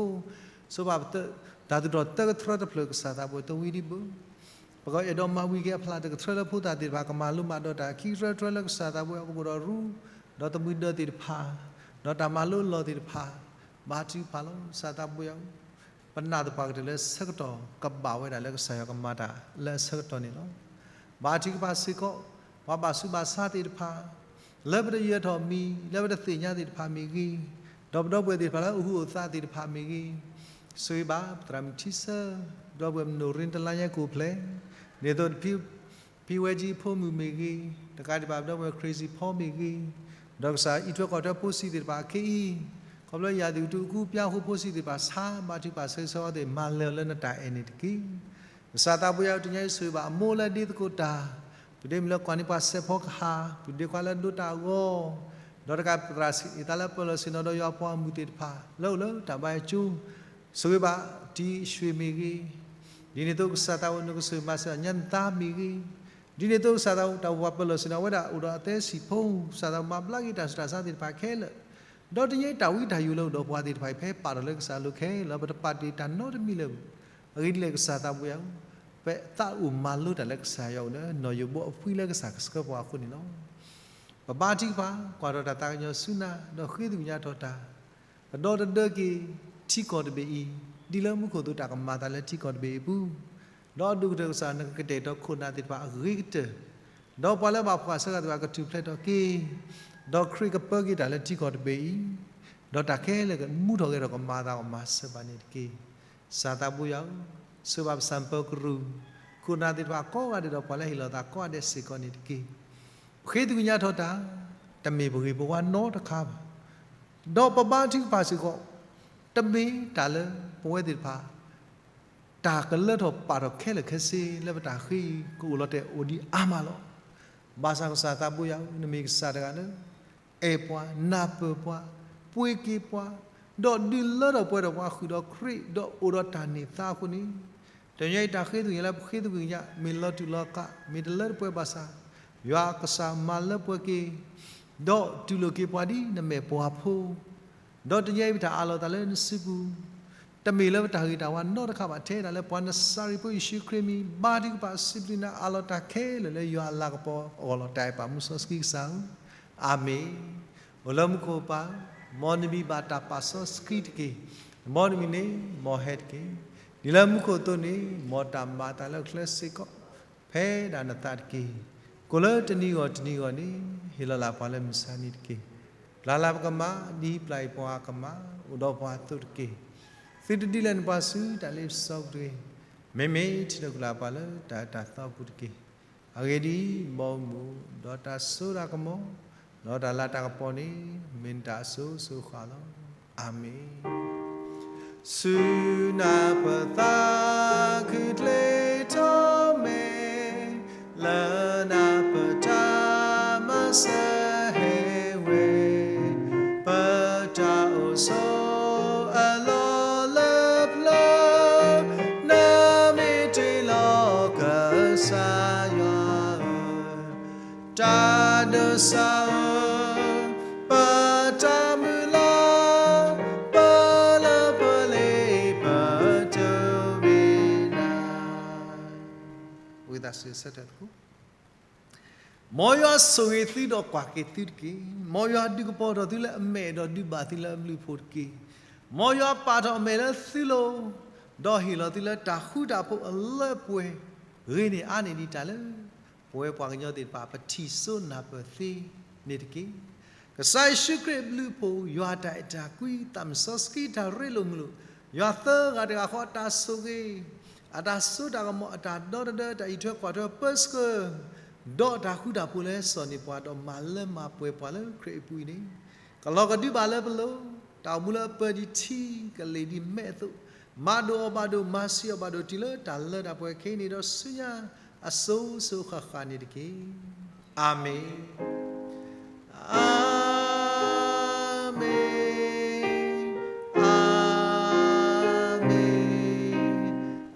ဆိၣ်ဂ့ၤဘၣ်ပတၢ်သူၣ်ထီၣ်သၢကထြၢတဖျၢၣ် ကစၢ်သးဘိတဝံၤဒံးဘၣ် ပကအဲၣ်ဒိးမၤဝံၤက့ၤအဖျါတကထြၢလၢဖိသၣ်သ့ၣ်တဖၣ်, ကမၤလိမၤဒိးတၢ်ခံကထြၢတထြၢလၢကစၢ်သးဘိယွၤ ပကအိၣ်ဒီးရူ, ဒီးသမုၢ်ဒၢသ့ၣ်တဖၣ်, ဒီးတၢ်မၤလိလီၢ်သ့ၣ်တဖၣ်, ဘါထုကဖၣ်လီၤ. ကစၢ်သးဘိယွၤ, ပနာ်သပှၢ်ကတၢၢ်လၢဆၢကတီၢ်ကဘၣ်ဝဲဒၣ်လၢကစၢ်ယွၤကမၤတၢ်လၢအဆၢကတီၢ်န့ၣ်လီၤ. ဘါထုကဖၣ်စ့ၢ်ကီး ပှၤဘၣ်ဆူးဘၣ်ဆါသ့ၣ်တဖၣ်, လၢပတယၢၤထီၣ်မံၤ, လၢပတသ့ၣ်ညါသ့ၣ်တဖၣ်မ့ၢ်ဂ့ၤ, ဒီးပဒီပုၢ်ဝဲၢ်သ့ၣ်တဖၣ်လၢအိၣ်ဟုၣ်အိၣ်သးသ့ၣ်တဖၣ်မ့ၢ်ဂ့ၤ, ဆိၣ်ဂ့ၤဘၣ်ပသရၣ်မုၣ်ထံဆၢ, ဒီပုၢ်ဝဲၢ်မနိၣ်ရ့တလါညါကိၣ်ဖျဲး, ဒ်သိး ဖံဝဲကၠံအဖိမုၣ်မ့ၢ်ဂ့ၤ, တကးဒံးဘၣ်ပဒီပုၢ်ဝဲၢ် crazy ဖီမ့ၢ်ဂ့ၤ, ဒီးကစၢ်အံးထွဲကွၢ်ထွဲဖိဆံးသ့ၣ်တဖၣ်အခဲအံၤ, ခီဖျိယၤဒုးကတူၢ်အကူပျၢ်ဃိဖိဆံးသ့ၣ်တဖၣ် ဆါဘါထုကဖၣ်ဆၢဂ့ၤဆၢဝါသ့ၣ် မၤလၢာ်အီၤလၢနတၢ်အဲၣ်န့ၣ်တက့ၢ်. ကစၢ်သးပှၢ်ယွၤဧၢ, တနံၤအံၤဆိၣ်ဂ့ၤဘၣ်အမိၢ်လၢဒ့သကိးတၢ်, ပဒ့မုၣ်လၢကွၢ်န့ၢ်ပှၤစဲးဖီကဟၣ်, ပဒ့ခွါလၢဒိတၢ်အဂီၢ်, ဒီးတကးပသရၣ်စံးအသးလၢပၢၤလီၢ်ဆ့ၣ်နီၤဒီးယွၤပှၤဂီၢ်မုၢ်သ့ၣ်တဖၣ် လၢအိၣ်လၢတၢ်ဘါယွၤကၠိ, ဆိၣ်ဂ့ၤဘၣ်တံၤရွှ့ၣ်မ့ၢ်ဂ့ၤ, ဒ်န့ၣ်အသိးကစၢ်သးပှၢ်နကဆိၣ်ဂ့ၤမၤစၢၤညါနသးမ့ၢ်ဂ့ၤ, ဒ်န့ၣ်အသိးကစၢ်သးပှၢ် တၢ်အိၣ်ပှၤပၢၤလီၢ်ဆ့ၣ်နီၤ အဝဲဒၣ်အိၣ်ဒီးအသးဆံးဖိ, ကစၢ်သးပှၢ်မၤဘျါက့ၤတၢ်ဆူးတၢ်ဆါသ့ၣ်တဖၣ်ခဲလၢာ်, ဒီးတနံၤအံၤတၢ်ဝံတၢ်ယိးလၢအိၣ်ဒီးပှၤသ့ၣ်တဖၣ်အံၤ ဖဲပာ်ထီၣ်လၢကစၢ်အလိၤခဲလၢာ် ပတပာ်တ့ၢ်တၢ်နီတမံၤလၢၤဘၣ်. အဂ့ၢ်ဒ်လဲၣ်ကစၢ်သးပှၢ်ယွၤဧၢ, ပသးအိၣ်မၤလိတၢ်လၢကစၢ်ယွၤအိၣ်လၢ နီၢ်ယိးဘီအဖှံလၢကစၢ်ကဆှၢပှၤအဃိန့ၣ်လီၤ. ပဘါထုကဖၣ် ကွၢ်ထီၣ်တၢ်သးကညီၤဆူနၤ ဒီးဃ့သကွံာ်ညါထီၣ်တၢ်, ပဒီသဒၢက့ၤ ထံကီၢ်တဘ့ၣ်အံၤ, ဒ်လၢမူခိၣ်အသိးတၢ်ကမၤအသးလၢထံကီၢ်တဘ့ၣ်အံၤအပူၤ, ဒီးအဒိၣ်ကတၢၢ်ကစၢ်နကကတဲာ်ကတီၤခိၣ်နၢ်သ့ၣ်တဖၣ်အဂ့ၤကတၢၢ်, ဒီးပှၤလၢဘၣ်ဖှီၣ်ဆၢကတီၢ်သ့ၣ်တဖၣ်ကထူၣ်ဖျဲးထီၣ်က့ၤ, ဒီးခရံာ်ကပၢက့ၤတၢ်လၢထံကီၢ်တဘ့ၣ်အံၤ, ဒီးတၢ်ခဲလၢာ်ကမူထီၣ်ဂဲၤထီၣ်ကမၤအသးကမၤစၢၤဘၣ်န့ၣ်တက့ၢ်. ကစၢ်သးပှၢ်ယွၤဧၢ, ဆိၣ်ဂ့ၤဘၣ်ပဆၣ်ပၢၤကရူၢ်, ခိၣ်နၢ်သ့ၣ်တဖၣ်ကိးဂၤဒဲးဒီးပှၤလၢဟ့ၣ်လီၤသးကိးဂၤဒဲးစ့ၢ်ကီးန့ၣ်တက့ၢ်. ပဃ့သကွံာ်ညါထီၣ်တၢ်, တမ့ၢ်ပဂ့ၤပဝါနီတခါဘၣ်. ဒီးပဘါထုကဖၣ်စ့ၢ်ကီး, တမ့ၢ်တၢ်လၢပဝဲသ့ၣ်တဖၣ် တၢ်ကလၢထီၣ်ပာ်ထီၣ်ခဲလၢာ်ခဲဆ့လၢပတၢ်ဃ့အံၤ ကအိၣ်လီၤတဲာ်အိၣ်ဒံးအါမးလီၤ. ဘၣ်ဆၣ်ကစၢ်သးပှၢ်ယွၤဧၢ, နမ့ၢ်ကစၢ်တဂၤလၢ အဲၣ်ပှၤ, နၢ်ပၢၢ်ပှၤ, ပှ့ၤက့ၤပှၤ, ဒီးဒုးလၢထီၣ်ပှဲၤထီၣ်ပှၤဃုာ်ဒီးခရံာ် ဒီးအိၣ်ဒီးတၢ်န့ၢ်သါအဃိန့ၣ်, တနံၤအံၤတၢ်ဃ့သကွံာ်ညါလၢပဃ့သကွံာ်ညါ မ့ၢ်လီၤတူာ်လီၤကာ် မ့ၢ်တလၢတပှဲၤဘၣ်ဆၣ်, ယွၤကစၢ်မၤလၢပှဲၤက့ၤ, ဒီးတူၢ်လိာ်က့ၤပှၤဒ်နမဲာ်ပှၤဖိ ဒီးတနံၤအံၤပတၢ်အးလီၤသးလၢနစုပူၤ, တမ့ၢ်လၢပတၢ်ဂ့ၤတၢ်ဝါနီတခါဘၣ် ထဲဒၣ်လၢပှၤနစၤရ့းဖိယ့ၣ်ၡူးခရံာ်မံၤ ဘါထုကဖၣ်စံးဘျုးနၤ အးလီၤတၢ်ခဲလၢာ်လၢယွၤအလၤကပီၤအဂီၢ်လီၤ. တၢ်အဲၣ်ပာ်မူစီဆှံကစၢ်ဧၢ, အၤမ့ၣ်. အိၣ်လၢမူခိၣ်ပၢ်, မ်နမံၤဘၣ်တၢ်ပာ်စီဆှံတက့ၢ်. မ်နမံၤန့ၣ်, မ်ဟဲတက့ၢ်. ဒ်လၢမူခိၣ်အသိးန့ၣ်, မ်တၢ်မၤအသးလၢကျဲစ့ၢ်ကီး ဖဲဒၣ်နသးတက့ၢ်. ကိးလၢတနံၤဂီၢ်တနံၤဂီၢ်န့ၣ်, ဟ့ၣ်လီၤလၢပှၤလၢမုၢ်ဆါနံၤတက့ၢ်. ပျၢ်လၢပကမၤ, ဒ်ပျၢ်အံၤပှၤကမၤ, အိၣ်ဒီးပှၤအသိးတက့ၢ်. သုတဒုးလဲၤနပှၤဆူတၢ်လ့ပစီပူၤတဂ့ၤ. မ့မ့ၢ်ထံၣ်လိာ်ကလာ်ပှၤလၢတၢ်အၢတၢ်သီပူၤတက့ၢ်. အဂ့ၢ်ဒ်အံၤ, ဘီမုၢ်, ဒီးတၢ်စိတၢ်ကမီၤ, ဒီးတၢ်လၤတၢ်ကပီၤန့ၣ်, မ့ၢ်နတၢ်အစိၤစိၤဃၣ်လီၤ. အၤမ့ၣ်. ဆူနၢ်ပၢၢ်သးခုကျ့ထီၣ်မဲာ်, လၢနၢ်ပၢၢ်တၢ်မၤစၢၤဟဲဝဲ, ပတၢ်အိၣ်ဆိးအလီၢ်လၢပျၢၤ, နမ့ၢ်တ့ၢ်လီၤကစၢ်ယွၤဧၢ, တၢ်ဒိးစၢ်ဧၢ, ပတၢ်မုၢ်လၢ်, ပလၢပလ့ပတုၤဝဲနၤ. ဝံသးစူၤဆၢထၢၣ်သကိး. မ်ယွၤဆိၣ်ဂ့ၤသုဒီးကွၢ်က့ၤသုတက့ၢ်. မ်ယွၤဒုးကပီၤထီၣ်သုလၢအမဲာ်ဒီးဒုးဘၣ်သုလၢအဘျုးအဖှိၣ်တက့ၢ်. မ်ယွၤပာ်ထီၣ်အမဲာ်လၢသုလိၤ, ဒီးဟ့ၣ်လီၤသုလၢတၢ်ဃူတၢ်ဖိးအလၢအပှဲၤ, ဂ့ၤန့ၢ်အါန့ၢ်ဒံးတၢ်လၢ ပဝဲပှၤကညီသ့ၣ်တဖၣ် ပထံၣ်စိနၢ်ပၢၢ်သ့န့ၣ်တက့ၢ်. ကစၢ်ယ့ၣ်ၡူးခရံာ်အဘျုးအဖှိၣ်, ယွၤအတၢ်အဲၣ်တၢ်ကွံ, သးစီဆှံတၢ်ရ့လိာ်မုာ်လိာ်, ယွၤသၢဂၤတဂၤဃီအတၢ်ဆိၣ်ဂ့ၤ, အတၢ်စိတၢ်ကမီၤ, အတၢ်ဒီတဒၢ, တၢ်အံးထွဲကွၢ်ထွဲပၢဆှၢ, ဒီးတၢ်ဃူတၢ်ဖိးလၢစီၢ်န့ၢ်ပှၤ, ဒီးမၤလၢမၤပှဲၤပှၤလၢခရံာ်အပူၤအံၤန့ၣ်, ကလီၤကဒုဘၣ်လၢပလိၤ, တၢ်အိၣ်မူလၢအပၢၤဒ်ထံကလ့ၢ်ဒ်မဲးအသိး, မၤဒိၣ်အီၤဘၣ်ဒိၣ်, မၤဆံးအီၤဘၣ်ဒိၣ်တုၤလၢတၢ်လၢတၢ်ပှဲၤခဲအံၤန့ၣ်, ဒီးဆူညါအစိၤစိၤဃၣ်ဃၣ်န့ၣ်တက့ၢ်. အၤမ့ၣ်, အၤမ့ၣ်, အၤမ့ၣ်,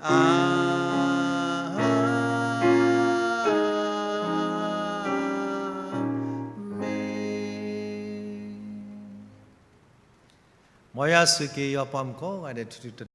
အၤမ့ၣ်. မ်ယွၤဆိၣ်ဂ့ၤယွၤပှၤမုၣ်ကိးဂၤဒဲးထူထူတီတီ.